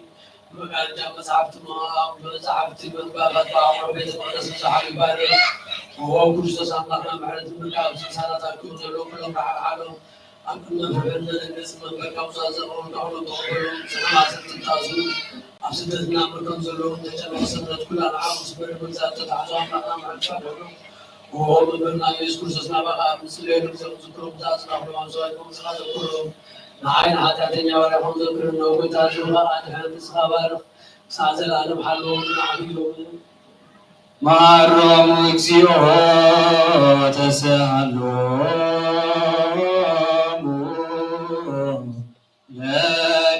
ብመጋረጃ መጻሕፍቲ ምሃብ ብመጻሕፍቲ ምንባባት ብኣእምሮ ቤተ መቕደስ ብዙሓት ይባርኽ። እወ ክርስቶስ ኣምላኽና ምሕረት ምልካ ኣብ ስልሳና ታኪቦም ዘለዉ ኩሎም ብሓደ ሓዶም ኣብ ቅድሚ ፍርሕን መደንገጽን መንበርካ ውጻእ ዘቕረብካ ኩሎም ተቐበሎም። ጸገማት ዘትንታሱ ኣብ ስደትና ምልኮም ዘለዉ ተጨነቑ ሰንበት ኩላ ንዓኹም ስበር ብምግዛእ ተታሕዞ ኣምላኽና ምሕረት ይባርኽ። እወ መምህርና ኢየሱስ ክርስቶስ ናባኻ ኣብ ንጽልየሉ ግዜ ዝክሮም ዝኣጽናኹ ለማም ሰብኣይ ብምጽላ ዘክሮም። ንዓይ ንሓጢኣተኛ ባርያኹም ዘክርኒ። እወ ጎይታ ህዝብኻ ኣድሕን፣ ንስኻ ባርኽ። ክሳዕ ዘለኣለም ሓልዎም ንዓኹም። መሃሮሙ እግዚኦ ተስሃሎሙ።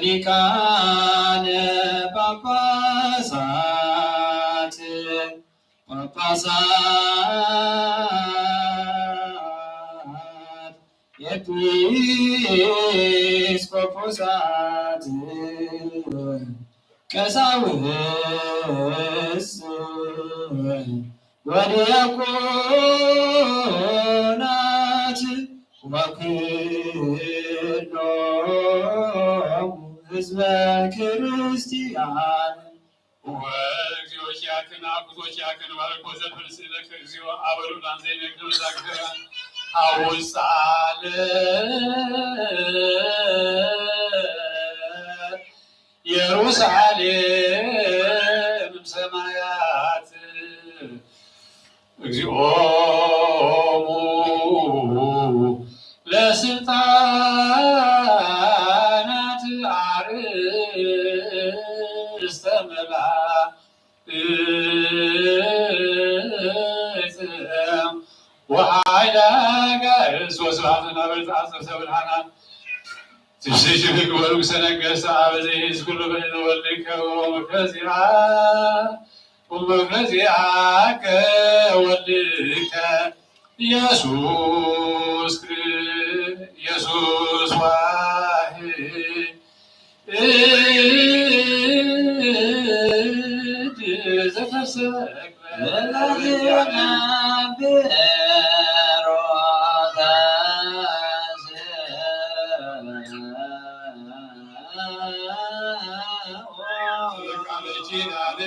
ሊቃነ ጳጳሳት፣ ጳጳሳት፣ ኤጲስቆጶሳት፣ ቀሳውስት ወዲያቆናት ወኩሎሙ ሕዝበ ክርስቲያን። ወእግዚኦ ኪያክን አግዞ ኪያክን ባርኮ ዘፈንስ ለከ እግዚኦ አበሉ ዳን ዘይነግር ዛግረ አውሳለ ኢየሩሳሌም ሰማያት እግዚኦሙ ለስልጣናት አርእስተ መላእክት ወኃይለ አጋእዝት ወስብሐት ለነ በልዕልት አጸብተ ብርሃናት። ትስብእት ይብህግ ወንጉሰ ነገስት አበ ዘይእዝ ኩሉ በእዝነ ወልድከ ወመፍረዚአ ወመፍረዚአከ ወልድከ ኢየሱስ ክርስ-፣ ኢየሱስ ዋህድ እድ ዘተሰቅለ ለለዝነብሮ ተንሥእ። ቃለ ኪዳን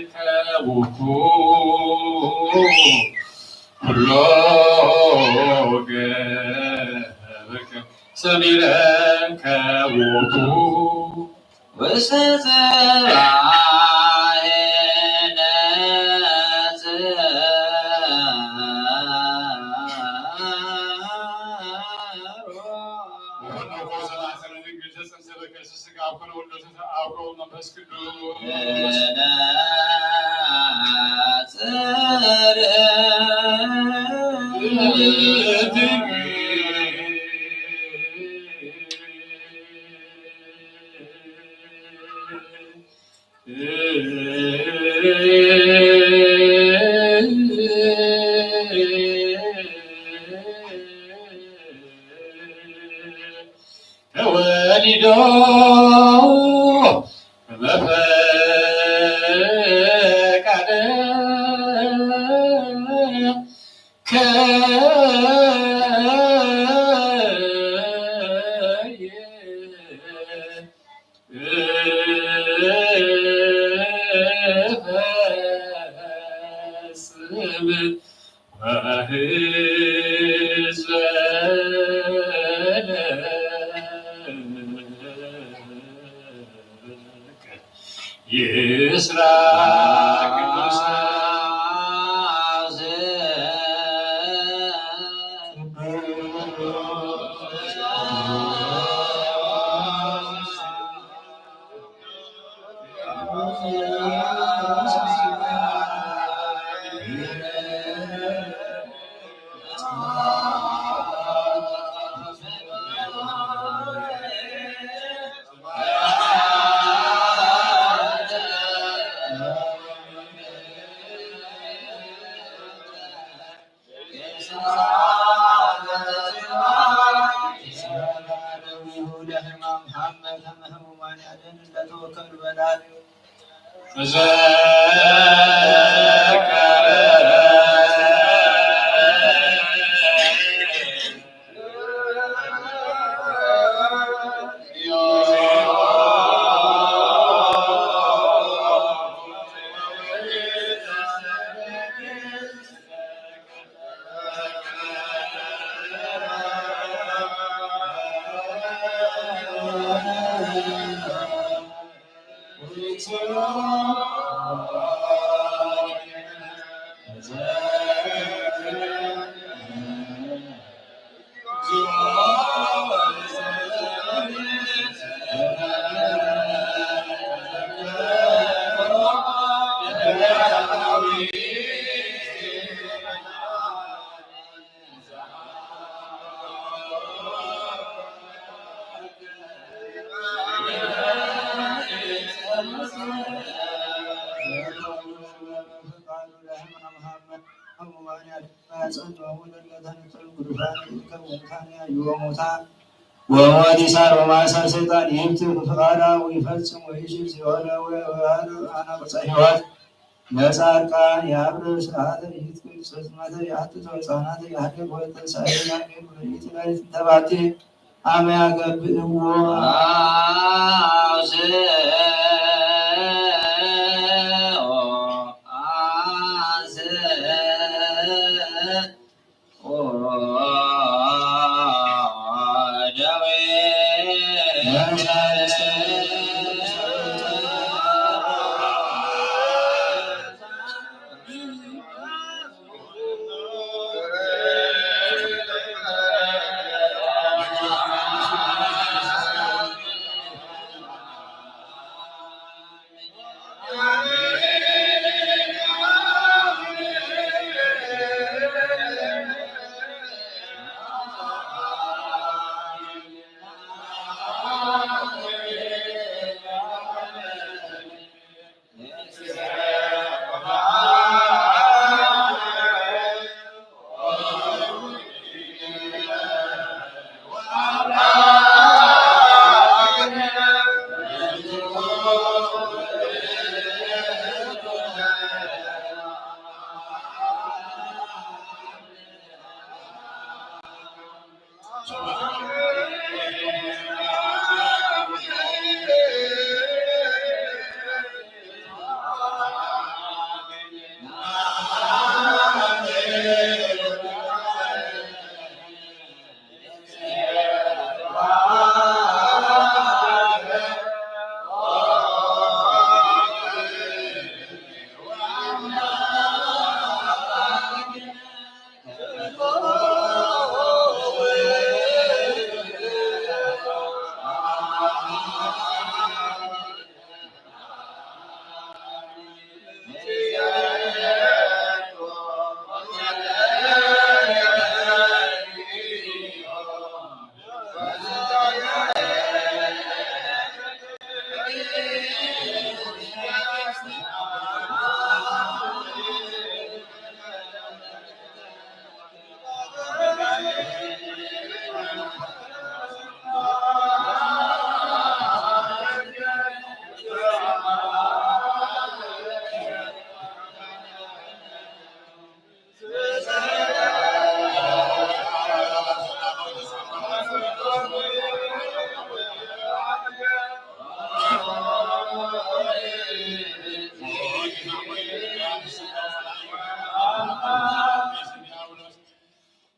ከውኩ ኩሎ ገብርከ ሰሚረ ከውኩ ውስተ ጽባሕ ነጽሮ። ተወሊዶ በፈቃደ ከየ ፈጽም ወህዝበ ይስራ ቅዱስ መካንያ ይወሙታ ወወዲሳር ወማእሰር ሰይጣን ይብትክ ፍቃዳ ወይፈጽም ወይሽር ሲኦል ወአናቅጸ ሕይወት ለጻድቃን የአብርህ ስርዓተ ይትቅል ጽልመተ የአትቶ ሕፃናተ የአደግ ወተንሳኤ ያቄብ ወይትላይት ተባቲ አመ ያገብእዎ አስኦ አስኦ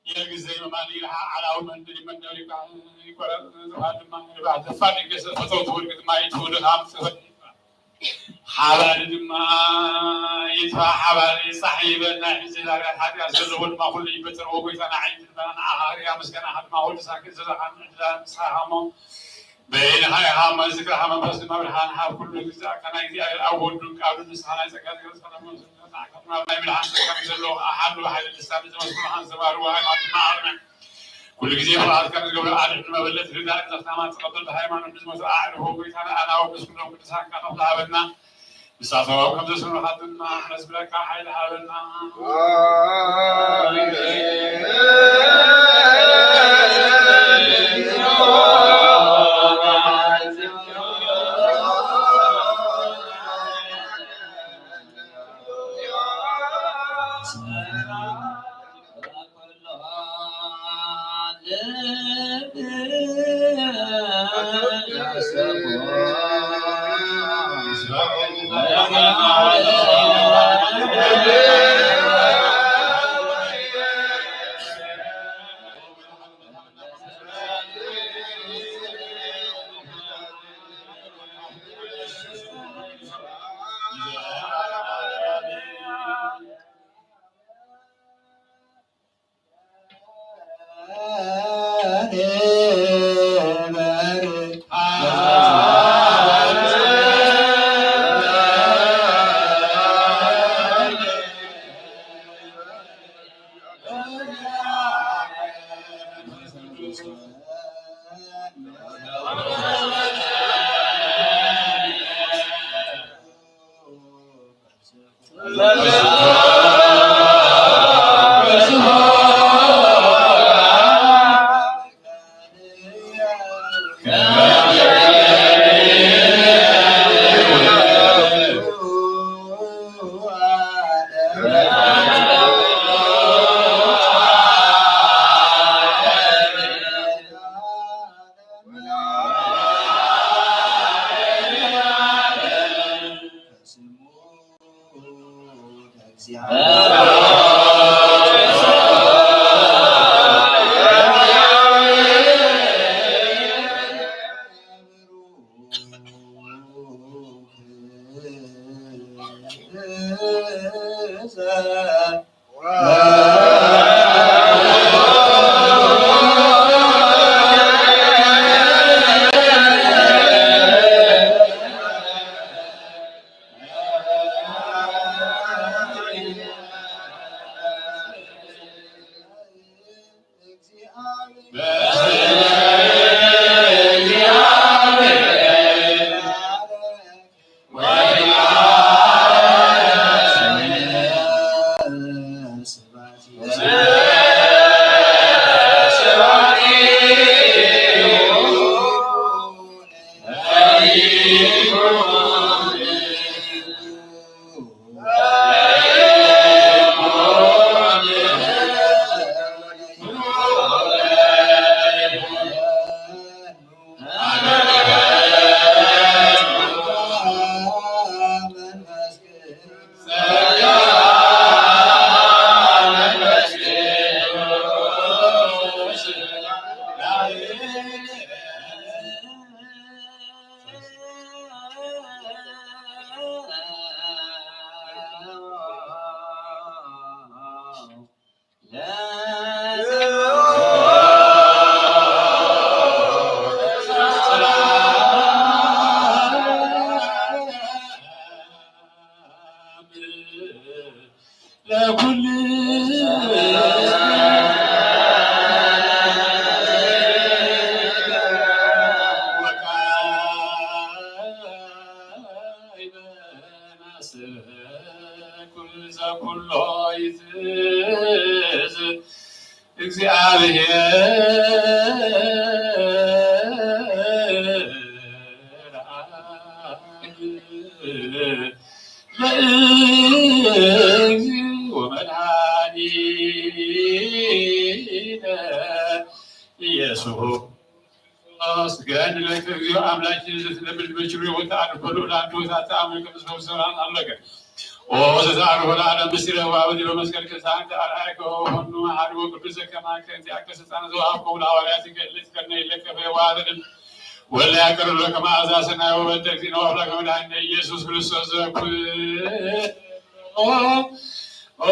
የጊዜ መማን ይልሃ ዓላው መንድል ይመንደው ይቃ ይቆረጥ ዘውሃ ድማ ይልባህ ዘፋን ይገሰ ፈተው ትውልቅ ድማ ይትውልድ ሃም ጽፈት ይልባህ። ሓባሪ ድማ ይትፋ ሓባሪ ጻሕ ይበል ናይ ሕዚ ላጋ ሓጢኣት ዘለዎ ድማ ኩሉ ይበጥር ወጎይታ ናይ ዓይኒ ድማ ንኣኻ ርያ ምስጋና ድማ ወዲ ሳክል ዘለኻን ዕድላን ንስኻ ሃሞ በይንኻ ኢኻ መዝክርኻ መንፈስ ድማ ብርሃን ሃብ ኩሉ ግዜ ኣካና እግዚኣብሔር ኣብ ወዱን ቃሉን ንስኻ ናይ ጸጋ ነገር ጸጋ መንፈስ ኣካና ናይ ብርሃን ጸጋ ዘለዎ ኣሓዱ ብሓይሊ ልሳን ዘመስክሩኻን ዘባርዎ ሃይማኖት ድማ ኣርመን ኩሉ ግዜ ፍርሃት ካብ ዝገብሩ ኣድሕኑ መበለት ርዳእ ዘኽታማት ተቐበል ብሃይማኖት ንዝሞቱ ኣዕርፎ ጎይታና ኣናወግስ ኩሎም ቅዱሳን ካኖም ዝሃበና ንሳቶም ከም ዘስምሩኻ ድማ ነስምረካ ሓይሊ ሃበና። ኩሉ ይእዝ እግዚአብሔር ወመድኃኒነ ኢየሱስ። አመስግነን ለእግዚኦ አምላክ ይዘት ለብል በችሩ ወተአርፈሉ ለአንተ ወታተ አመን ቅዱስ ሰላም አለከ። ኦ ዘተአርፈ ለዓለም ምስጢረ ወአበዲ በመስቀል ቅዱሳን ተአርአይከ ወሆኑ አሐዱ ወቅዱስ ዘከማከ እንዚአከ ስልጣን ዘወሀብከ ለሐዋርያትከ እለ ትቀነይ ለከፈ ወአበድን ወለ ያቀርብ ለከ መዓዛ ሰናይ ወበተ እግዚእነ ወአምላከ መድኃኒነ ኢየሱስ ክርስቶስ ዘኩ ኦ ኦ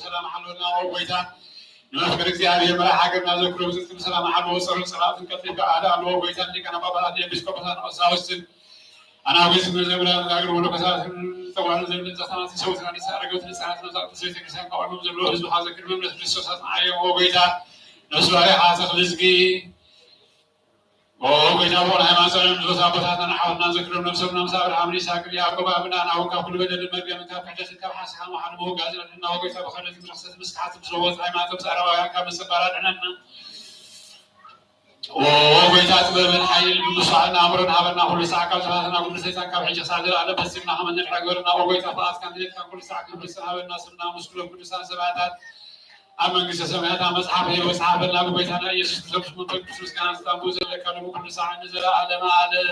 ሰላም ሐሎ። ኦ ጎይታ፣ ንመፍቀር እግዚኣብሔር መራሕ ሀገርና ዘክሮ ብዝክም ሰላም ሐሎ። ጸሎት ጸሎትን ቀጥል በዓል አሎ። ኦ ጎይታ፣ ሊቃነ ጳጳሳት፣ ኤጲስቆጶሳት፣ ቀሳውስትን፣ አናጉስ መዘምራን፣ አግሮ መነኮሳትን፣ ጸዋን ዘንድ ጸናት ሰውትን፣ አዲስ አረጋውያትን፣ ሕፃናትን፣ አዛውንትን፣ ቤተክርስቲያን ካወሉም ዘሎ ህዝብ ሐዘክር መምለስ ክርስቶስ አጽናየ። ኦ ጎይታ፣ ነፍስ ባሪያ ሐዘክ ልዝጊ ኦ ጎይታ፣ በሆነ ሃይማኖት ጸሎት ንዘወትር አባታትና አባታትና ዘክረው ነፍሰውና ምስ አብርሃምን ይስሐቅን ያዕቆብ አብና ናሁ ካብ ኩሉ በደልን መርገምን ካብ ክሕደትን ካብ ሐሰት ሐሳብን መሐሪ መወጋዝን አድነና። ኦ ጎይታ፣ ብኸደትን ብርኽሰትን ምስ ከሓትን ምስ ለወጥ ሃይማኖት ምስ ኣረማውያን ካብ ምጽባር አድነና። ኦ ጎይታ፣ ጥበብን ኃይልን ምስትውዓልን ኣእምሮን ሃበና። ኩሉ ሰዓት ካብ ጥፋትና ኩሉ ሰይጣን ካብ ሕጂ ክሳዕ ዘለዓለም ፈጺምና ከመንድሕና ግበረና። ኦ ጎይታ፣ ፍቓድካን ድሌትካን ኩሉ ሰዓት ክንፍጽም ሃበና። ስምና ምስ ኩሎም ቅዱሳን ሰማዕታት ኣብ መንግስተ ሰማያት ኣብ መጽሓፍ ሕይወት ጸሓፈልና። ብጎይታና ኢየሱስ ክርስቶስ መንፈስ ቅዱስ ምስጋና ዝታቡ ዘለካ ኩሉ ሰዓት ንዘለዓለመ ዓለም።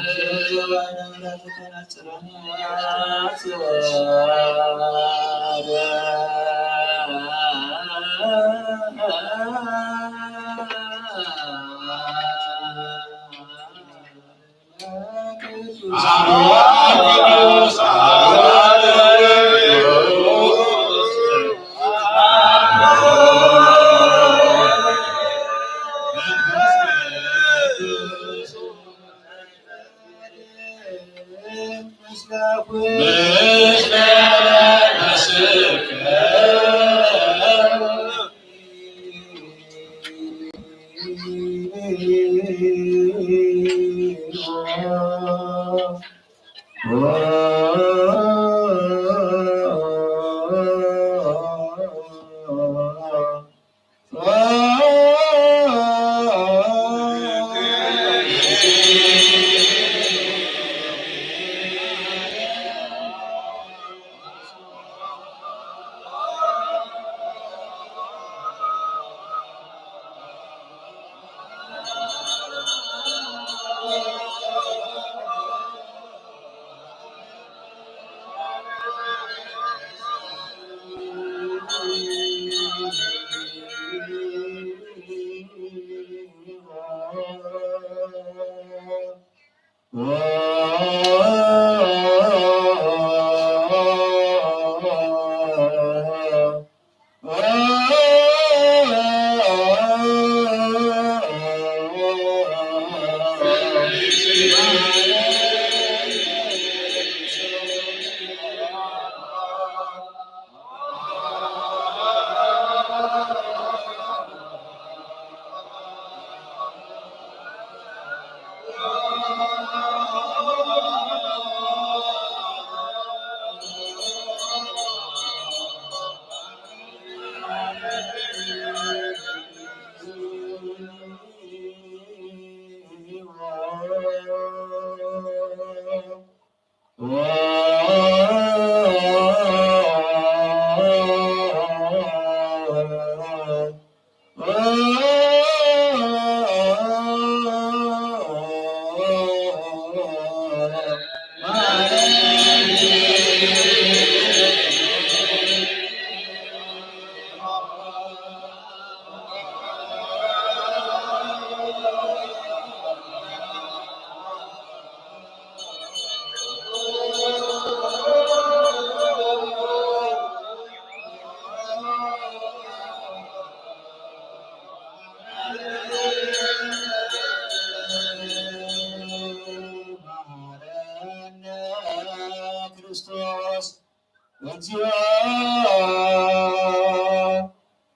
እግዚኦ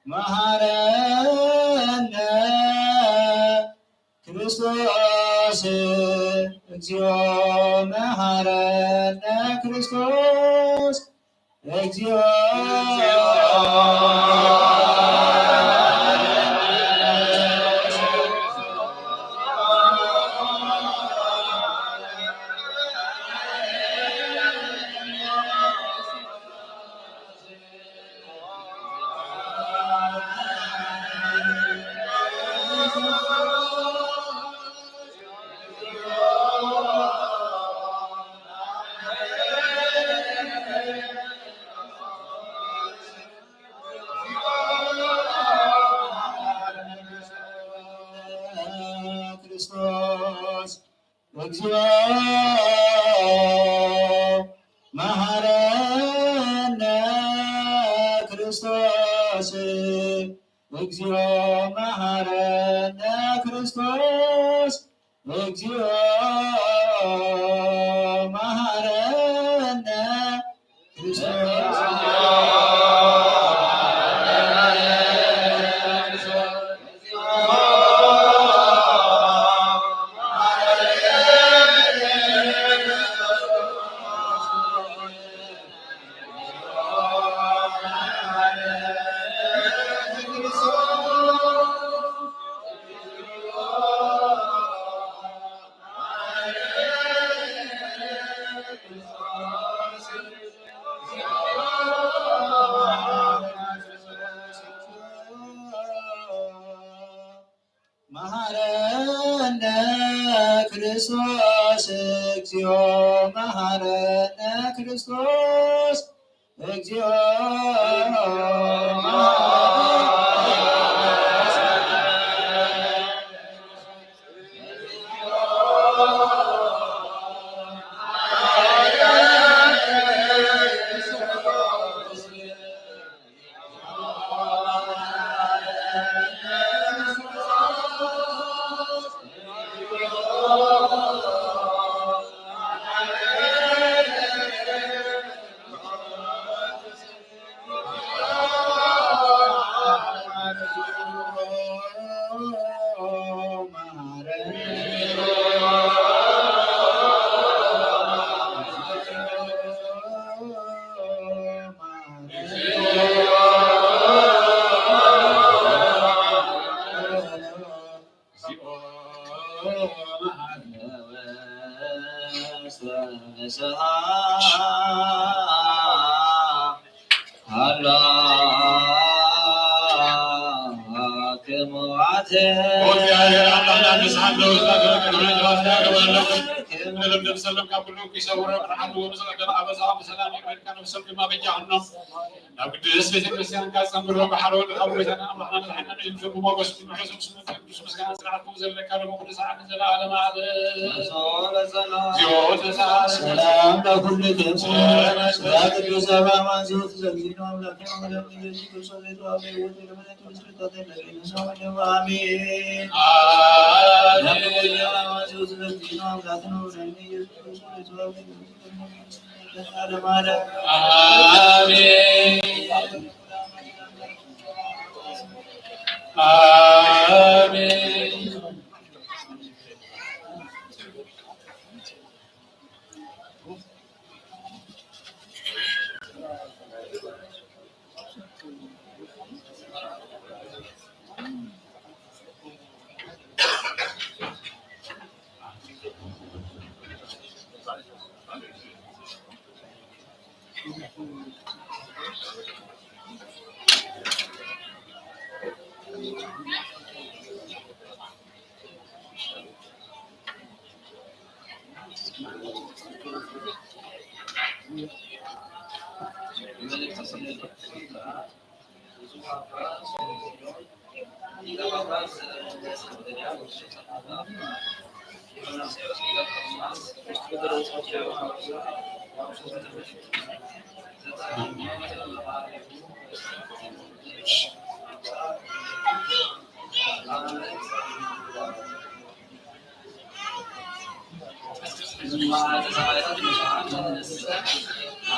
መሐረነ ክርስቶስ። እግዚኦ መሐረነ ክርስቶስ። እግዚኦ ክርስቶስ። እግዚኦ መሐረነ ክርስቶስ። እግዚኦ መሐረነ ክርስቶስ። እግዚኦ መሐረነ ክርስቶስ። መሐረነ ክርስቶስ። እግዚኦ መሐረነ ክርስቶስ። እግዚኦ መሐረነ ናብ ቅድስት ቤተክርስቲያን ካጸንብሮ በሐሮ ወልድ አቡነ ሰላም ይቀርብና ሞገስ ቅዱስ ምስጋና ስርዓት ዘለካ ለመቅደስ ዓለም ዘላለም ዓለም። እግዚኦ ተሳስ ሰላም ለኩልክም። ስለ ቅዱስ አባማን ዘወት ዘግዚኖ አምላክን ወደም ኢየሱስ ክርስቶስ የተዋበ ህይወት ለመለክቱ ስርጣት ለቀኝ ሰው አሜን። አሜን። አሜን። አሜን።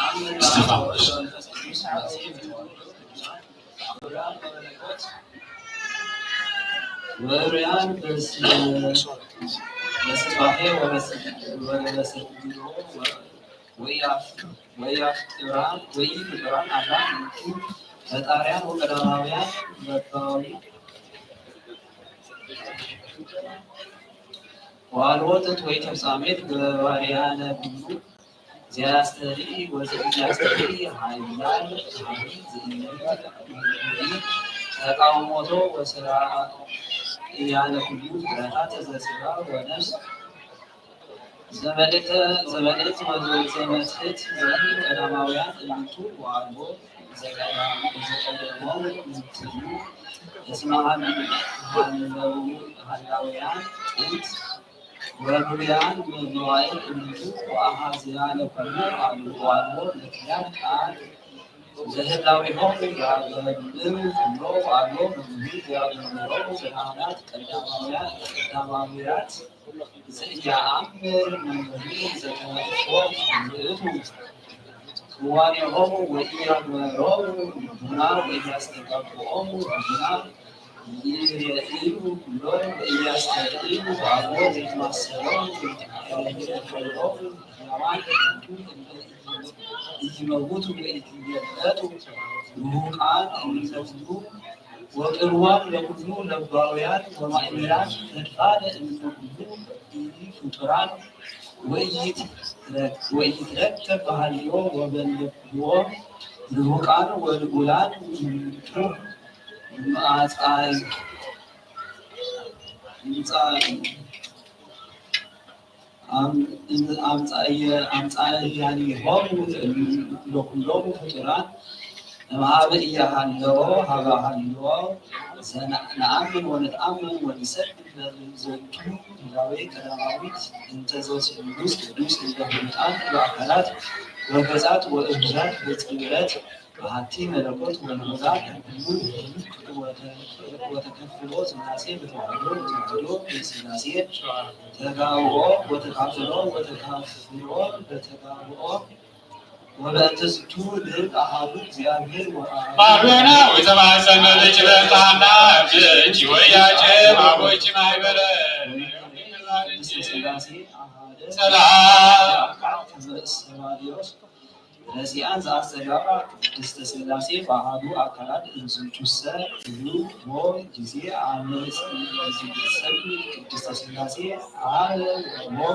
እስቲፋኖስ። ወርያን በስ-፣ በስባሄ ወበስ-፣ ወበስግዶ ወ-፣ ወያፍ-፣ ወያፍጥራን፣ ወኢፍጥራን አላ እንቱ ፈጣሪያን ወቀዳማውያን ለባዊ ወአልቦ ጥንት ወኢተፍጻሜት ገባርያነ ኩሉ ዘያስተርኢ ወዘኢያስተርኢ ኃያል ኃይል ዘኢይመውት ተቃውሞቶ ወስራያነ ኩሉ ፍጥረታት ዘሥጋ ወነፍስ ዘመልእተ-፣ ዘመልእት ወዘመትሕት ዘእም ቀዳማውያን እምንቱ ወአልቦ ዘቀደሞም እምንትኑ እስመ ሀል-፣ ሀለውያን ጥንት ወብሉያን መዋዕል እምንቱ ወአሐዝያነ ኩሉ አልቦ ወአልቦ ምክንያት ቃል ዘህላዌሆሙ ያገምም ኩሎ ወአልቦ መምህር ያገምሮሙ ዘካህናት ቀዳማውያን፣ ቀዳማውያት ዘኢየአምር መምህር ዘተነፍሶ ውእቱ። ክዋኔሆሙ ወኢያግበሮሙ ልቡና ወኢያስተጋብኦሙ ልቡና። ይርእዩ ኩሎን ወኢያስተርእዩ አልቦ ዘይትማሰሎሙ ወይትቀየሮሙ ሕያዋን እምንቱ እለ ኢይመውቱ ወኢይትየለጡ ርሁቃን እምነ ኩሉ ወቅርባን ለኩሉ ለባውያን ወማእምራን ፈድፋደ እምነ ኩሉ ኢፍጡራን ወኢይትረክ-፣ ወኢይትረከብ በሃልዮ ወበልብዎ ርሁቃን ወልዑላን እምንቱ ማጻይ-፣ ምጻ-፣ አም-፣ አምጻእየ-፣ አምጻእያኒሆሙ ለኩሎሙ ፍጡራን እምሃበ ኢያሃለወ ሀበ ሃለወ ዘነ-፣ ነአምን ወነትአመን ወንሰግድ ለዝንቱ ህላዌ ቀዳማዊት እንተ ዘስሉስ ቅዱስ እንደ ህሉቃን በአካላት ወገጻት ወእህዛት በጽምረት በሀቲ መለኮት ወልወላድ እምኩሉ ህልቅ ወተ-፣ ወተከፍሎ ሥላሴ በተዋህዶ ወተዋህዶ በሥላሴ ተጋብኦ ወተካፍሎ ወተካፍሎ በተጋብኦ ወበእንተ ዝንቱ ልዕል አሐዱ እግዚአብሔር ወአብ አቡነ ወተማሰነ በኪበ ጣና ብእንቲ ወያቄ አቦች ማይበረ ቅድስተ ሥላሴ አሐደ ሰላም። አምላክ በእስተባዲዮስ ረሲአን ዘአስተጋባ ቅድስተ ሥላሴ በአሐዱ አካላት እምዝንቱሰ እሉ ሆ ጊዜ አመ ይሰሚ ቅድስተ ሥላሴ አብ ሆ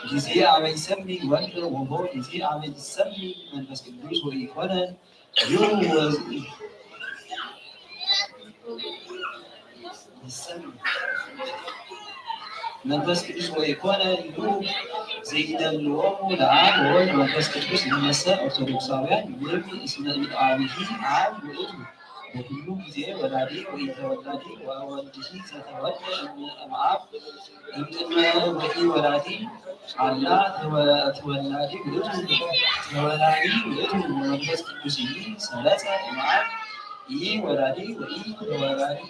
ጊዜ አመ ይሰሚ ወልድ ወሆ ጊዜ አመ ይሰሚ መንፈስ ቅዱስ ወኢኮነ ይሁ ወዝ-፣ ይሰሚ መንፈስ ቅዱስ ወኢኮነ ይሁ ዘይደልዎሙ ለአብ ወወልድ መንፈስ ቅዱስ። እነሰ ኦርቶዶክሳውያን ይብል እስመ እምአቢሂ አብ ውእቱ በኩሉ ጊዜ ወላዲ ወኢተወላዲ ወወልድሂ ዘተወልደ እምአብ እምቅድመ ወኢወላዲ አላ ተወ-፣ ተወላዲ ውእቱ፣ ተወላዲ ውእቱ። ወመንፈስ ቅዱስሂ ሰረጸ እምአብ ኢወላዲ ወኢተወላዲ።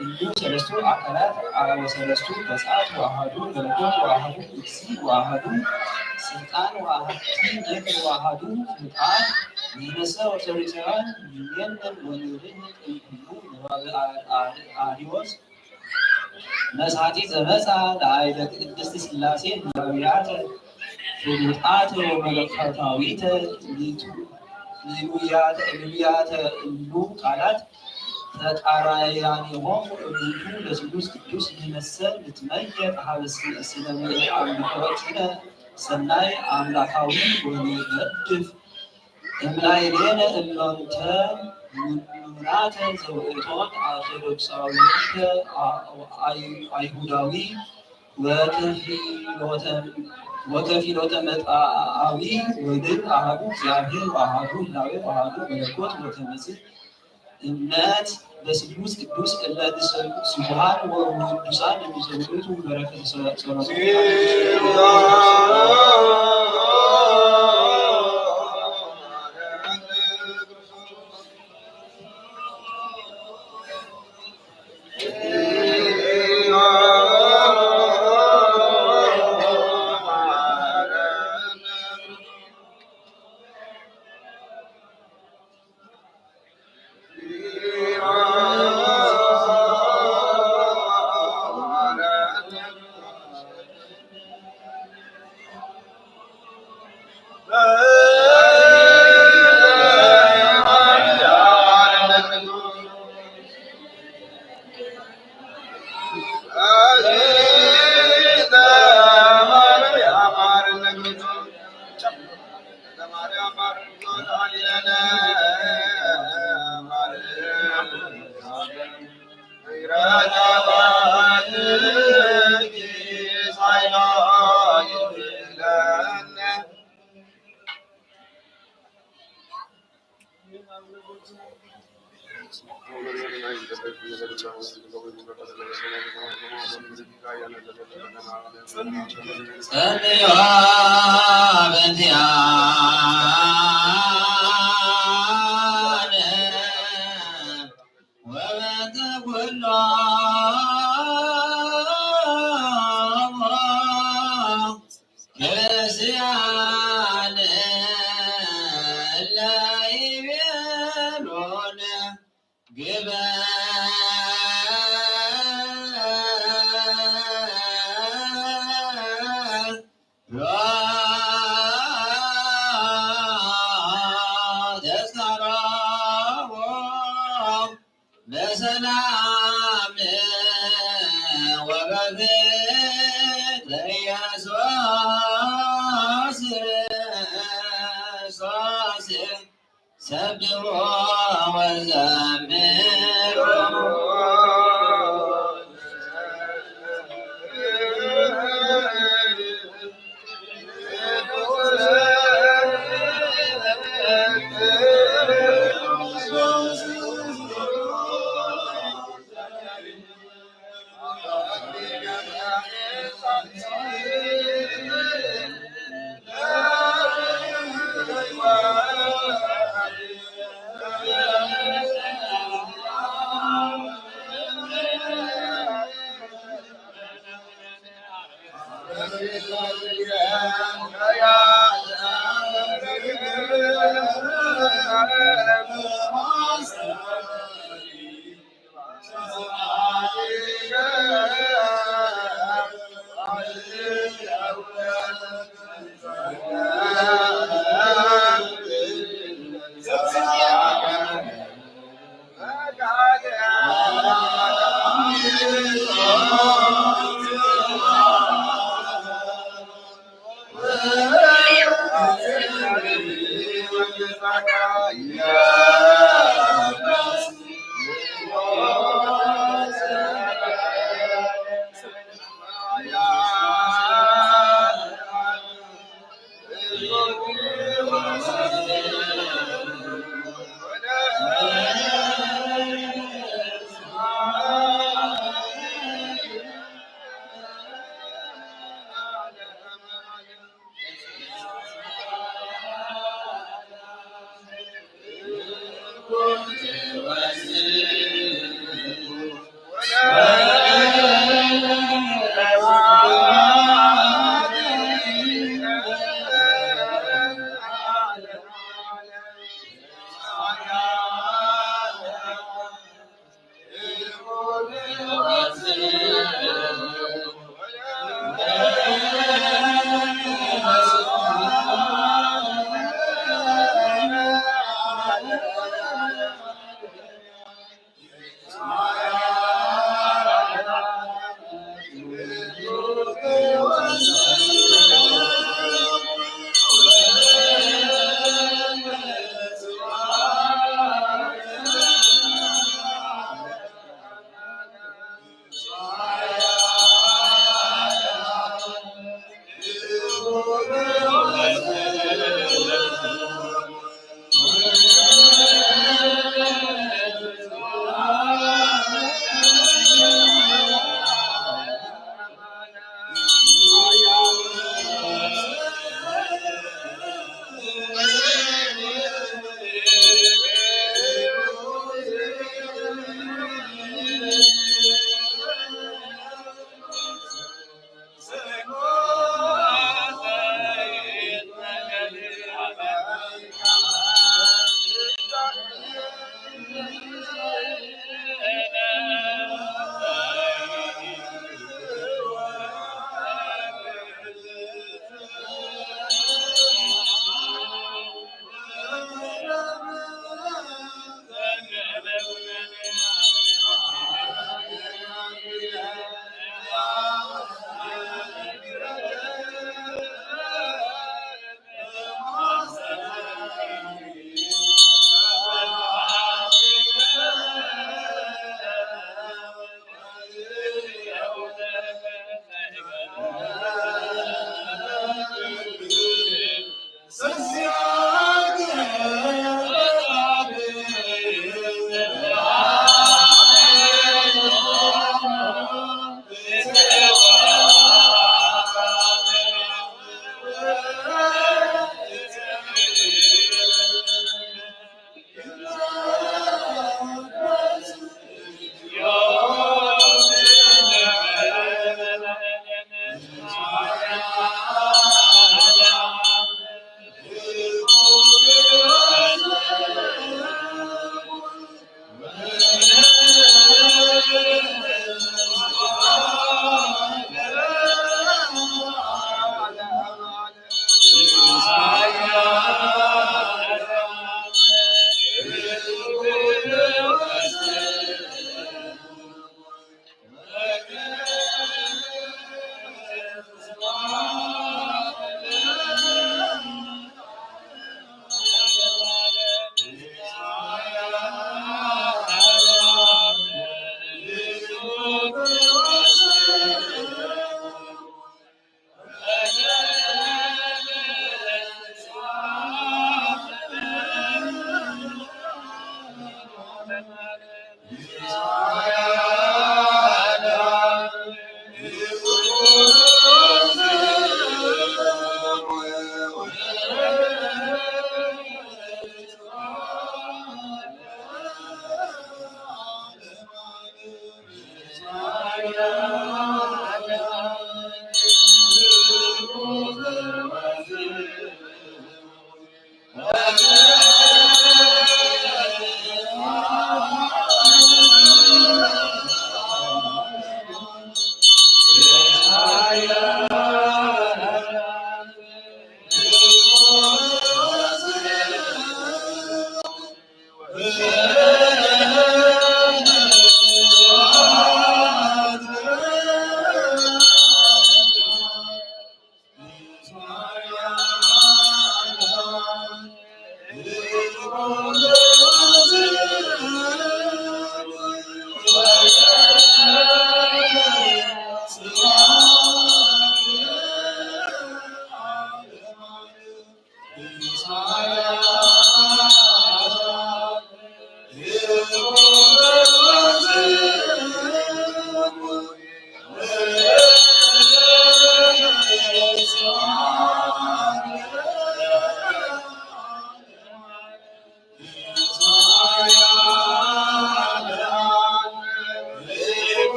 እሉ ሰለስቱ አካላት ወሰለስቱ ገጻት ወአሐዱ መለኮት ወአሐዱ እግዚእ ወአሐዱ ስልጣን ወአሐቲ ነፍስ ወአሐዱ ፍቃድ። ንሕነሰ ኦርቶዶክሳውያን ንሜንን ወንርህቅ እምኩሉ ንባብ አ-፣ አ-፣ አርዮስ መሳጢ ዘመጻ ለአይለ ቅድስት ሥላሴ ህላዊያተ ፍሉጣተ ወመለኮታዊተ ልቱ-፣ ልሉያተ፣ ልሉያተ እሉ ቃላት ተቃራያኒሆሙ እሙንቱ ለስሉስ ቅዱስ ንመሰል ንትመየጥ ሀበ ስ-፣ ስለ አምልኮትነ ሰናይ አምላካዊ ወንገድፍ እምላይሌነ እሎንተ ምኑናተ ዘውእቶን አርቶዶክሳዊተ አ-፣ አይ-፣ አይሁዳዊ ወከፊሎተ፣ ወከፊሎተ መጣአዊ ወልድ አሐዱ እግዚአብሔር ወአሐዱ ህላዌ ወአሐዱ መለኮት ወከመዝ እምነት በስሉስ ቅዱስ እለ ስቡሐን ወውዱሳን እምዘውእቱ በረከተ ጸሎቱ ጸልዩ በእንቲአነ ወበእንተ ኩሎሙ ክርስቲያን እለ ይቤሉነ ግበር ተዝካሮሙ በሰላም ወበፍቅር ኢየሱስ ክርስቶስ። ሰብሑ ወዘምሩ።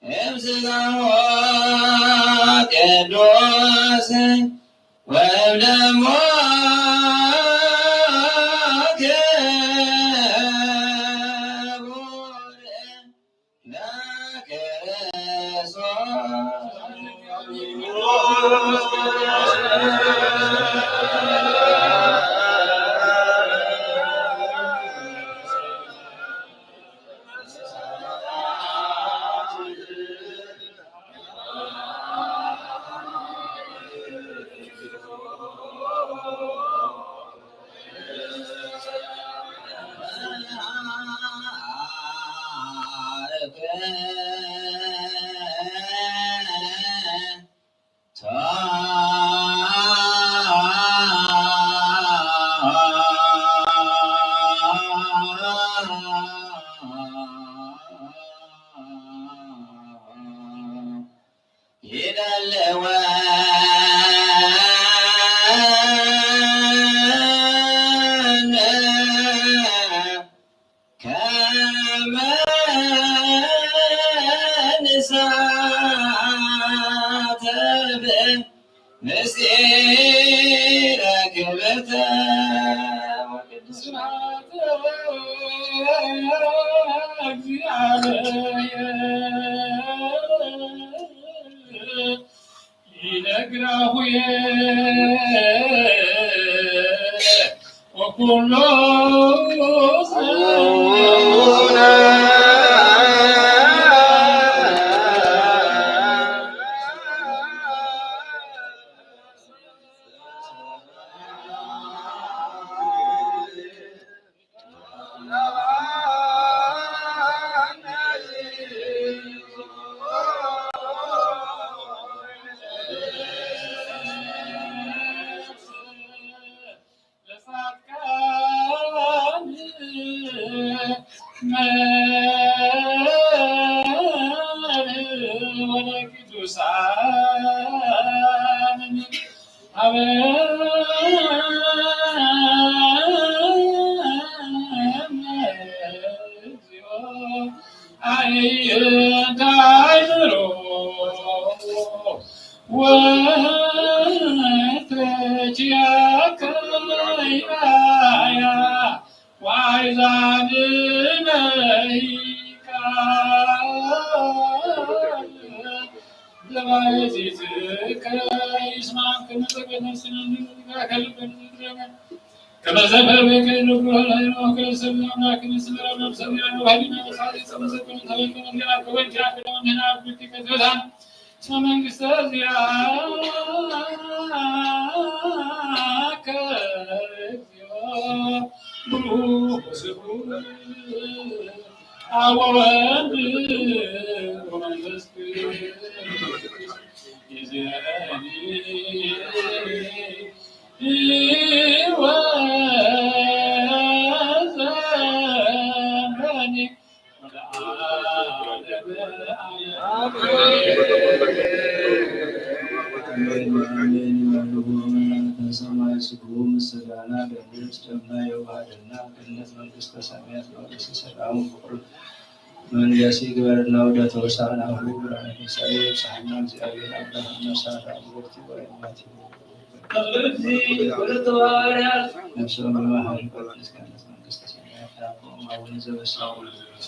እም ስጋሁ ቅዱስ ወእም ደሙ ክቡር ለክርስቶስ። እስመ መንግስተ ዚአከ እግዚኦ ብሩክ ወስቡሕ አብ ወወልድ ወመንፈስ ቅዱስ ይእዜኒ ወዘልፈኒ አሜን። በሰማይ ስግው ምስጋና ደሞዝ ደምና የዋሃደና ገነት መንግስተ ሰማያት መቅደስ ሰላም ፍቅር መንገስ ይግበርና ወደ ተወሳናሁ ብርሃነ ትንሳኤ ይብጽሐና እግዚአብሔር አምላክ መሳት አምሮት ወይማት ነፍሰ መማህር ቅዱስ ገነት መንግስተ ሰማያት ያቆም አቡነ ዘበሰማያት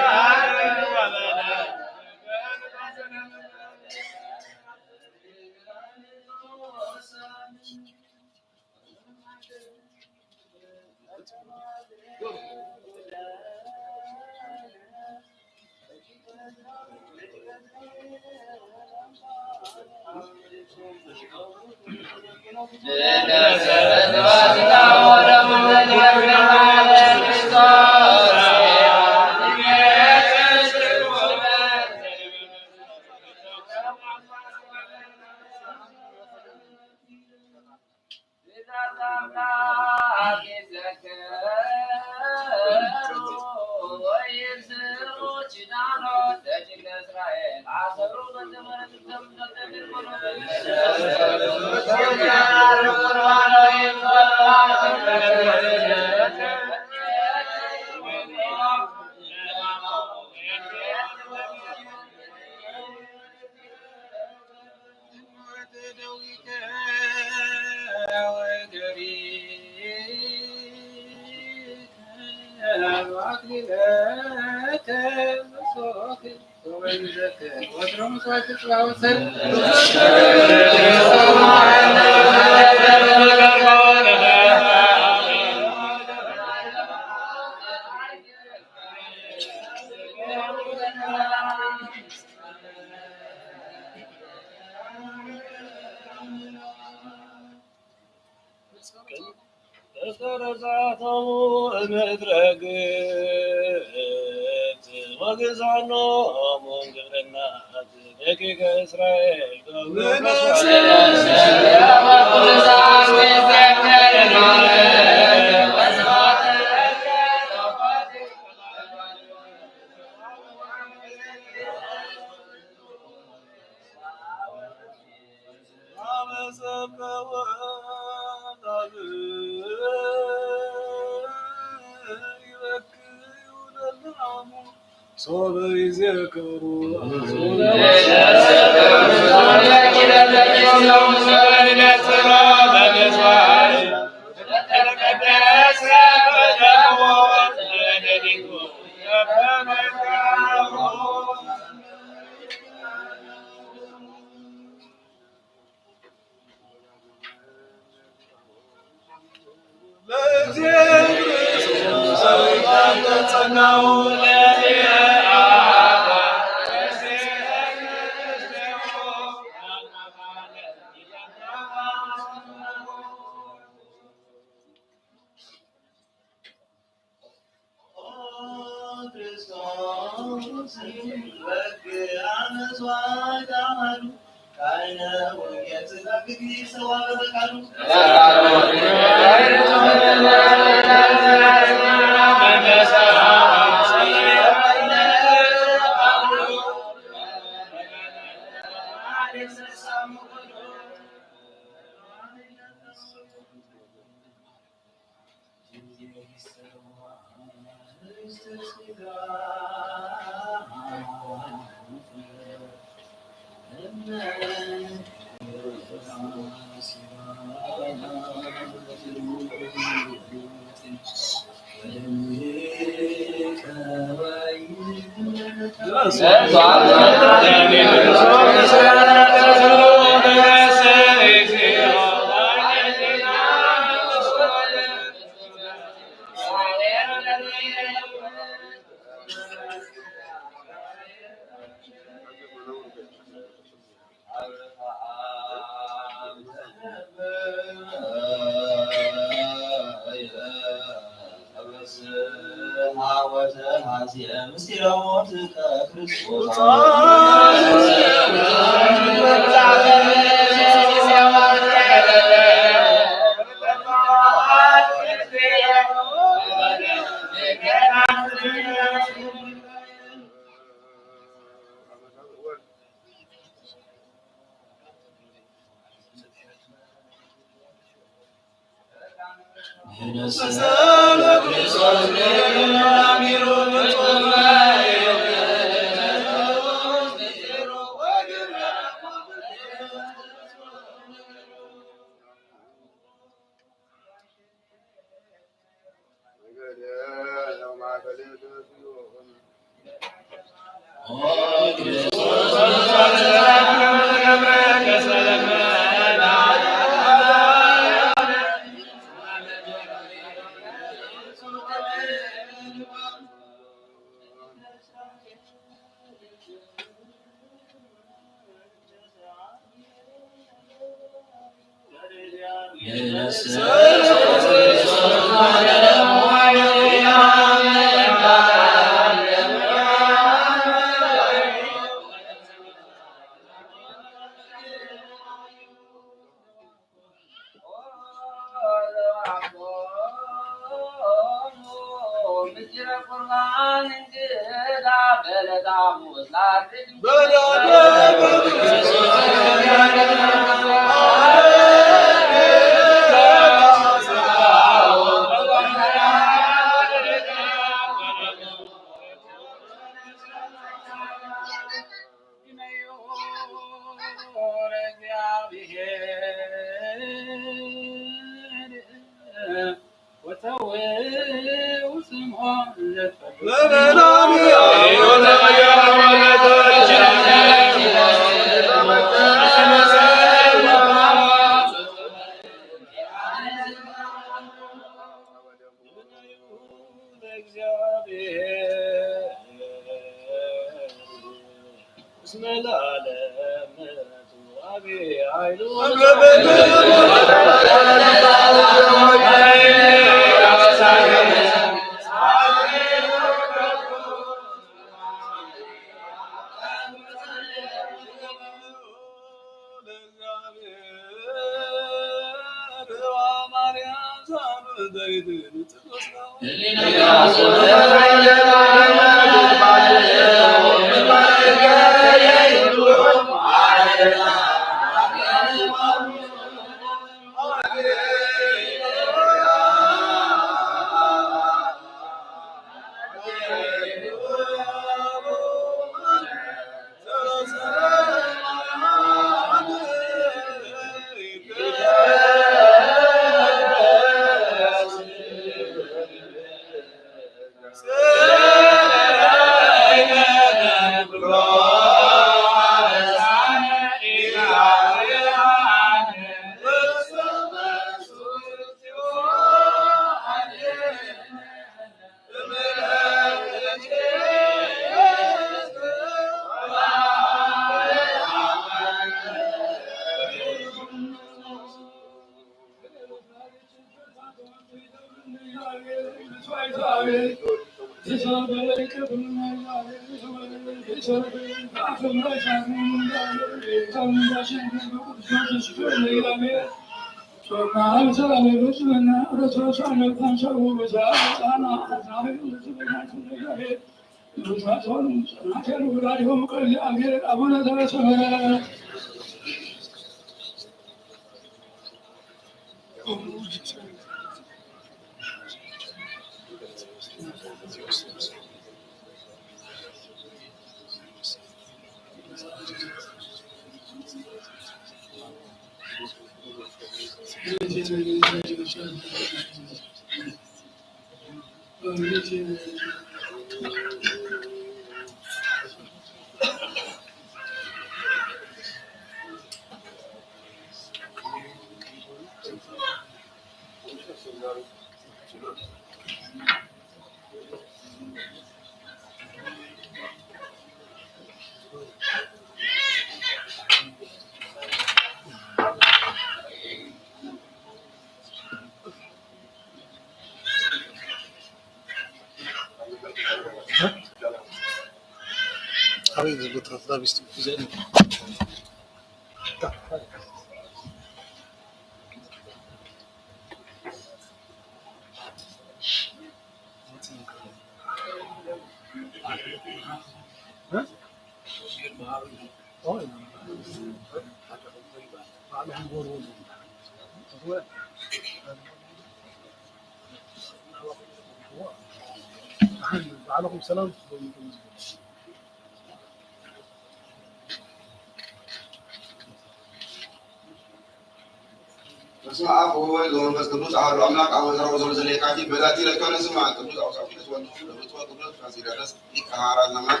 በስመ አብ ወወልድ ወመንፈስ ቅዱስ አሐዱ አምላክ። አቡነ ዘርአብሩክ ዘእምኔ የካቲት። በዛቲ ዕለት ከሆነ ስማ ቅዱስ አውሳብዮስ ወንድሙ ለብፁዕ ወቅዱስ ፋሲለደስ ሊቀ ሐዋርያት ዘመን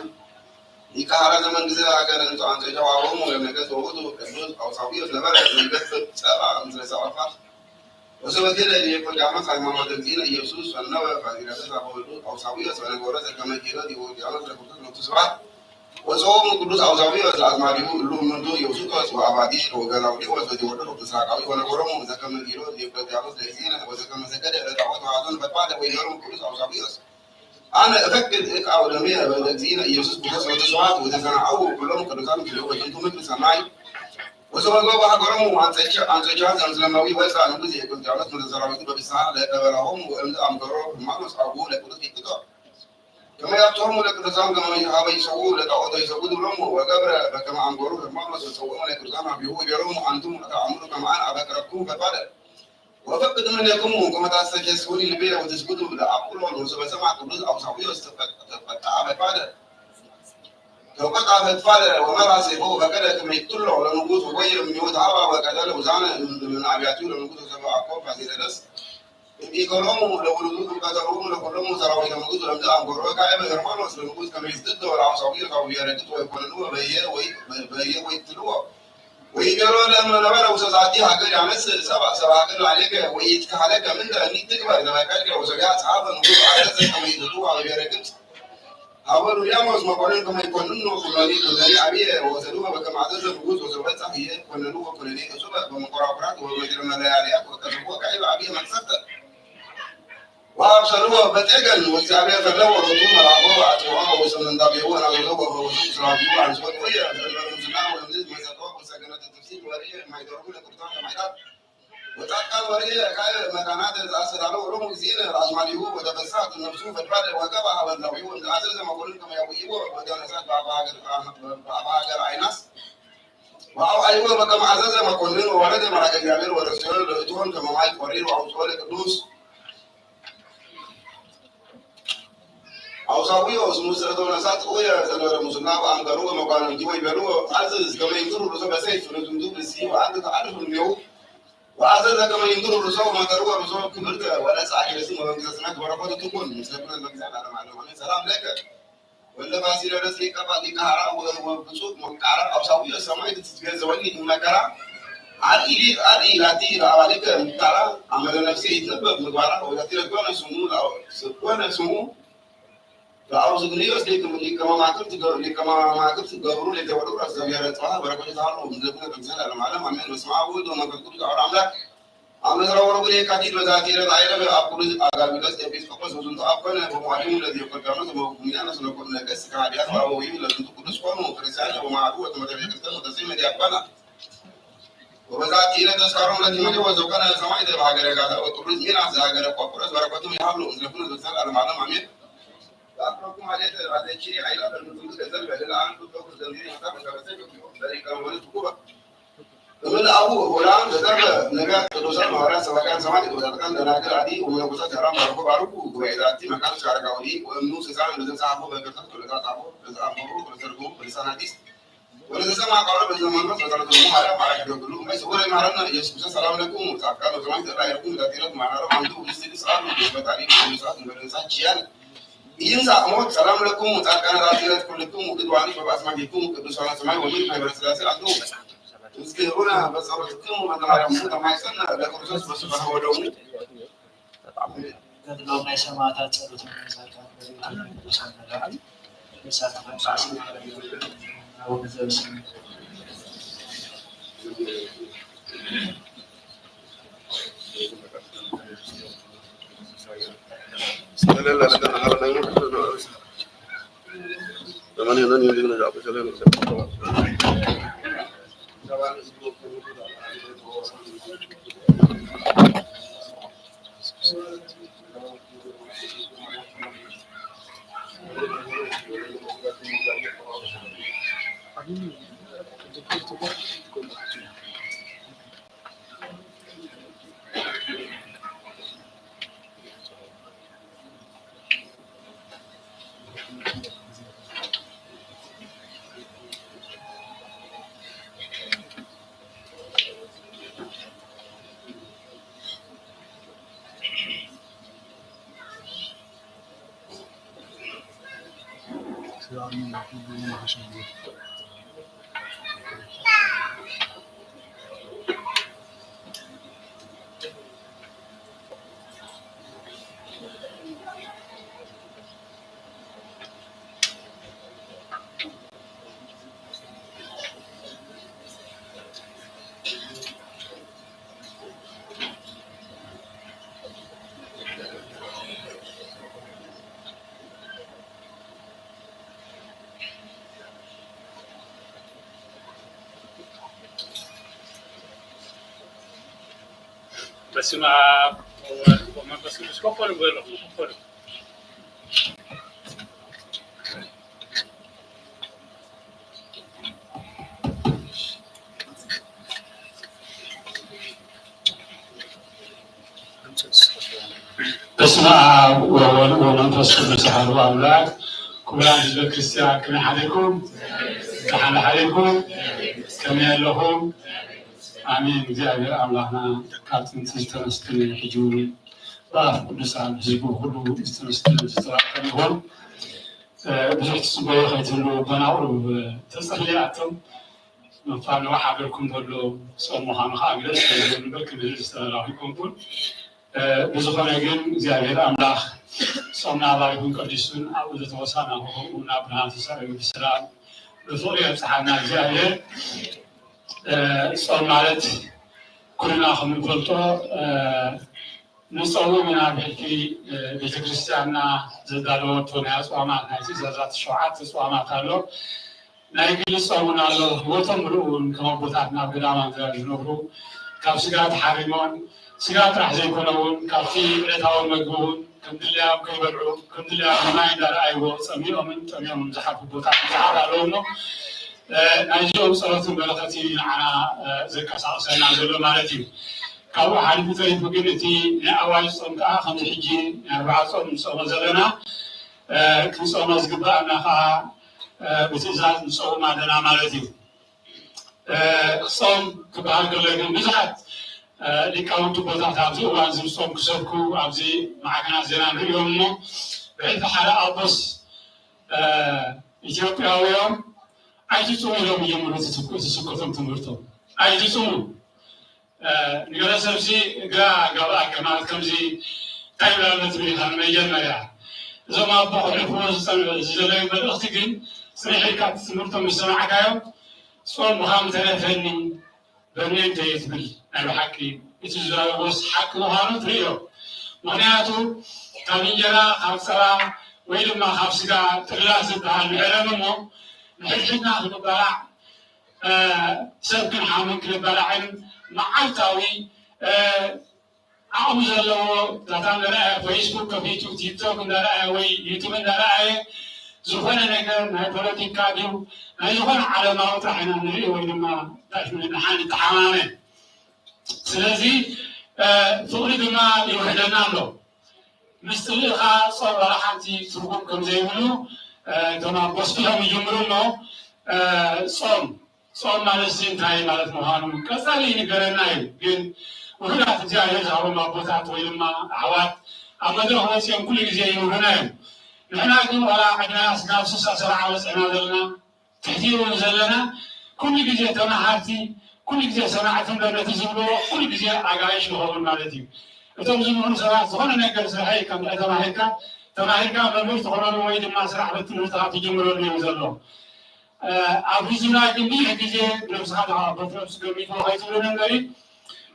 ሊቀ ሐዋርያት ዘመን ግዜ ሀገረ እንጦንዮስ ጨዋወሙ ወይም ነገሥት ወውእቱ ቅዱስ አውሳብዮስ ነበረ ነገሥት ሰባ ምስለ ሰባ ፋርስ። ወሰበከ ለእዴሁ ሊቀ ሊቃውንት ሃይማኖተ እግዚእነ ኢየሱስ ፈነወ ፋሲለደስ አበ ወልዱ አውሳብዮስ ወነገሮ ዘከመ ኪሎ ዲዮቅልጥያኖስ ለክርስቶስ ሎቱ ስብሐት። ወጾሙ ቅዱስ አውሳብዮስ አዝማዲሁ እሉ ምንቱ ዮሱጦስ ወአባዲር ወገላውዴዎስ ወቴዎድሮስ ተሳቃዊ ወነገሮሙ ዘከመ ጊሮ ዲዮቅልጥያኖስ ለእግዚእነ ወዘከመ ሰገደ ለጣዖት ወአዘኑ ፈድፋደ ወይቤሎሙ ቅዱስ አውሳብዮስ አነ እፈቅድ እቃ ወደሜ ለእግዚእነ ኢየሱስ ክርስቶስ ወተሰዋት ወተሰናዐው ኩሎም ቅዱሳን ምስሌሁ በዝንቱ ምድር ሰማይ ወሰማይ ሀገሮሙ አንጾኪያ ዘምስለ እማዊ ወፃ ንጉሥ ዲዮቅልጥያኖስ ምስለ ሰራዊቱ በፍስሐ ለቀበላሆሙ ወእምዝ አምከሮ ህርማኖስ አቡሁ ለቅዱስ ፊቅጦር ከመ ያትሆሙ ለቅዱሳን ከመ ሀበ ይሰውኡ ለጣዖት ወይሰግዱ ሎሙ ወገብረ በከመ አምከሩ ህርማኖስ ወጸውዖሙ ለቅዱሳን ሀቤሁ ወይቤሎሙ አንትሙ ተአምሩ ከመ አነ አፈቅረክሙ ፈድፋደ ወእፈቅድ እምኔክሙ ከመ ታስተኬስሩኒ ልቤ ወትስግዱ ለአቁሎን። ወሶበ ሰምዐ ቅዱስ አውሳብዮስ ተቆጣ ፈድፋደ ተቆጣ ፈድፋደ ወመራ ሴፎሁ ወፈቀደ ከመ ይቅትሎ ለንጉሥ ወጎየ እምኔሁ ተአባ ወቀተለ ውዛነ እምነ አብያቲሁ ለንጉሥ ወሰብአ ኮ ፋሲለደስ እምኢኮኖሙ ለውሉዱ እምቀተሎሙ ለኩሎሙ ሰራዊተ ንጉሥ ወለምዝ አምከሮ ካዕበ ህርማኖስ ለንጉሥ ከመ ይስድዶ ለአውሳብዮስ ሀበ ብሔረ ግብጽ ወይኮንንዎ በህየ ወይቅትልዎ ወይቤሎ ለእመ ነበረ ውስተ ዛቲ ሀገር ያነስእ ሰብአ ሰብአ ሀገር ላዕሌከ ወኢይትከሀለከ ምንተ እኒ ትግበር ዘፈቀድከ ወሶብያ ጸሐፈ ንጉሥ ወአዘዘ ከመ ይስድዎ ሀበ ብሔረ ግብጽ ሀበ ኑርያኖስ መኮንን ከመ ይኮንኖ ኩሎኒ ኩለኒ አብየ ወወሰድዎ በከመ አዘዘ ንጉሥ ወሶበ በጽሐ ህዬ ኮነንዎ ኩለኔ እጹበ በመንኮራኩራት ወበመንጀረ መለያልያት ወቀዘፍዎ ካዕበ አብየ መቅሰፍተ ወአብሰልዎ በጤገን ወእግዚአብሔር ፈነወ ሎቱ መልአኮ ወአጽምዖ ወውስተ ምንዳቤሁ ወናዘዞ ወፈወሱ ቁስላቲሁ አንስኦ ወቆየ ዘእንበለ ሙስና ወእምዝ መሰጦ ውስተ ገነተ ትፍሲት ወርእየ ማይደርሁ ለቅዱሳን ሰማዕታት ወጻድቃን ወርእየ ካዕበ መካናተ ዘአስተዳለወ ሎሙ እግዚእነ ለአዝማዲሁ ወተፈስሐት ነፍሱ ፈድፋደ ወገባ ሀበ እላዌሁ ወእምዘአዘዘ መኮንን ከመ ያውዕይዎ ወተነስአት በአፋ ሀገር አይናስ ወአውዓይዎ በከመ አዘዘ መኮንን ወወረደ መልአከ እግዚአብሔር ወረሰዮ ለእቶን ከመ ማይ ቆሪር ወአውጽኦ ለቅዱስ አውሳብዮስ ምስለ እቶ ነፍሳት ርኡየ ዘእንበለ ሙስና ወአምከርዎ መኳንንቲሁ ወይቤልዎ አዝዝ ከመ ይንጥሩ ርእሶ በሰይፍ ለዝንቱ ብእሲ ወአንተ ተአልፍ እምኔሁ ወአዘዘ ከመ ይንጥሩ ርእሶ ወመጠርዎ ርእሶ ክብርተ ወነስአ አክሊለ ስም ወመንግስተ ሰማያት በረከቱ ትኩን ምስለ ኩልነ ለዘለዓለመ ዓለም አሜን። ሰላም ለከ ወለፋሲለደስ ሊቀ ሊቀ ሐራ ወብጹዕ መቃራ አውሳብዮስ ሰማዕት ትትቤዘወኒ እምመከራ አርኢ ላቲ ለአባልከ እምታራ አመለ ነፍሴ ይትነበብ ምግባራ ወዛቲ ለኮነ ስሙ ለአው- ኮነ ስሙ ለአውስግንዮስ ሊቀ መማክርት ገ- ሊቀ መማክርት ገብሩ ለቴዎድሮስ ዘብሔረ ጽባሕ በረከቱ ይትሃሉ ምስለ ኩልነ ለዘለዓለመ ዓለም አሜን። በስመ አብ ወወልድ ወመንፈስ ቅዱስ አሐዱ አምላክ አመ ተረወረ በየካቲት በዛቲ ዕለት አይረፈ አብ ቅዱስ አጋቢኖስ ኤጲስቆጶስ ወዝንቱ አብ ኮነ በመዋዕሊሁ ለዲዮቅልጥያኖስ ወበኩምያኖስ ለነገሥት ከሃዲያት ወአበዊሁ ለዝንቱ ቅዱስ ኮኑ ክርስቲያነ ወመሃሩ ወተመተ ቤተክርስቲያን ወተሰይመ ዲያቆና። ወበዛቲ ዕለት ተስካሮሙ ለጢሞቴዎስ ዘኮነ ሰማዕተ በሀገረ ጋዛ ወቅዱስ ሚናስ ዘሀገረ ቆጵሮስ በረከቱ ይሃሉ ምስለ ኩልነ ለዘለዓለመ ዓለም አሜን። ወአፍረኩም ሀሌተ አዘኪሪ አይላፈ ለዝንቱ ገዘል በደል አንቱ ተኩ ዘንዚሪ መጽሐፍ ከበሰ በሊቀ መበለት ኩባ እምነ አቡ ወላም ዘተርፈ ነቢያት ቅዱሳን ሐዋርያት ሰባክያን ሰማዕት ወጻድቃን ደናግል አዲ ወመነኮሳት ሄራን ባርኮ ባርኩ ጉባኤ ዛቲ መካን እስከ አረጋዊ ወእምኑ ስልጣን ለዘ ጸሐፎ በእግር ተክቶ ለዛ ጻፎ ለዘ አንበቦ ለዘ ተርጎሙ በልሳን አዲስ ወለዘ ሰምዐ ቃሎ በእዝነ መንፈስ ወጸሎተ እሙ ማርያም አራኪ ዶግሉ እመይ ስውር ይማረነ ኢየሱስ ክርስቶስ ሰላም ለክሙ ጻድቃን ወሰማዕት ዘራይኩም ዛቲ ዕለት ማናሮ አንዱ ውስጥ ይስራሉ በፈጣሪ በመሳት በደንሳ ችያን ይንሳ ሞት ሰላም ለክሙ ጻድቃን ዛቲ ዕለት ኩልክሙ ቅዱሳን በአስማቲክሙ ቅዱሳነ ሰማይ ወምድር ማህበረ ሥላሴ አሉ። እዝክሩነ በጸሎትክሙ በእንተ ማርያም ተማይጸነ ለክርስቶስ በስብሐ ወደሙ። በጣም ገድሎም ናይ ሰማዕታት ጸሎቶም ናይ ጻድቃን በረከቶም ናይ ቅዱሳን መላእክት በሳት መንፈስ ወዘበስም በስመ አብ ወወልድ ወመንፈስ ቅዱስ። ኮኮብ በሉ፣ ኮኮብ። በስመ አብ ወወልድ ወመንፈስ ቅዱስ አሐዱ አምላክ። ክቡራን ህዝበ ክርስቲያን፣ ከመይ ሐዲርኩም? ደሓን ሐዲርኩም? ከመይ ኣለኹም? ኣሜን። እግዚኣብሔር ኣምላኽና ካብ ጥንቲ ዝተመስገነ፣ ሕጂ እውን ብኣፍ ቅዱሳን ህዝቡ ኩሉ ዝተመስገነ ዝተባረኸ ይኹን። እ፣ ብዙሕ ትጽበዩ ከይትህልዉ፣ ኣቦና ቁሩብ ተጸልያቶም ምንፋር ንውሕ ኣቢልኩም ዘሎ ጾም ምዃኑ ከኣ ግለጽ ዘይብሉ እምበር ክንብል ዝተራኹ ኣይኮንኩን። እ፣ ብዝኾነ ግን እግዚኣብሔር ኣምላኽ ጾምና ባሪኹን ቀዲሱን ኣብኡ ዘተወሳና ከምኡ ናብ ብርሃን ትንሳኤኡ ብሰላም ብፍቕሪ የብጽሓና እግዚኣብሔር። እ፣ ጾም ማለት ኩልና ከም እንፈልጦ፣ እ፣ ንጸውም ኢና ብሕልፊ፣ እ፣ ቤተክርስትያንና ዘዳለወቶ ናይ ኣጽዋማት፣ ናይ ትእዛዛት ሸውዓተ ኣጽዋማት ኣሎ። ናይ ግሊ ጾም እውን ኣሎ። ህይወቶም ምሉእ እውን ከም ኣቦታትና ኣብ ገዳማት ዝነብሩ ካብ ስጋ ተሓሪሞም፣ ስጋ ጥራሕ ዘይኮነ እውን ካብቲ ዕለታዊ መግቢ እውን ከም ድላዮም ከይበልዑ፣ ከም ድላዮም ማይ እንዳረኣይዎ ጸሚኦምን ጠምዮምን ዝሓልፉ ኣቦታት ብዙሓት ኣለዉ እሞ፣ እ፣ ናይዚኦም ጸሎትን በረኸትን እዩ ንዓና፣ እ፣ ዘንቀሳቕሰና ዘሎ ማለት እዩ። ካብኡ ሓሊፉ ተሪፉ ግን እቲ ናይ ኣዋጅ ጾም ከኣ ከምዚ ሕጂ ናይ ኣርብዓ ጾም ንጾሞ ዘለና፣ እ፣ ክንጾሞ ዝግባኣና ከኣ፣ እ፣ ብትእዛዝ ንጾም ኣለና ማለት እዩ። እ፣ ጾም ክበሃል ከሎ ግን ብዙሓት፣ እ፣ ሊቃውንቲ ኣቦታት ኣብዚ እዋን እዚ ጾም ክሰብኩ ኣብዚ ማዕከናት ዜና ንርእዮም እሞ፣ ብሕልፊ ሓደ ኣቦስ፣ እ፣ ኢትዮጵያውያን ኣይትጹሙ ኢሎም ይጀምሩ እቲ ስብከ-፣ እቲ ስብከቶም ትምህርቶም። ኣይትጹሙ። እ፣ ንገለ ሰብሲ ግራ ጋብኣካ ማለት ከምዚ እንታይ ይብላ ኣሎ ትብል ኢኻ ንመጀመርያ። እዞም ኣቦ ከሕልፍዎ ዝጸን-፣ ዝደለዩ መልእኽቲ ግን ጽንሕ ኢልካ እቲ ትምህርቶም ምስ ሰማዕካዮ ጾም ብኻ ምተረፈኒ በርኔ እንተየትብል ናይ ብሓቂ እቲ ዝዛረቦስ ሓቂ ምዃኑ ትርእዮ። ምኽንያቱ ካብ እንጀራ ካብ ጸባ ወይ ድማ ካብ ስጋ ጥርላፍ ዝበሃል ንዕለም እሞ ንሕድሕድና ክንባላዕ፣ እ፣ ሰብ ክንሓምን ክንባላዕን መዓልታዊ፣ እ፣ ዓቕሚ ዘለዎ ዳታ እንዳረኣየ፣ ፌስቡክ ከፊቱ፣ ቲክቶክ እንዳረኣየ ወይ ዩቱብ እንዳረኣየ፣ ዝኾነ ነገር ናይ ፖለቲካ ድዩ ናይ ዝኾነ ዓለማዊ ጥራሕ ኢና ንርኢ ወይ ድማ እንታይ ሽሙ ንሓ-፣ ንተሓማመን። ስለዚ፣ እ፣ ፍቕሪ ድማ ይውሕደና ኣሎ። ምስ ጥልእኻ ጾም ዋላ ሓንቲ ትርጉም ከም ዘይብሉ፣ እ፣ እቶም ኣቦ ኣስፊሖም ይጅምሩ እሞ፣ እ፣ ጾም ጾም ማለትሲ እንታይ ማለት ምዃኑ ቀጻሊ ይንገረና እዩ። ግን ውሑዳት እግዚኣብሔር ዝሃቦም ኣቦታት ወይ ድማ ኣሕዋት ኣብ መድረኽ ወጺኦም ኩሉ ግዜ ይምህሩና እዮም። ንሕና ግን ዋላ ዕድመና ስጋብ ስሳ ሰብዓ በጺሕና ዘለና፣ ትሕቲ እውን ዘለና፣ ኩሉ ግዜ ተማሃርቲ፣ ኩሉ ግዜ ሰማዕቲ እምበር ነቲ ዝብልዎ ኩሉ ግዜ ኣጋይሽ ንኸውን ማለት እዩ። እቶም ዝምህሩ ሰባት ዝኾነ ነገር ስርሐ ኢልካ እንድሕር ተማሂርካ፣ ተማሂርካ መምህር ትኾነሉ ወይ ድማ ስራሕ ቤት ትምህርትኻ ትጅምረሉ እዩ ዘሎ። እ፣ ኣብ ህዝብና ግን ብዙሕ ግዜ ነብስኻ ደኣ በቲ ነብሱ ገሚትዎ ከይትብሉኒ እምበሪ፣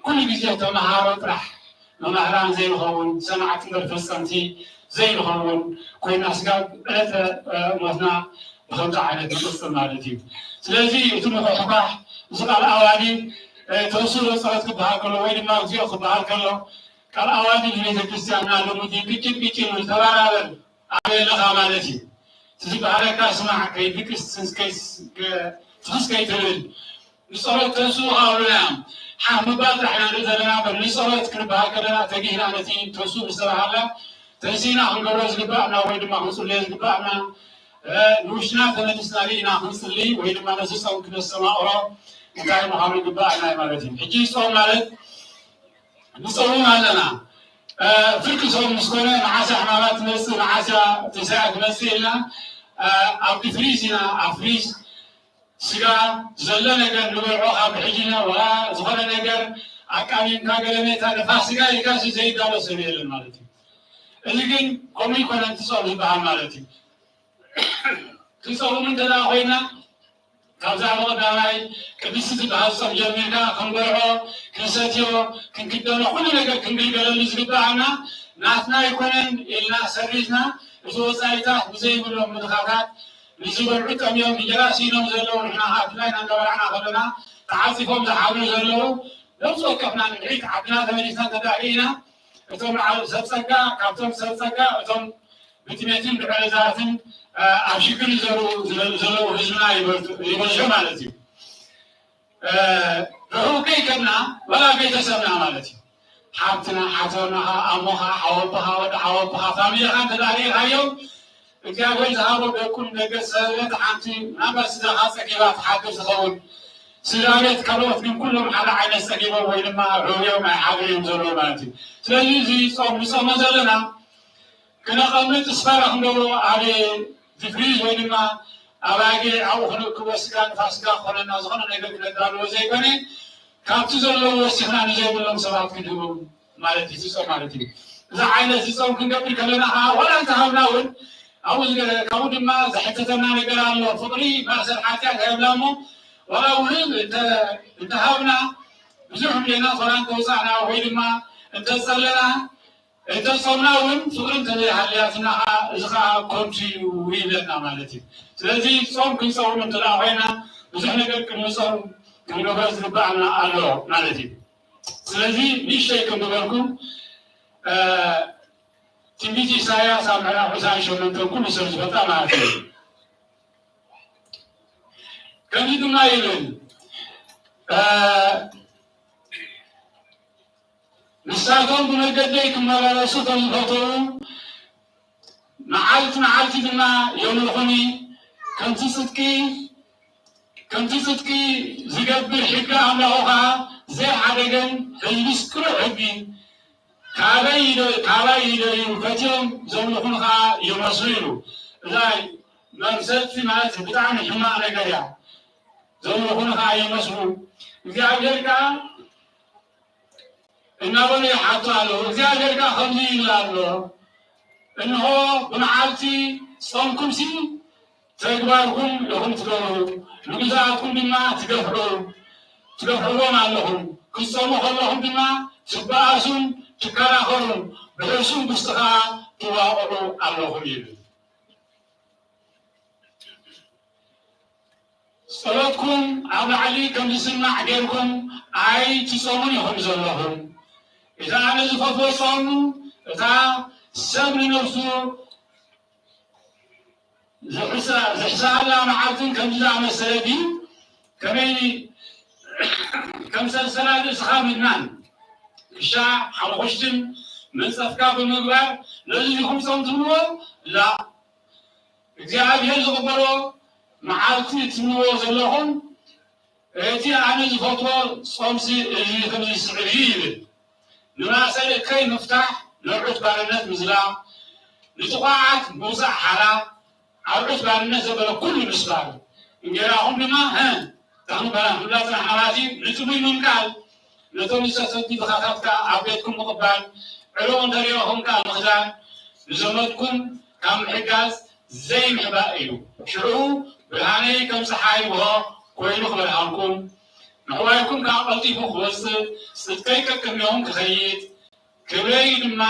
ኩሉ ግዜ ተመሃሮ ጥራሕ መማህራን ዘይንኸውን፣ ሰማዕቲ እምበር ፈጸምቲ ዘይንኸውን ኮይና ስጋብ ዕለተ፣ እ፣ ሞትና ብኸምዚ ዓይነት ንቅጽል ማለት እዩ። ስለዚ እቲ ምኹሕኳሕ፣ እዚ ቃል ኣዋዲ፣ እ፣ ተውስኦ ጸሎት ክበሃል ከሎ ወይ ድማ እግዚኦ ክበሃል ከሎ፣ ቃል ኣዋዲ ንቤተ ክርስቲያንና ልሙድ እዩ። ቅጭን ቅጭን ንብል፣ ተባራበር፣ ኣበይ ኣለኻ ማለት እዩ። እቲ ዝበሃለካ ስማዕ፣ ከይድቅስ፣ ስንስ ከይስ-፣ ከ-፣ ፍስስ ከይትብል። ንጸሎት ተንስኡ ከኣ ብሉና እዮም። ሓፍ ምባል ጥራሕ ኢና ንርኢ ዘለና እምበር፣ ንጸሎት ክንበሃል ከለና ተጊህና ነቲ ተንስኡ ምስ ተባሃልና፣ ተንሲእና ክንገብሮ ዝግባእና ወይ ድማ ክንጽልዮ ዝግባእና፣ እ፣ ንውሽጥና ተመሊስና ርኢና ክንጽሊ ወይ ድማ ነዚ ጾም ክነስተማቕሮ እንታይ ምዃኑ ይግባእና እዩ ማለት እዩ። ሕጂ ጾም ማለት ንጸውም ኣለና። እ፣ ፍርቂ ጾም ምስ ኮነ፣ መዓስ እያ ሕማማ ትመጽእ፣ መዓስ እያ ትንሳኤ ትመጽእ ኢልና፣ እ፣ ኣብ ፍሪዝ ኢና፣ ኣብ ፍሪዝ ስጋ ዘሎ ነገር ንበልዖ ካብ ሕጂ ኢና፣ ወላ ዝኾነ ነገር ኣቃሚምካ ገለመታ ንፋሲካ ኢልካሲ ዘይዳሎ ሰብ የለን ማለት እዩ። እዚ ግን ከምኡ ኣይኮነን እቲ ጾም ዝበሃል ማለት እዩ። ክንጸውም እንተ ደኣ ኮይና፣ ካብዛ ብቐዳማይ ቅድስቲ ትበሃል ጾም ጀሚርና፣ ክንበልዖ፣ ክንሰትዮ፣ ክንክደኖ፣ ኩሉ ነገር ክንግልገለሉ ዝግብኣና ናትና ኣይኮነን ኢልና ሰሪዝና፣ እቲ ወጻኢታት ብዘይብሎም ምልኻታት ንዝበልዑ ጠምዮም እንጀራ ስኢኖም ዘለዉ፣ ንሕና ኸኣ ብፍላይ እናበላዕና ከለና ተዓጺፎም ዝሓድሩ ዘለዉ፣ ነፍሲ ወከፍና ንድሕሪት ዓድና ተመሊስና እንተዳኢና፣ እቶም ዓል-፣ ሰብ ጸጋ፣ ካብቶም ሰብ ጸጋ፣ እቶም ብጥሜትን ብዕረዛትን፣ እ፣ ኣብ ሽግር ዘሩ-፣ ዘ-፣ ዘለዉ ህዝብና ይበዝ-፣ ይበዝሑ ማለት እዩ። እ፣ ርሑቕ ከይከድና፣ ወላ ቤተሰብና ማለት እዩ። ሓብትና፣ ሓቶና፣ ኣሞኻ፣ ሓወቦኻ፣ ወዲ ሓወቦኻ፣ ፋሚሊኻ እንተዳኢኻዮም፣ እግዚኣብሔር ዝሃቦ ደቁን ደገ ሰበበት ሓንቲ ምናልባት ስድራኻ ጸጊባ ትሓድር ትኸውን። ስድራ ቤት ካልኦት ግን ኩሎም ሓደ ዓይነት ጸጊቦም ወይ ድማ ርውዮም ኣይሓድሩን እዮም ዘለዉ ማለት እዩ። ስለዚ እዚ ጾም ንጾሞ ዘለና ክነቐምጥ ስፋራ ክንገብሮ ኣብ ፍሪጅ ወይ ድማ ኣባጊዕ ኣብኡ ክንእክቦ ስጋ ንፋሲካ ክኾነና ዝኾነ ነገር ክነዳልዎ ዘይኮነ ካብቲ ዘለዎ ወሲኽና ንዘይብሎም ሰባት ክንህቦም ማለት እዩ፣ ዝጾም ማለት እዩ። እዚ ዓይነት ዝጾም ክንገብር ከለና ኸዓ፣ ዋላ እንተሃብና እውን፣ ኣብኡ ዝገ-፣ ካብኡ ድማ ዝሕተተና ነገር ኣሎ። ፍቕሪ ማእሰር ሓጢኣት ኣይብላ እሞ፣ ዋላ እውን እንተ-፣ እንተሃብና፣ ብዙሕ እንዴና፣ ዋላ እንተውጻእና ወይ ድማ እንተጸለና፣ እንተጾምና እውን ፍቕሪ እንተዘይሃልያትና ኸዓ፣ እዚ ኸዓ ከንቱ እዩ ይብለና ማለት እዩ። ስለዚ ጾም ክንጸውም እንተ ደኣ ኮይና፣ ብዙሕ ነገር ቅድሚ ጾም ክንገብሮ ዝግባኣና ኣሎ ማለት እዩ። ስለዚ ንእሽተይ ከም ዝበልኩም፣ እ፣ ትንቢት ኢሳያስ ኣብ ምዕራፍ ዕስራን ሸሞንተን ኩሉ ሰብ ዝፈልጣ ማለት እዩ። ከምዚ ድማ ይብል፣ እ፣ ንሳቶም ብመገደይ ክመላለሱ ከም ዝፈተዉ፣ መዓልቲ መዓልቲ ድማ የምልኹኒ፣ ከምቲ ጽድቂ፣ ከምቲ ጽድቂ ዝገብር ሕጊ ኣምላኹ ኸኣ ዘይሓደገን ህዝብስ ቅኑዕ ሕጊ ካበይ ይደ-፣ ካባይ ይደልዩ ፈትዮም ዘምልኹኒ ኸኣ ይመስሉ ኢሉ። እዛ መምሰልቲ ማለት ብጣዕሚ ሕማቕ ነገር እያ። ዘምልኹኒ ኸኣ ይመስሉ። እግዚኣብሔር ከኣ እናበሉ ይሓቱ ኣለዉ። እግዚኣብሔር ከኣ ከምዚ ይብል ኣሎ፣ እንሆ ብመዓልቲ ጾምኩምሲ ተግባርኩም ኢኹም ትገብሩ፣ ንግዙኣትኩም ድማ ትገፍዑ፣ ትገፍዕዎም ኣለኹም። ክትጾሙ ከለኹም ድማ ትበኣሱን ትከራኸሩን፣ ብሕሱም ጉስጢ ኸኣ ትዋቕዑ ኣለኹም ይብል። ጸሎትኩም ኣብ ላዕሊ ከም ዝስማዕ ጌርኩም ኣይትጾሙን ኢኹም ዘለኹም። እታ ኣነ ዝፈትዎ ጾም፣ እታ ሰብ ንነብሱ ዝሕሳ-፣ ዝሕሳኣላ መዓልትን ከምዚ ዝኣመሰለ ድዩ? ከመይ ከም ሰልሰላ ርእስኻ ምድናን፣ ክሻ ሓሙኹሽትን መንጸፍካ ብምግባር ነዚ ዲኹም ጾም ትብልዎ? ላእ። እግዚኣብሔር ዝቕበሎ መዓልቲ ትብልዎ ዘለኹም፣ እቲ ኣነ ዝፈትዎ ጾምሲ እዚ ከምዚ ዝስዕብ እዩ ይብል። ንማእሰር እከይ ምፍታሕ፣ ነርዑት ባርነት ምዝላቕ፣ ንጥቋዓት ምውጻእ ሓራ፣ ኣርዑት ባርነት ዘበለ ኩሉ ምስባር። እንጌራኹም ድማ፣ ሀ፣ ታኽኑ በላ፣ ምብላጽ ንሓማቲ ንጽሙይ ምምቃል፣ ነቶም ዝተሰዱ ድኻታት ከኣ ኣብ ቤትኩም ምቕባል፣ ዕሩቕ እንተ ሪኦኹም ከኣ ምኽዳን፣ ንዘመድኩም ካብ ምሕጋዝ ዘይምሕባእ እዩ። ሽዑ ብርሃነይ ከም ጸሓይ ብሆ ኮይኑ ክበርሃልኩም፣ ንሕዋይኩም ከኣ ቀልጢፉ ክወጽእ፣ ጽድቀይ ቀቅድሜኹም ክኸይድ፣ ክብረይ ድማ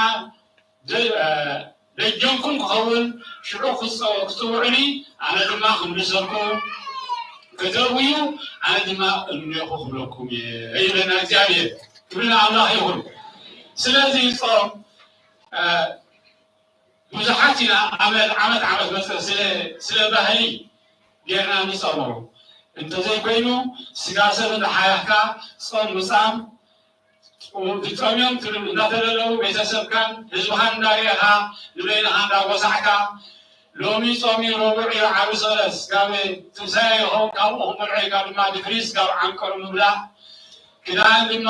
ደ-፣ እ፣ ደጀንኩም ክኸውን፣ ሽዑ ክጸ-፣ ክትጽውዑኒ፣ ኣነ ድማ ክምልሰልኩም፣ ክተእውዩ፣ ኣነ ድማ እምኔኹ ክብለኩም እየ፣ ይብለና እግዚኣብሔር። ክብሪ ንኣምላኽ ይኹን። ስለዚ ጾም፣ እ፣ ብዙሓት ኢና ኣመት፣ ዓመት ዓመት መጸ ስለ፣ ስለ ባህሊ ጌርና ንጸሞ። እንተዘይኮይኑ፣ ስጋ ሰብ እንዳሓያኽካ ጾም ምጻም፣ ዝጸምዮም ትብል እንዳተለለው ቤተሰብካን ህዝብኻን እንዳርኣኻ ንበይንኻ እንዳጎሳዕካ፣ ሎሚ ጾም እዩ፣ ረቡዕ እዩ፣ ዓርቢ ሰለስ፣ ጋብ ትንሳኤ ይኸውን፣ ካብኡ ክመልዖ እዩ፣ ካብ ድማ ድፍሪስ ጋብ ዓንቀሩ ምብላዕ፣ ክዳን ድማ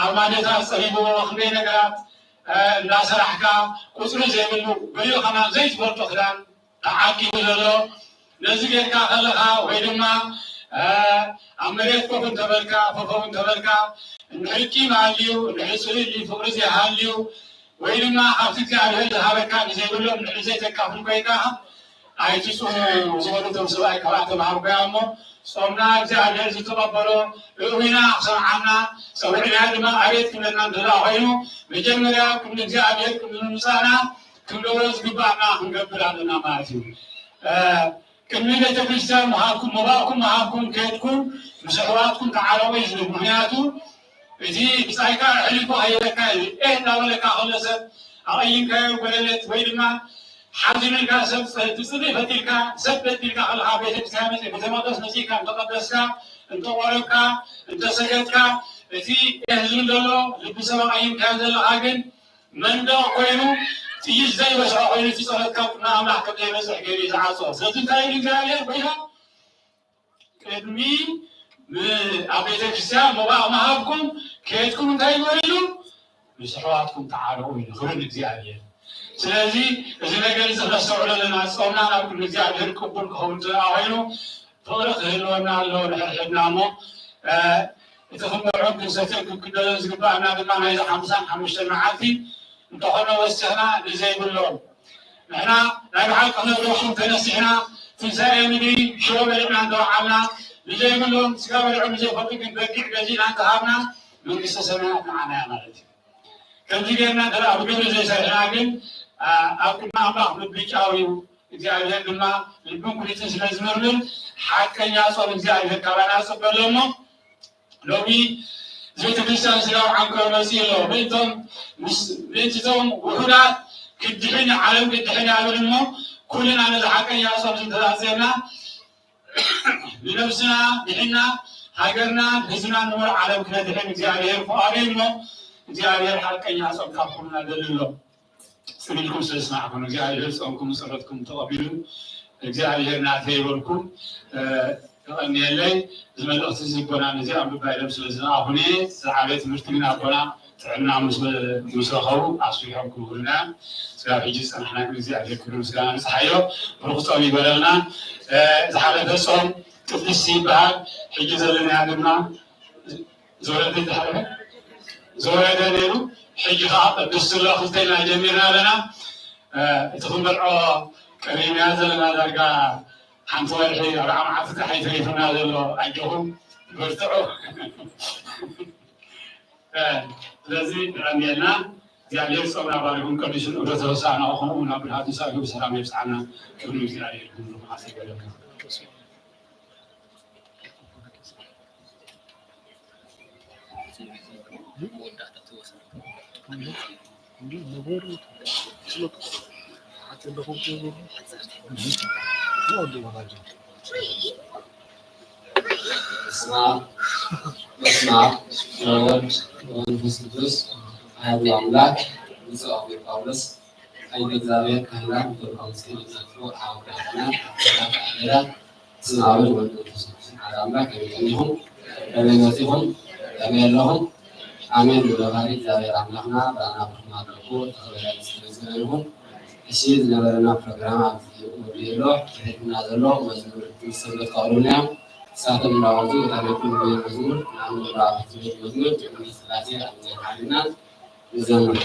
ኣብ ማደታት ጸቢብዎ፣ ክንደይ ነገራት፣ እ፣ እንዳሰራሕካ፣ ቁጽሪ ዘይብሉ፣ ገሊኡ ከማን ዘይትፈልጦ ክዳን፣ ተዓቂቡ ዘሎ፣ ነዚ ጌርካ ከለኻ ወይ ድማ፣ እ፣ ኣብ መሬት ኮፍ እንተበልካ፣ ኮፍ እንተበልካ፣ እንድሕር ቂም ኣልዩ፣ እንድሕር ጽልኢ ፍቕሪ ዘይሃልዩ፣ ወይ ድማ ካብቲ እግዚኣብሔር ዝሃበካ ንዘይብሎም እንድሕር ዘይተካፍል ኮይንካ፣ ኣይትጹሙ ዝበሉ እቶም ሰብኣይ ካብ ኣተምሃርኩያ እሞ፣ ጾምና እግዚኣብሔር ዝተቐበሎ፣ እዊና ክሰምዓና፣ ጸዊዕና ድማ ኣቤት ክብለና እንተደኣ ኮይኑ፣ መጀመርያ ቅድሚ እግዚኣብሔር ቅድሚ ምምጻእና፣ ክንገብሮ ዝግባእና ክንገብር ኣለና ማለት እዩ። እ፣ ቅድሚ ቤተክርስትያን ምሃብኩም፣ መባእኩም ምሃብኩም ከድኩም ምስ ኣሕዋትኩም ተዓረቑ እዩ ዝብል። ምኽንያቱ እቲ ብጻይካ ሕልፎ ሃይለካ እዩ። ኤህ እናበለካ ከሎ ሰብ ኣቐይምካዮ ጎረቤት ወይ ድማ ሓዚኑልካ ሰብ ጸ-፣ ትጽቢት ፈጢርካ ሰብ በዲልካ ከለኻ ቤተ ክርስቲያን መጺ-፣ ቤተ መቅደስ መጺእካ እንተቀደስካ፣ እንተቆረብካ፣ እንተሰገድካ፣ እቲ ኤህ ዝብል ዘሎ ልቢ ሰብ ኣቐይምካዮ ዘለኻ ግን መንደቕ ኮይኑ ጥይት ዘይበዝሖ ኮይኑ እቲ ጸሎትካ ናብ ኣምላኽ ከም ዘይበጽሕ ገይሩ እዩ ዝዓጾ። ስለዚ እንታይ ኢሉ እግዚኣብሔር? በይና ቅድሚ ም-፣ ኣብ ቤተ ክርስቲያን ምብራቕ ምሃብኩም ከድኩም እንታይ ግበሩ ኢሉ? ምስ ኣሕዋትኩም ተዓረቑ ኢሉ። ክብሪ ንእግዚኣብሔር። ስለዚ እዚ ነገር እዚ ክነስተውዕሎ ኣለና። ጾምና ናብ ቅድሚ እግዚኣብሔር ቅቡል ክኸውን እንተ ኮይኑ ፍቕሪ ክህልወና ኣለዎ ንሕድሕድና እሞ፣ እ፣ እቲ ክንበልዖን ክንሰትዮን ክንክደኖን ዝግባኣና ድማ ናይዚ ሓምሳን ሓሙሽተን መዓልቲ እንተኾነ ወሲኽና ንዘይብሎም ንሕና ናይ ብሓቂ ክነግረኩም ተነሲሕና ትንሳኤ ምድሪ ሽሮ በሊዕና እንተወዓልና፣ ንዘይብሎም ስጋ በሊዖም ንዘይፈልጡ ግን በጊዕ ገዚእና እንተሃብና መንግስተ ሰማያት ንዓና እያ ማለት እዩ። ከምዚ ጌርና እንተ ኣብ ግብሪ ዘይሰሪሕና ግን፣ ኣ፣ ኣብ ቅድሚ ኣምላኽ ምብጫው እዩ። እግዚኣብሔር ድማ ልብን ኩሊትን ስለ ዝምርምር ሓቀኛ ጾም እግዚኣብሔር ካባና ይጽበ ኣሎ እሞ ሎሚ ቤተ ክርስቲያን ስጋዊ ዓንቀሮ መጺኡ ኣሎ። ምእንቶም ምስ-፣ ምእንቲ እቶም ውሑዳት ክድሕን ዓለም ክድሕን እያ ይብል እሞ ኩልና ነዚ ሓቀኛ ጾም እንተዘይኣጺርና ንነብስና ድሒና ሃገርና ህዝብና ንመላእ ዓለም ክነድሕን እግዚኣብሔር ፍቓዱ እዩ እሞ እግዚኣብሔር ሓቀኛ ጾም ካብ ኩልና ይደሊ ኣሎ። ጽን ኢልኩም ስለ ዝሰማዕኩም እግዚኣብሔር ጾምኩም ጸሎትኩም ተቐቢሉ እግዚኣብሔር ናተይ ይበልኩም፣ እ፣ የቐንየለይ። እዚ መልእኽቲ እዚ ኣቦና ነዚ ኣንብባ ኢሎም ስለ ዝለኣኹኒ ዝዓበየ ትምህርቲ ግን ኣቦና ጥዕና ምስ፣ ምስ ረኸቡ ኣስፊሖም ክምህሩና። ስጋብ ሕጂ ዝጸናሕና ግን እግዚኣብሔር ክብሪ ምስጋና ንጽሓዮ። ብሩኽ ጾም ይግበረልና። እ፣ ዝሓለፈ ጾም ቅድስቲ ይበሃል። ሕጂ ዘለናያ ድማ ዝወረደ ዝሓለፈ ዝወረደ ነይሩ። ሕጂ ኸዓ ቅድስቲ ኣሎ። ክልተ ኢልና ጀሚርና ኣለና። እ፣ እቲ ክንበልዖ ቀሪብና ዘለና ዳርጋ ሓንቲ ወርሒ ኣርብዓ መዓልቲ ጥራሕ እዩ ተሪፉና ዘሎ። ኣጆኹም በርትዑ። እ፣ ስለዚ የቐንየልና። እግዚኣብሔር ጾምና ባሪኹን ቀዲሱን እግረ ተወሳእና ኸምኡ ናብ ብርሃን ትንሳኤሁ ብሰላም የብጽሓና። ክብሪ ንእግዚኣብሔር ይኹን። መዓልቲ ይበለና። በስመ አብ፣ በስመ አብ ወወልድ ወመንፈስ ቅዱስ አሐዱ አምላክ። ብፁዕ አቡነ ጳውሎስ ኃይለ እግዚአብሔር ካህናት፣ በርካው ምስኪን ተሳትፎ አውዳትና አባላት አገዳ ስም አብ ወወልድ ወመንፈስ ቅዱስ አሐዱ አምላክ። ከመይ ቀኒኹም፣ ከመይ መጺኹም፣ ከመይ ኣለኹም? ኣሜን። ብባህሪ እግዚኣብሔር ኣምላኽና ብኣና ብርኩማት ደቁ ተኸበረ ይኹን። እሺ፣ ዝነበረና ፕሮግራም ኣብዚ ወዲኡ ኣሎ። ትሕትና ዘሎ መዝሙር ሰንበት ከቕርቡልና እዮም። እሳቶም እናወጹ እታ ናይ ኩሉ መዝሙር ንኣምላኽ ዝብል መዝሙር ቅድስት ሥላሴ ኣብ ናይ ሓድነት ንዘምር።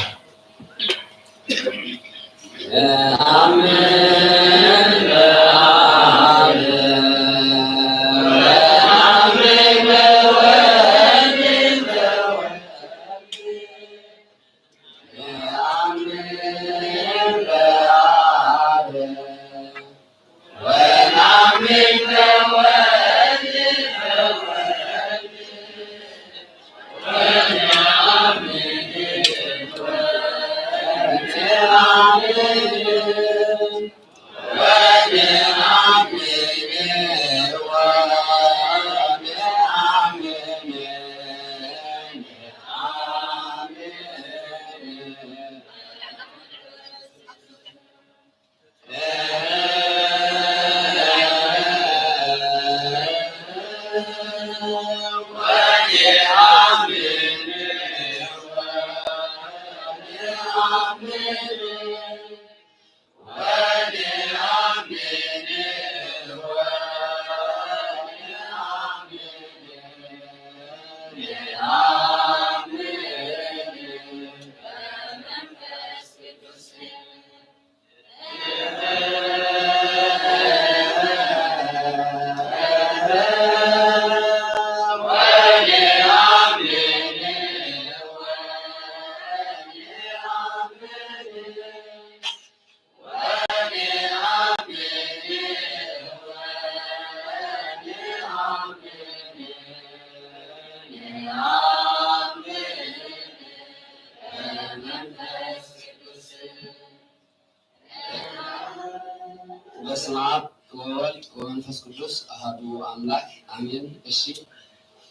በስመ አብ ወወልድ ወመንፈስ ቅዱስ አሐዱ አምላክ አሜን። እሺ፣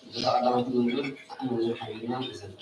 በተቀዳማት መንገድ አሜን።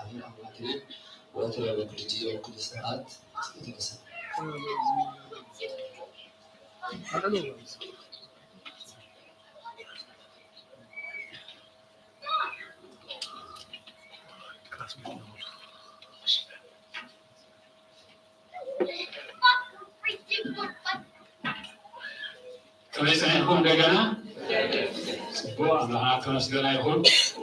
ኣምላክ ወትረ በኩሉ ጊዜ ወኩሉ ሰዓት ይትቀደስ። ከመይ ጸኒሕኩም እንደገና? ጽቡቕ፣ ኣምላኽና ተመስገን ይኹን።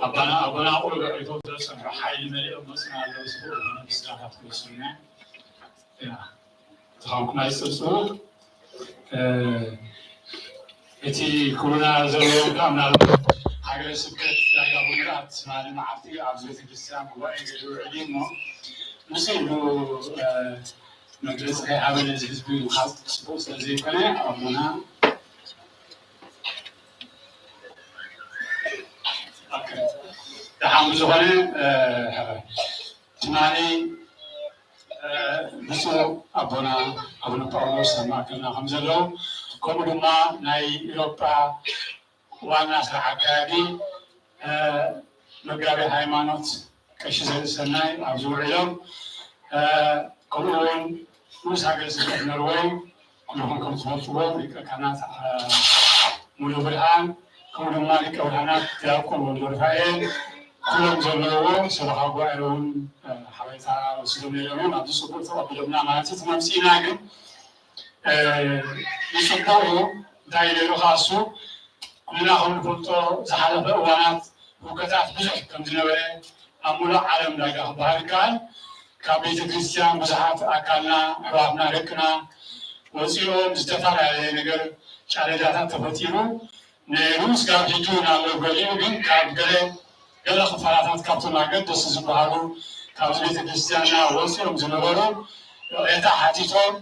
ኣባና፣ ኣቦና ቁሩብ ኣዕሪፎም ስለ ዝጸንሑ ሓይሊ መሊኦም መጽና ኣለዉ። ጽቡቕ ዝኾነ ምስጋና ክትመልሱልና። ያ፣ ተኻንኩም ኣይትጽብጽቡ። እ፣ እቲ ክብሉና ዘለዎም ከኣ ምናልባት ሃገረ ስብከት ዳጋ ብምልኣት ትማሊ መዓልቲ ኣብዚ ቤተክርስትያን ጉባኤ ገይሩ ውዒሉ እዩ እሞ፣ ምስ ኢሉ፣ እ፣ መግለጺ ከይሃበ ነዚ ህዝቢ ምኻድ ጽቡቕ ስለ ዘይኮነ፣ ኣቦና፣ ኦኬ። ደሓን ብዝኾነ፣ እ፣ ትማሊ፣ እ፣ ብፁዕ ኣቦና ኣቡነ ጳውሎስ ኣብ ማእከልና ከም ዘለዉ፣ ከምኡ ድማ ናይ ኤውሮጳ ዋና ስራሕ ኣካያዲ፣ እ፣ መጋቤ ሃይማኖት ቀሺ ዘርእሰናይ ኣብዚ ውዒሎም፣ እ፣ ከምኡ እውን ንኡስ ሃገረ ስብከት ኖርወይ፣ ኩልኹም ከም ትፈልጥዎ ሊቀ ካህናት፣ እ፣ ሙሉ ብርሃን፣ ከምኡ ድማ ሊቀ ብርሃናት ዲያቆን ወልደ ሩፋኤል፣ ኩሎም ዘለውዎ ሰበኻ ጉባኤ እውን፣ እ፣ ሓበሬታ ወሲዶም ነይሮም እዮም። ኣብዚ ጽቡቕ ተቐቢሎምና ማለት እዩ። እቲ መምጽኢና ግን፣ እ፣ ንጽቡቑ እንታይ ነይሩ ከኣ እሱ፣ ኩልና ከም ንፈልጦ ዝሓለፈ እዋናት ህውከታት ብዙሕ ከም ዝነበረ ኣብ ሙሉእ ዓለም ዳጋ ክበሃል ይከኣል። ካብ ቤተ ክርስቲያን ብዙሓት ኣካልና፣ ኣሕዋትና፣ ደቅና ወጺኦም ዝተፈላለየ ነገር ጫለዳታት ተፈጢሩ ነይሩ። ስጋብ ሕጂ እውን ኣሎ። ገሊኡ ግን ካብ ገለ፣ ገለ ክፋላታት ካብቶም ኣገደስቲ ዝበሃሉ ካብዚ ቤተ ክርስቲያንና ወጺኦም ዝነበሩ ይቕሬታ ሓቲቶም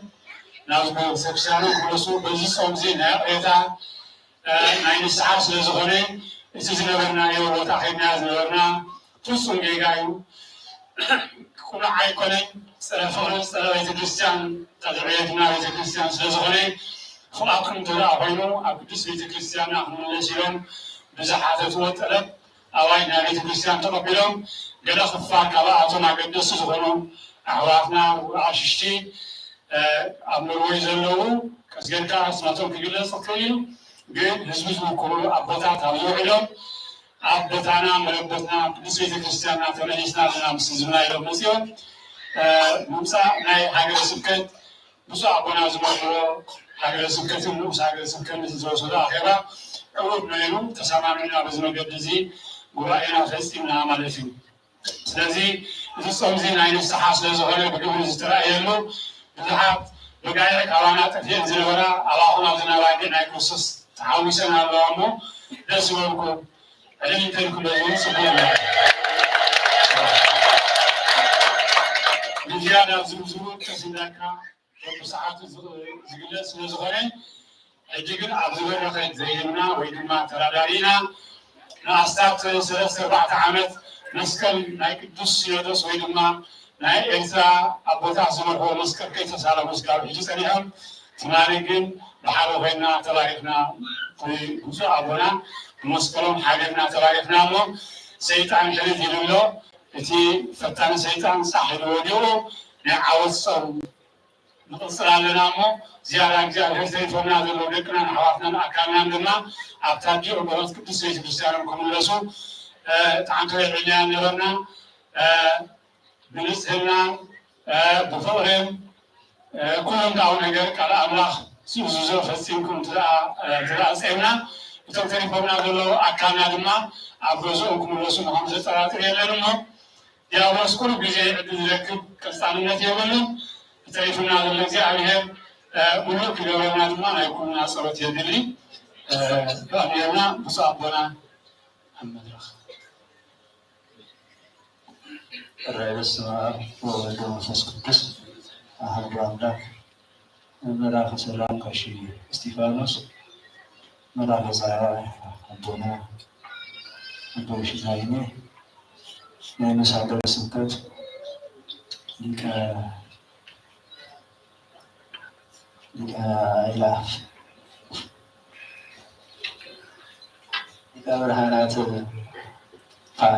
ናብዚ ቤተ ክርስቲያኖም ክመልሱ በዚ ጾም እዚ ናይ ይቕሬታ እ፣ ናይ ንስሓ ስለ ዝኾነ፣ እቲ ዝነበርናዮ ቦታ ኸይድና ዝነበርና ፍጹም ጌጋ እዩ። ቅኑዕ ኣይኮነን። ጸረ ፍቕሪ፣ ጸረ ቤተክርስትያን፣ ጸረ ዕብየትና ቤተክርስትያን ስለ ዝኾነ፣ ፍቓድኩም እንተ ደኣ ኮይኑ፣ ኣብ ቅድስት ቤተክርስትያንና ክንምለስ ኢሎም ብዝሓተትዎ ጠለብ፣ ኣዋጅ ናይ ቤተክርስትያን ተቐቢሎም፣ ገለ ክፋል ካብኣቶም ኣገደስቲ ዝኾኑ ኣሕዋትና፣ ኣሽሽቲ፣ እ፣ ኣብ ኖርወይ ዘለዉ፣ ቀስ ጌርካ ስማቶም ክግለጽ ይኽእል እዩ። ግን ህዝቢ ዝውክሉ ኣቦታት ኣብዚ ውዒሎም፣ ኣብ ቦታና መረበትና ቅድስት ቤተክርስትያንና ተመሊስና ኣለና ምስ ህዝብና ኢሎም መጺኦም፣ እ፣ ምምጻእ ናይ ሃገረ ስብከት ብፁዕ ኣቦና ዝመርሕዎ ሃገረ ስብከትን ንኡስ ሃገረ ስብከትን ዝወሰዶ ኣኼባ ዕዉት ነይሩ። ተሰማሚዕና በዚ መገዲ እዚ ጉባኤና ፈጺምና ማለት እዩ። ስለዚ፣ እዚ ጾም እዚ ናይ ንስሓ ስለ ዝኾነ ብግብሪ ዝተራእየሉ፣ ብዙሓት በጋይዕ ካባና ጠፊኤን ዝነበራ፣ ኣባኹም ኣብዚ ኣባጊዕ ናይ ክርስቶስ ተሓዊሰን ኣለዋ እሞ፣ ደስ ይበልኩም። ዕልል እንተልኩም በዚ እውን ጽቡቕ እዩ። ብዝያዳ ዝርዝሩ ቀስ እንዳልካ በብሰዓቱ ዝ-፣ ዝግለጽ ስለ ዝኾነ፣ ሕጂ ግን ኣብዚ በረኸት ዘይህብና ወይ ድማ ተራዳዲእና ንኣስታት ሰለስተ ኣርባዕተ ዓመት መስቀል ናይ ቅዱስ ሲኖዶስ ወይ ድማ ናይ ኤርትራ ኣቦታት ዝመርሕዎ መስቀል ከይተሳለሙ ስጋብ ሕጂ ጸኒሖም፣ ትማሊ ግን ብሓደ ኮይና ተባሪኽና፣ ብፁዕ ኣቦና ብመስቀሎም ሓቢርና ተባሪኽና እሞ፣ ሰይጣን ሕርድ ኢሉ ኣሎ። እቲ ፈታኒ ሰይጣን ጻሕ ኢሉ ወዲቑ፣ ናይ ዓወት ጾም ንቕጽል ኣለና እሞ፣ ዝያዳ እግዚኣብሔር ተሪፎምና ዘለዉ ደቅናን ኣሕዋትናን ኣካልናን ድማ ኣብታ ኣዲኡ በሮት ቅድስት ቤተክርስትያኖም ክምለሱ፣ እ፣ ጣዕንቶ የብዕልናያ ነበርና። እ፣ ብንጽህናን፣ እ፣ ብፍቕርን፣ እ፣ ኩሉ እንዳው ነገር ቃል ኣምላኽ ዝእዝዞ ፈጺምኩም ትደኣ፣ እ፣ ትደኣ ጸምና፣ እቶም ተሪፎምና ዘለዉ ኣካልና ድማ ኣብ ገዝኦም ክምለሱ ምዃኑ ዘጠራጥር የለን እሞ፣ ዲያብሎስ ቁሩብ ግዜ ዕድል ዝረክብ ቀጻልነት የብሉን። ተሪፉና ዘሎ እግዚኣብሔር፣ እ፣ ምሉእ ክገብረልና ድማ ናይ ኩልና ጸሎት የድሊ። እ፣ ብኣምየና ብፁዕ ኣቦና ኣብ መድረኽ። እረ በስመ አብ ወወልድ ወመንፈስ ቅዱስ አሐዱ አምላክ። መልአከ ሰላም ቀሺ እስጢፋኖስ፣ መልአከ ጸሐይ አቦና አባ እሺታይነ፣ ናይ ንኡስ ሀገረ ስብከት ሊቀ፣ ሊቀ አእላፍ፣ ሊቀ ብርሃናት፣ አ፣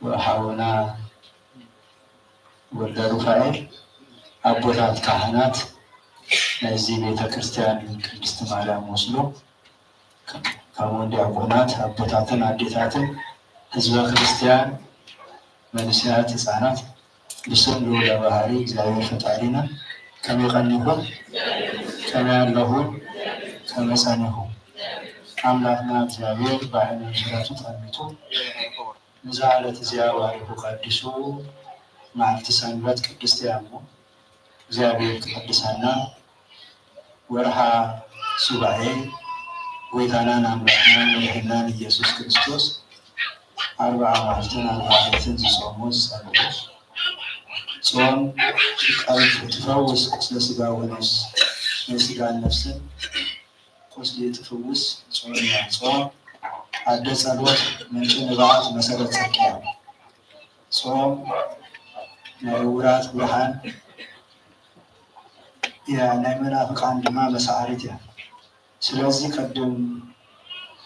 ወሓውና ወልደ ሩፋኤል፣ አቦታት ካህናት ናይዚ ቤተክርስቲያን ቅድስት ማርያም ኦስሎ፣ ከምኡውን ዲያቆናት አቦታትን አዴታትን፣ ህዝበ ክርስቲያን፣ መንእሰያት፣ ህጻናት፣ ብስም ልዑለ ባህሪ እግዚኣብሔር ፈጣሪና፣ ከመይ ቀኒኹም፣ ከመይ ኣለኹም፣ ከመይ ጸኒኹም። አምላክና እግዚኣብሔር በዐይነ ምሕረቱ ጠሚቱ፣ ንዛ ዕለት እዚኣ ባሪኹ ቀዲሱ፣ መዓልቲ ሰንበት ቅድስቲ እያ እሞ፣ እግዚኣብሔር ክቅድሰና፣ ወርሓ ሱባኤ ጎይታናን አምላክናን መድሕንናን ኢየሱስ ክርስቶስ አርብዓ መዓልትን አርብዓ ሌሊትን ዝጾሞ ዝጸለዮ ጾም፣ ቀልብ ትፈውስ ቁስለ ሥጋ ወነፍስ፣ ናይ ሥጋን ነፍስን ቁስሊ ትፍውስ ጾም እያ። ጾም አደ ጸሎት፣ ምንጭ ንብዓት፣ መሰረት ጽድቅ እያ። ጾም ናይ ዕውራት ብርሃን እያ፣ ናይ መናፍቃን ድማ መሳዕሪት እያ። ስለዚህ ቅድም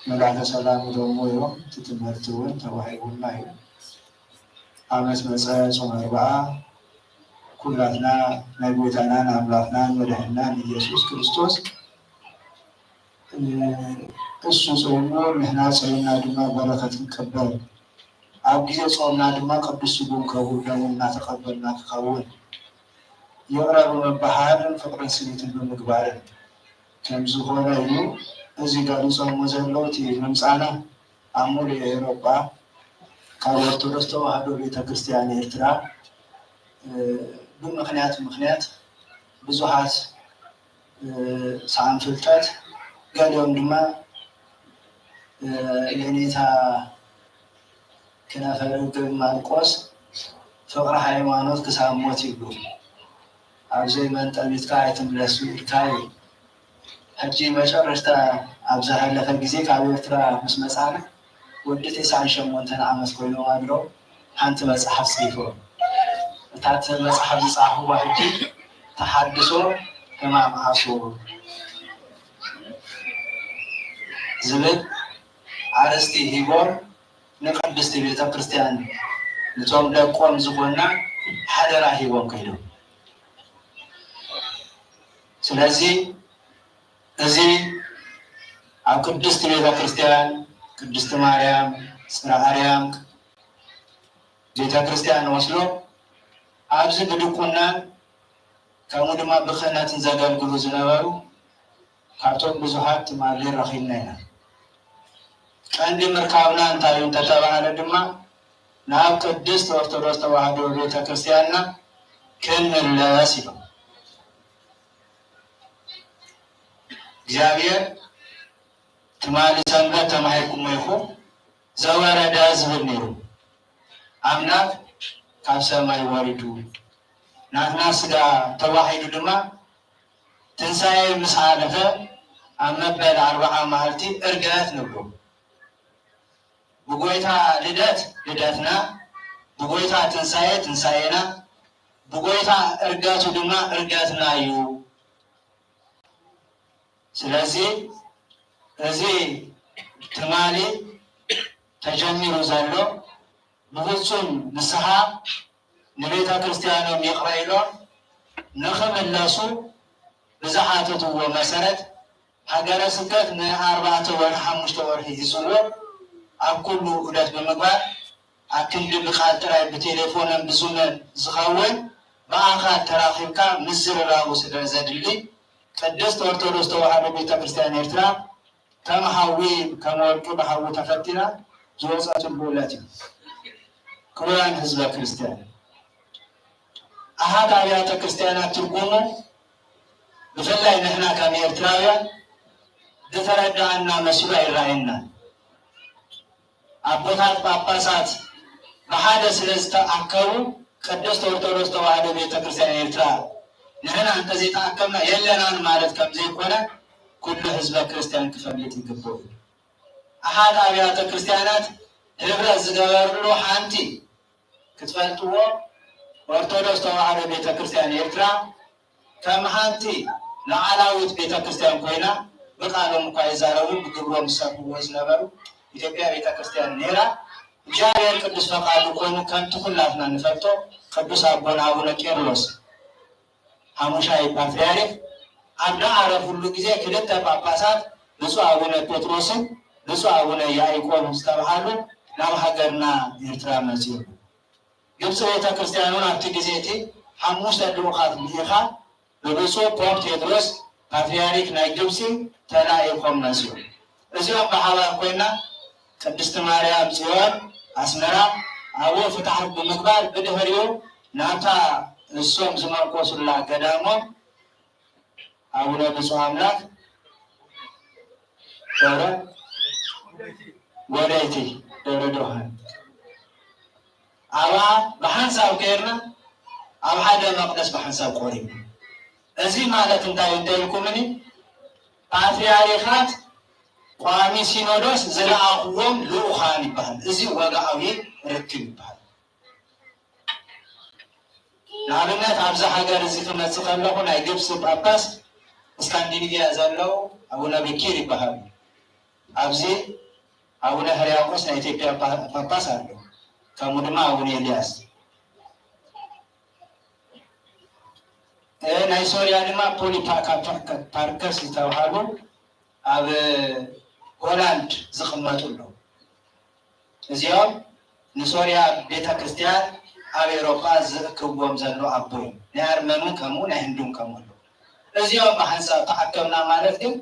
መልአከ ሰላም ደሞ እዮም፣ እቲ ትምህርቲ እውን ተዋሂቡና እዩ። አመት መጸ ጾመ አርብዓ፣ ኩላትና ናይ ጎይታናን አምላክናን መድሕንናን ኢየሱስ ክርስቶስ፣ እ፣ እሱ ጾሙ ንሕና ጾምና ድማ በረከት ንቀበል። ኣብ ግዜ ጾምና ድማ ቅዱስ ስግኡን ክቡር ደሙን እናተቀበልና ክኸውን ይቕረ ብምብሃልን ፍቕርን ስኒትን ብምግባርን ከም ዝኾነ እዩ። እዚ ገሊጾሞ ዘለዉ እቲ ምምጻእና ኣብ ሙሉእ ኤውሮጳ ካብ ኦርቶዶክስ ተዋህዶ ቤተክርስትያን ኤርትራ፣ እ፣ ብምኽንያት ምኽንያት ብዙሃት፣ እ፣ ሰኣን ፍልጠት፣ ገሊኦም ድማ፣ እ፣ የኔታ ክነፈ ርግብ ማርቆስ ፍቕሪ ሃይማኖት ክሳብ ሞት ይብሉ። ኣብ ዘይመን ጠሚትካ ኣይትምለስ ኢልካ እዩ። ሕጂ መጨረሽታ ኣብ ዝሓለፈ ግዜ ካብ ኤርትራ ምስ መጻና ወዲ ተስዓን ሸሞንተን ዓመት ኮይኖም ኣለዉ። ሓንቲ መጽሓፍ ጽሒፎም። እታ እቲ መጽሓፍ ዝጸሓፍዋ ሕጂ ተሓድሶ ሕማም ዓሶ ዝብል ኣርእስቲ ሂቦም ንቅድስቲ ቤተክርስትያን ነቶም ደቆም ዝኾና ሓደራ ሂቦም ከይዶም። ስለዚ እዚ ኣብ ቅድስቲ ቤተክርስትያን ቅድስቲ ማርያም ጽርሐ ኣርያም ቤተክርስትያን ኦስሎ ኣብዚ ብድቁናን ከምኡ ድማ ብክህነትን ዘገልግሉ ዝነበሩ ካብቶም ብዙሃት ትማሊ ረኺብና ኢና። ቀንዲ ምርካብና እንታይ እዩ እንተተባህለ ድማ ናብ ቅድስት ኦርቶዶክስ ተዋህዶ ቤተክርስትያንና ክንምለስ ኢሎም። እግዚኣብሔር ትማሊ ሰንበት ተማሂርኩሞ ኢኹም፣ ዘወረደ ዝብል ነይሩ። ኣምላክ ካብ ሰማይ ወሪዱ ናትና ስጋ ተዋሂዱ ድማ ትንሳኤ ምስ ሓለፈ ኣብ መበል ኣርብዓ መዓልቲ ዕርገት ንብሎ። ብጎይታ ልደት ልደትና፣ ብጎይታ ትንሳኤ ትንሳኤና፣ ብጎይታ ዕርገቱ ድማ ዕርገትና እዩ። ስለዚ እዚ ትማሊ ተጀሚሩ ዘሎ ብፍጹም ንስሓ ንቤተ ክርስቲያኖም ይቕረ ኢሎም ንኽምለሱ ብዝሓተትዎ መሰረት ሃገረ ስብከት ንኣርባዕተ ወርሒ ሓሙሽተ ወርሒ ሒዝዎ ኣብ ኩሉ ዑደት ብምግባር ኣክንዲ ብቃል ጥራይ ብቴሌፎንን ብዙምን ዝኸውን ብኣኻል ተራኺብካ ምዝርራቡ ስለ ዘድሊ ቅድስት ኦርቶዶክስ ተዋህዶ ቤተ ክርስቲያን ኤርትራ ከም ሓዊ፣ ከም ወርቂ ብሓዊ ተፈቲና ዝወጸትሉ ዕለት እዩ። ክቡራን ህዝበ ክርስቲያን፣ ኣሃት ኣብያተ ክርስቲያናት ትርጉሙ ብፍላይ ንሕና ከም ኤርትራውያን ዝተረዳኣና መሲሉ ኣይረኣየናን። ኣቦታት ጳጳሳት ብሓደ ስለ ዝተኣከቡ ቅድስት ኦርቶዶክስ ተዋህዶ ቤተ ክርስቲያን ኤርትራ ንሕና እንተዘይተኣከብና የለናን ማለት ከም ዘይኮነ ኩሉ ህዝበ ክርስቲያን ክፈልጥ ይግብኡ። ኣሓት ኣብያተ ክርስቲያናት ህብረት ዝገበርሉ ሓንቲ ክትፈልጥዎ ኦርቶዶክስ ተዋህዶ ቤተ ክርስቲያን ኤርትራ ከም ሓንቲ ላዕላዊት ቤተ ክርስቲያን ኮይና ብቃሎም እኳ ይዛረቡ ብግብሮም ዝሰርሕዎ ዝነበሩ ኢትዮጵያ ቤተ ክርስቲያን ነይራ። እግዚኣብሔር ቅዱስ ፈቃዱ ኮይኑ፣ ከምቲ ኩላትና ንፈልጦ፣ ቅዱስ ኣቦና ኣቡነ ቄርሎስ ሐሙሻይ ፓትርያርክ ኣብ ዝዓረፉሉ ግዜ ክልተ ጳጳሳት ብፁዕ ኣቡነ ጴጥሮስን ብፁዕ ኣቡነ ያዕቆብ ዝተብሃሉ ናብ ሃገርና ኤርትራ መጺኦም። ግብጺ ቤተክርስትያን እውን ኣብቲ ግዜ እቲ ሐሙሽተ ልኡኻት ልኢኻ ብብፁዕ ፖፕ ቴድሮስ ፓትርያርክ ናይ ግብጺ ተላኢኾም መጺኦም። እዚኦም ብሓባር ኮይና ቅድስቲ ማርያም ጽዮን ኣስመራ ኣብኡ ፍትሓት ብምግባር ብድሕሪኡ ናብታ እሶም ዝመርኮሱላ ገዳሞም ኣቡነ ብፁዕ ኣምላክ ደብረ ጎደይቲ ደብረ ዶሃን ኣብኣ ብሓንሳብ ከይርና ኣብ ሓደ መቅደስ ብሓንሳብ ቆሪብና። እዚ ማለት እንታይ እንተ ኢልኩምኒ፣ ፓትርያርካት ቋሚ ሲኖዶስ ዝለኣኽዎም ልኡኻን ይበሃል። እዚ ወግዓዊ ርክብ ይበሃል። ንኣብነት፣ ኣብዚ ሃገር እዚ ክመጽእ ከለኹ፣ ናይ ግብጺ ጳጳስ እስካንዲኒቪያ ዘለዉ ኣቡነ በኪር ይበሃሉ። ኣብዚ ኣቡነ ሕርያቆስ ናይ ኢትዮጵያ ጳ-፣ ጳጳስ ኣሎ። ከምኡ ድማ ኣቡነ ኤልያስ። እ፣ ናይ ሶርያ ድማ ፖሊፓካ-፣ ፓርከስ ዝተባሃሉ ኣብ ሆላንድ ዝቕመጡ ኣለዉ። እዚኦም ንሶርያ ቤተክርስትያን ኣብ ኤውሮጳ ዝእክብዎም ዘሎ ኣቦ እዩ። ናይ ኣርመን እውን ከምኡ፣ ናይ ህንዲ እውን ከምኡ ኣለዉ። እዚኦም ብሓንሳብ ተኣከብና ማለት ግን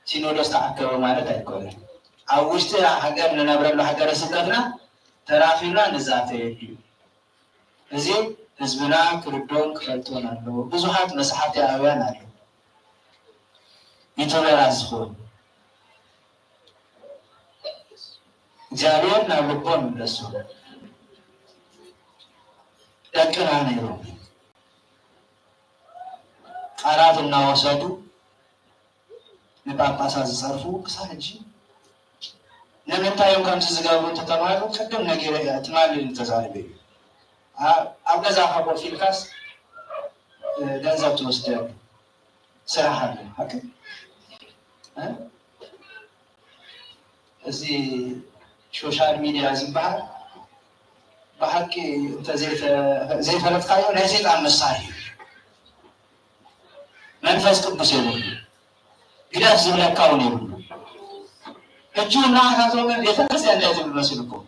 ሲኖዶስ ተኣከበ ማለት ኣይኮነን። ኣብ ውሽጢ ሃገር ንነብረሉ ሃገረ ስብከትና ተራኺብና ንዛተየሉ እዩ። እዚ ህዝብና ክርድኦን ክፈልጦን ኣለዎ። ብዙሓት መስሓፍቲ ኣውያን ኣለዉ። ዩቱበራት ዝኾኑ። እግዚኣብሔር ናብ ልቦም ይምለሶም። ደቅና ነይሮም። ቃላት እናወሰዱ ንጳጳሳት ዝጸርፉ ክሳብ ሕጂ ንምንታይ እዮም ከምዚ ዝገብሩ እንተተባህሉ፣ ቅድም ነጊረ እየ፣ ትማሊ ተዛሪበ እዩ። ኣ-፣ ኣብ ገዛኻ ኮፍ ኢልካስ፣ እ፣ ገንዘብ ትወስድ፣ ስራሕ ኣለ፣ ሓቂ? እ? እዚ ሶሻል ሚድያ ዝበሃል ብሓቂ እንተ ዘይተ-፣ ዘይፈለጥካዮ ናይ ሰይጣን መሳርሒ እዩ። መንፈስ ቅዱስ የብሉ። ግደፍ ዝብለካ እውን የብሉ። ሕጂ እውን ንዓኻትኩም ቤተክርስትያን እንታይ ትብል መስልኩም?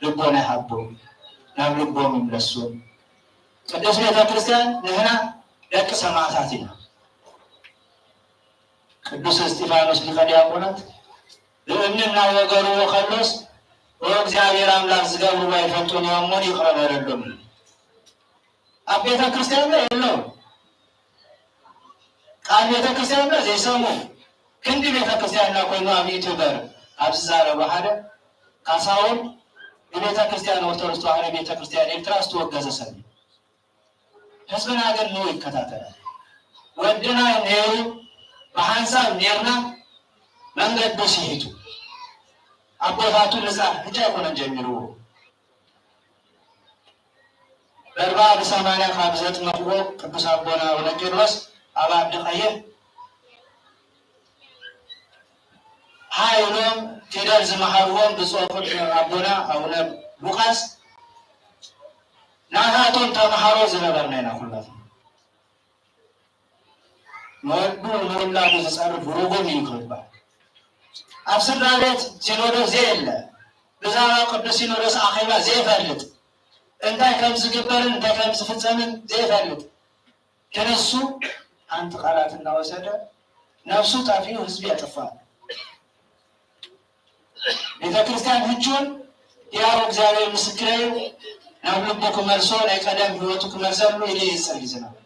ልቦና ይሃቦም፣ ናብ ልቦም ይምለሱ። ቅድስት ቤተክርስትያን ንሕና ደቂ ሰማዕታት ኢና። ቅዱስ እስጢፋኖስ ሊቀ ዲያቆናት ብእምኒ እናወገርዎ ከሎስ፣ "ኦ እግዚኣብሔር ኣምላክ፣ ዝገብርዎ ኣይፈልጡን እዮም እሞ ይቅረ በለሎም" ይብል። ኣብ ቤተክርስትያንና የለውም። ቃል ቤተክርስትያንና ዘይሰምዑ። ክንዲ ቤተክርስትያንና ኮይኑ ኣብ ዩቱበር ኣብ ዝዛረቡ ሓደ ካሳሁን ብቤተክርስትያን ኦርቶዶክስ ተዋህዶ ቤተክርስትያን ኤርትራ ዝተወገዘ ሰብ እዩ። ህዝብና ግን ንዑ ይከታተላል። ወድና ነይሩ ብሓንሳብ ኔርና መንገዱ ስሒቱ። ኣቦታቱ ንዛ ሕጂ ኣይኮነን ጀሚርዎ። በርባ ብሰማንያ ካብ ዘጥመቅዎ ቅዱስ ኣቦና ኣቡነ ቄርሎስ ኣብ ዓዲ ቀይሕ ሓ ኢሎም ፊደል ዝመሃርዎም ብፁዕ ቅዱስ ኣቦና ኣቡነ ሉቃስ ናታቶም ተምሃሮ ዝነበርና ኢና ኩላትና። ንወዱ ንውላዱ ዝጸርፍ ርጉም እዩ ክብል። ኣብ ስድራ ቤት ሲኖዶስ ዘየለ፣ ብዛዕባ ቅዱስ ሲኖዶስ ኣኼባ ዘይፈልጥ፣ እንታይ ከም ዝግበርን እንታይ ከም ዝፍጸምን ዘይፈልጥ፣ ክንሱ ሓንቲ ቃላት እናወሰደ ነፍሱ ጠፊኡ ህዝቢ ያጠፋ። ቤተክርስትያን ሕጂ እውን ሕያው እግዚኣብሔር ምስክረይ እዩ፣ ናብ ልቡ ክመልሶ፣ ናይ ቀደም ህይወቱ ክመልሰሉ ኢሉ ይጽሊ ዝነበረ።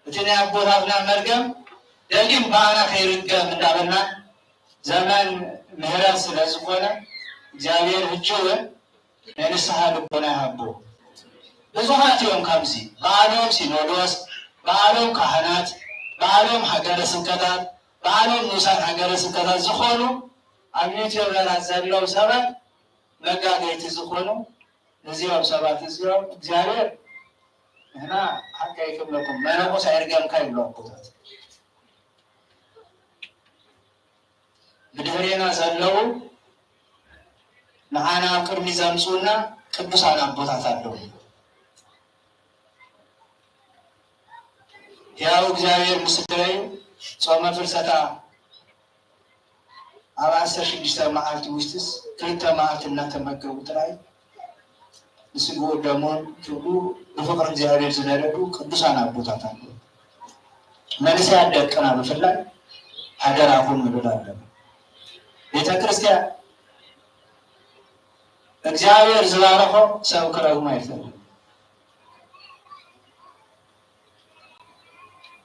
እቲ ናይ ኣቦታትና መርገም ደጊም ብኣና ከይርገም እንዳበልና፣ ዘመን ምህረት ስለ ዝኾነ፣ እግዚኣብሔር ሕጂ እውን ናይ ንስሓ ልቦና ይሃቦ። ብዙሓት እዮም ከምዚ፣ ባዕሎም ሲኖዶስ፣ ባዕሎም ካህናት፣ ባዕሎም ሃገረ ስብከታት፣ ባዕሎም ንኡሳን ሃገረ ስብከታት ዝኾኑ፣ ኣብ ዩቱበራት ዘለዉ ሰባት መጋገይቲ ዝኾኑ፣ እዚኦም ሰባት እዚኦም እግዚኣብሔር ንሕና ሓቀይ ክብለኩም፣ መነኮስ ኣይርገምካ ይብሉ ኣቦታት። ብድሕሬና ዘለዉ ንዓና ኣብ ቅድሚት ዘምጽኡና ቅዱሳን ኣቦታት ኣለዉ። ሕያው እግዚኣብሔር ምስክረይ፣ ጾመ ፍልሰታ ኣብ ዓሰርተ ሽዱሽተ መዓልቲ ውሽጥስ ክልተ መዓልቲ እናተመገቡ ጥራይ ንስግኡ ደሞን ክብሉ ብፍቕሪ እግዚኣብሔር ዝነደዱ ቅዱሳን ኣቦታት ኣለዉ። መንእሰያት ደቅና ብፍላይ ሓደራኹም ንብል ኣለና። ቤተ ክርስቲያን እግዚኣብሔር ዝባረኾ ሰብ ክረግሞ ኣይፈልጥን።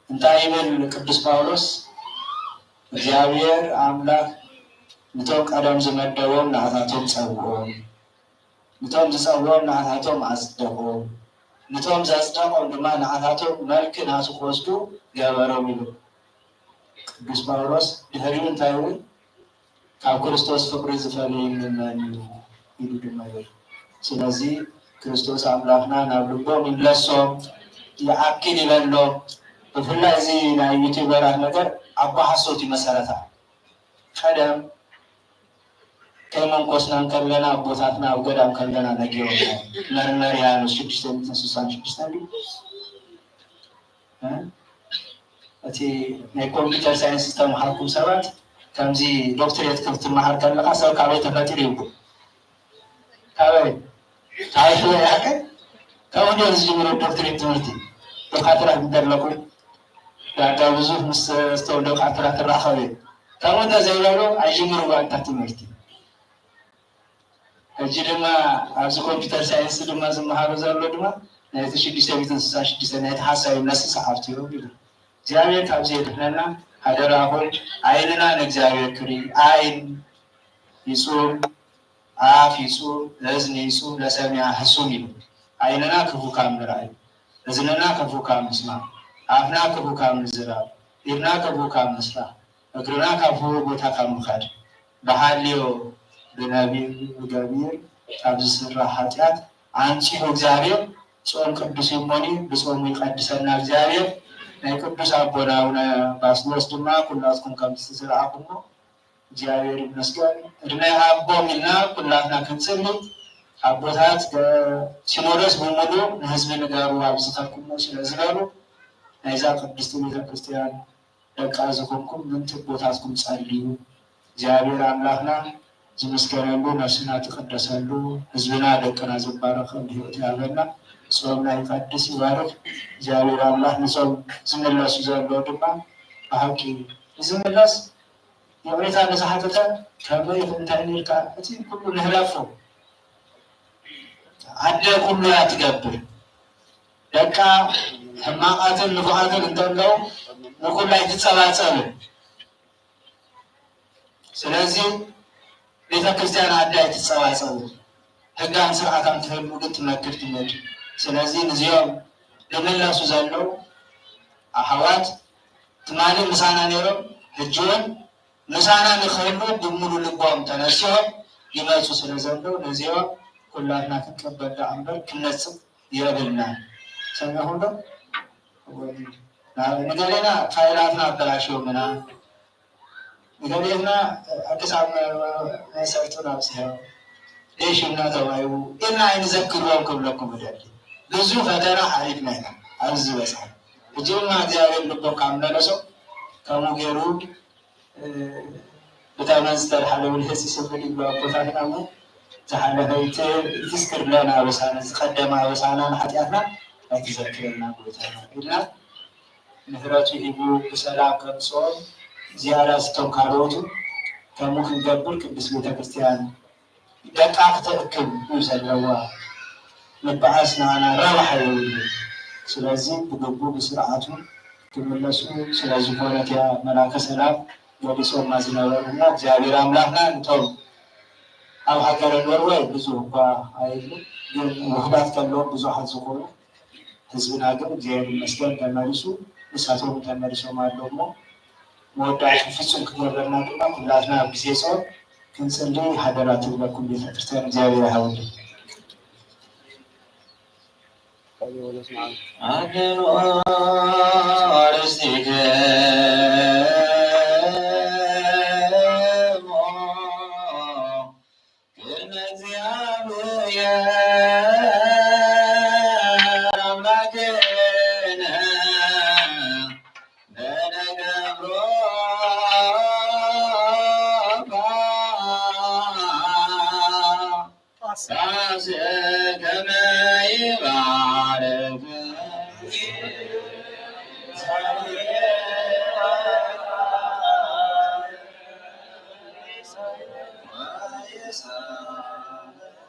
እንታይ ይብል ቅዱስ ጳውሎስ? እግዚኣብሔር ኣምላኽ ንቶም ቀደም ዝመደቦም ንኣታቶም ጸውኦም፣ ንቶም ዝጸውኦም ንኣታቶም ኣጽደቖም፣ ንቶም ዘጽደቖም ድማ ንኣታቶም መልክ ናቱ ክወስዱ ገበሮም ይብል ቅዱስ ጳውሎስ። ድሕሪኡ እንታይ ይብል? ካብ ክርስቶስ ፍቕሪ ዝፈለየኒ መን እዩ? ኢሉ ድማ ይብል። ስለዚ ክርስቶስ ኣምላኽና ናብ ልቦም ይምለሶም፣ ይኣክል ይበሎም። ብፍላይ እዚ ናይ ዩቲዩበራት ነገር ኣቦ ሓሶት እዩ መሰረታ። ቀደም ከይመንኮስና እንከለና ኣቦታትና ኣብ ገዳም ከለና ነጊሮምና። መርመርያኖስ ሽዱሽተ ሚእትን ስሳን ሽዱሽተን ድዩ? እ? እቲ ናይ ኮምፒውተር ሳይንስ ዝተምሃርኩም ሰባት፣ ከምዚ ዶክትሬት ክትመሃር ከለኻ ሰብ ካበይ ተፈጢሩ ይብሉ። ካበይ? ካብ ሕወ ያቀ? ካብኡ እንዲዮም ዝጅምሩ ዶክትሬት ትምህርቲ። ዶካትራት እንደለኹ፣ ዳጋ ብዙሕ ምስ ስቶም ዶካትራት ትራኸብ እየ። ካብኡ እንተዘይበሉ ኣይጅምሩ ባንታ ትምህርቲ። ሕጂ ድማ ኣብዚ ኮምፒውተር ሳይንስ ድማ ዝመሃሩ ዘሎ ድማ ናይቲ ሽዱሽተ ሚእትን ስሳን ሽዱሽተ ናይቲ ሓሳዊ ነሲ ሰዓብቲ እዮም ይብሉ። እግዚኣብሔር ካብዚ የድሕነና። ሓደራኹም ዓይንና ንእግዚኣብሔር ክርኢ። ዓይን ይጹም፣ ኣፍ ይጹም፣ እዝን ይጹም፣ ለሰሚዐ ህሱም ይብሉ። ዓይንና ክፉ ካብ ምርኣይ፣ እዝንና ክፉ ካብ ምስማዕ፣ ኣፍና ክፉ ካብ ምዝራብ፣ ኢድና ክፉ ካብ ምስራሕ፣ እግርና ካብ ፍውእ ቦታ ካብ ምኻድ፣ ብሃልዮ ብነቢር ብገቢር ካብ ዝስራሕ ኃጢአት አንጺሁ እግዚኣብሔር ጾም ቅዱስ እሞኒ ብጾሙ ይቀድሰና እግዚኣብሔር። ናይ ቅዱስ አቦና አቡነ ባስልዮስ ድማ ኩላትኩም ከም ዝተዘርኣኹሞ እግዚኣብሔር ይመስገን። እድመ ይሃቦም ኢልና ኩላትና ክንጽሊ፣ አቦታት ገ-፣ ሲኖዶስ ብምሉእ ንህዝቢ ንገሩ ኣብ ዝኸድኩሞ ስለ ዝበሉ፣ ናይዛ ቅድስቲ ቤተክርስቲያን ደቃ ዝኾንኩም ምእንቲ ኣቦታትኩም ጸልዩ። እግዚኣብሔር ኣምላኽና ዝምስገነሉ፣ ነፍስና ትቅደሰሉ፣ ህዝብና ደቅና ዝባረኸሉ ህይወት ይሃበና። ጾምና ይቀድስ ይባርክ። እግዚኣብሔር ኣምላኽ ንጾም ዝምለሱ ዘሎ ድማ ብሓቂ ዝምለስ፣ ይቕሬታ ንዝሓተተ ከመይ እንታይ ኢልካ እቲ ኩሉ ንህለፎ። ኣደ ኩሉ እያ ትገብር። ደቃ ሕማቃትን ንፉዓትን እንተለው ንኩሉ ኣይትጸባጸብን። ስለዚ ቤተክርስቲያን ኣደ ኣይትጸባጸብን። ሕጋን ስርዓታን ትህሉ ግን ትመክር ትምህር። ስለዚ ንዚኦም ዝምለሱ ዘለው ኣሕዋት ትማሊ ምሳና ነይሮም፣ ሕጂ እውን ምሳና ንኽህሉ ብምሉእ ልቦም ተነሲሆም ይመጹ ስለ ዘለዉ፣ ነዚኦም ኩላትና ክንቅበል ደኣ እምበር ክንነጽግ የብልናን። ሰሚዕኹም ዶ? ንገሌና ፋይላትና ኣበላሽዮምና፣ ንገሌና ኣዲስ ኣበባ ናይ ሰርጡን ኣብጽሖም፣ ደይ ሽምና ተባይቡ ኢልና ኣይንዘክርዎም ክብለኩም እደሊ። ብዙ ፈተና ሓሊፍና ኢና ኣብዚ ዝበጽሐ። ሕጂ ድማ እግዚኣብሔር ልቦም ካብ መለሶ፣ ከምኡ ገይሩ ብታመን ዝተድሓለ ውልህጽ ይስብል ይብሉ ኣቦታትና እሞ፣ ዝሓለፈ ይትዝክር ለነ ኣበሳነ፣ ዝቀደመ ኣበሳና ንሓጢኣትና ኣይትዘክረና ጎይታና ኢልና፣ ምህረቱ ሂቡ ብሰላም ከምጽኦም ዝያዳ ስቶም ካልኦቱ ከምኡ ክንገብር ቅድስት ቤተክርስቲያን ደቃ ክትእክብ እዩ ዘለዋ። ምብኣስ ንዓና ረብሓ የብሉን። ስለዚ ብግቡእ ብስርዓቱ ክምለሱ ስለ ዝኾነት እያ መላከ ሰላም ገሊጾማ ዝነበሩ እና እግዚኣብሔር ኣምላኽና ነቶም ኣብ ሃገረ ኖርወይ ብዙሕ እኳ ኣይብሉ፣ ግን ውሑዳት ከለዎም ብዙሓት ዝኾኑ ህዝብና ግን እግዚኣብሔር ይመስገን ተመሊሱ፣ ንሳቶም ተመሊሶም ኣለዉ እሞ፣ መወዳእቱ ፍጹም ክገብረልና ድማ ኩላትና ኣብ ግዜ ጾም ክንጽሊ ሓደራ ትብለኩም ቤተክርስትያን እግዚኣብሔር ይሃበልና። ኣድንኦ ርስትክሙ።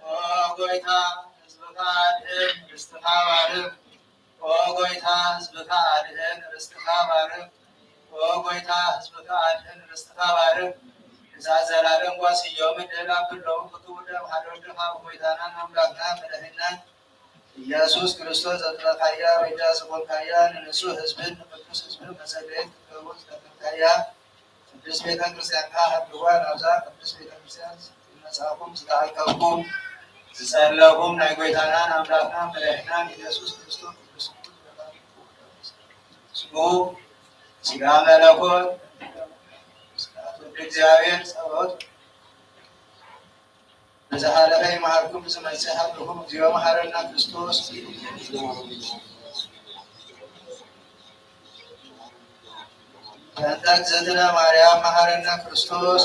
ኦ ጎይታ፣ ሕዝብኻ አድሕን፣ ርስትኻ ባርክ። ኦ ጎይታ፣ ሕዝብኻ አድሕን፣ ርስትኻ ባርክ። ኦ ጎይታ፣ ሕዝብኻ አድሕን፣ ርስትኻ ባርክ። እዛ ዘላለም ጓስዮም እድል አብሎም ፍቅር ወደ ማሕደር ድኻ ጎይታናን አምላክና መድኃኒናን ኢየሱስ ክርስቶስ ዘጥለካያ በጃ ስቆልካያ ንንጹህ ሕዝብን ንቅዱስ ሕዝብን መሰገየት ትከውን ዝተከልካያ ቅድስት ቤተ ክርስቲያን ካህን ልዋን አብዛ ቅድስት ቤተ ክርስቲያን መጻኩም ዝተአከብኩም ዝጸለኩም ናይ ጎይታናን አምላክናን መድኃኒናን ኢየሱስ ክርስቶስ ቅዱስ ስሙ ስጋ መለኮት ስብሐት ወልድ እግዚአብሔር ጸሎት በዘሐለፈ ይመሐርኩም፣ በዘመጽእ ይሐልኩም። እግዚኦ መሐረነ ክርስቶስ። በእንተ እግዝእትነ ማርያም መሐረነ ክርስቶስ።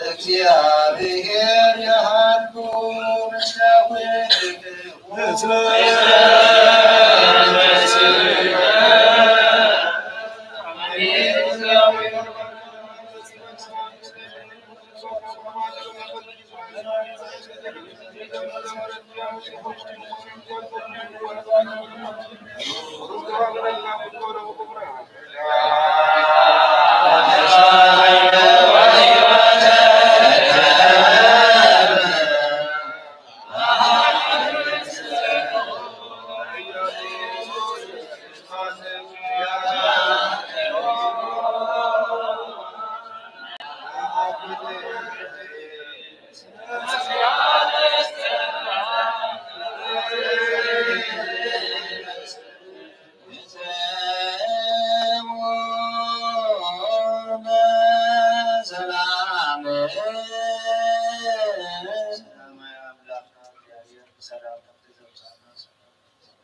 እግዚአብሔር ይሐሉ ምስለ ኩልክሙ።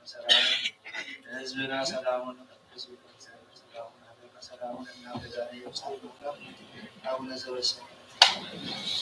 ሰላም ለሕዝብና ሰላሙን፣ ለቅድስት ቤተክርስቲያን ሰላሙን፣ ሀገርና ሰላሙን እና በዛሬ የምስጋና አቡነ ዘበሰማያት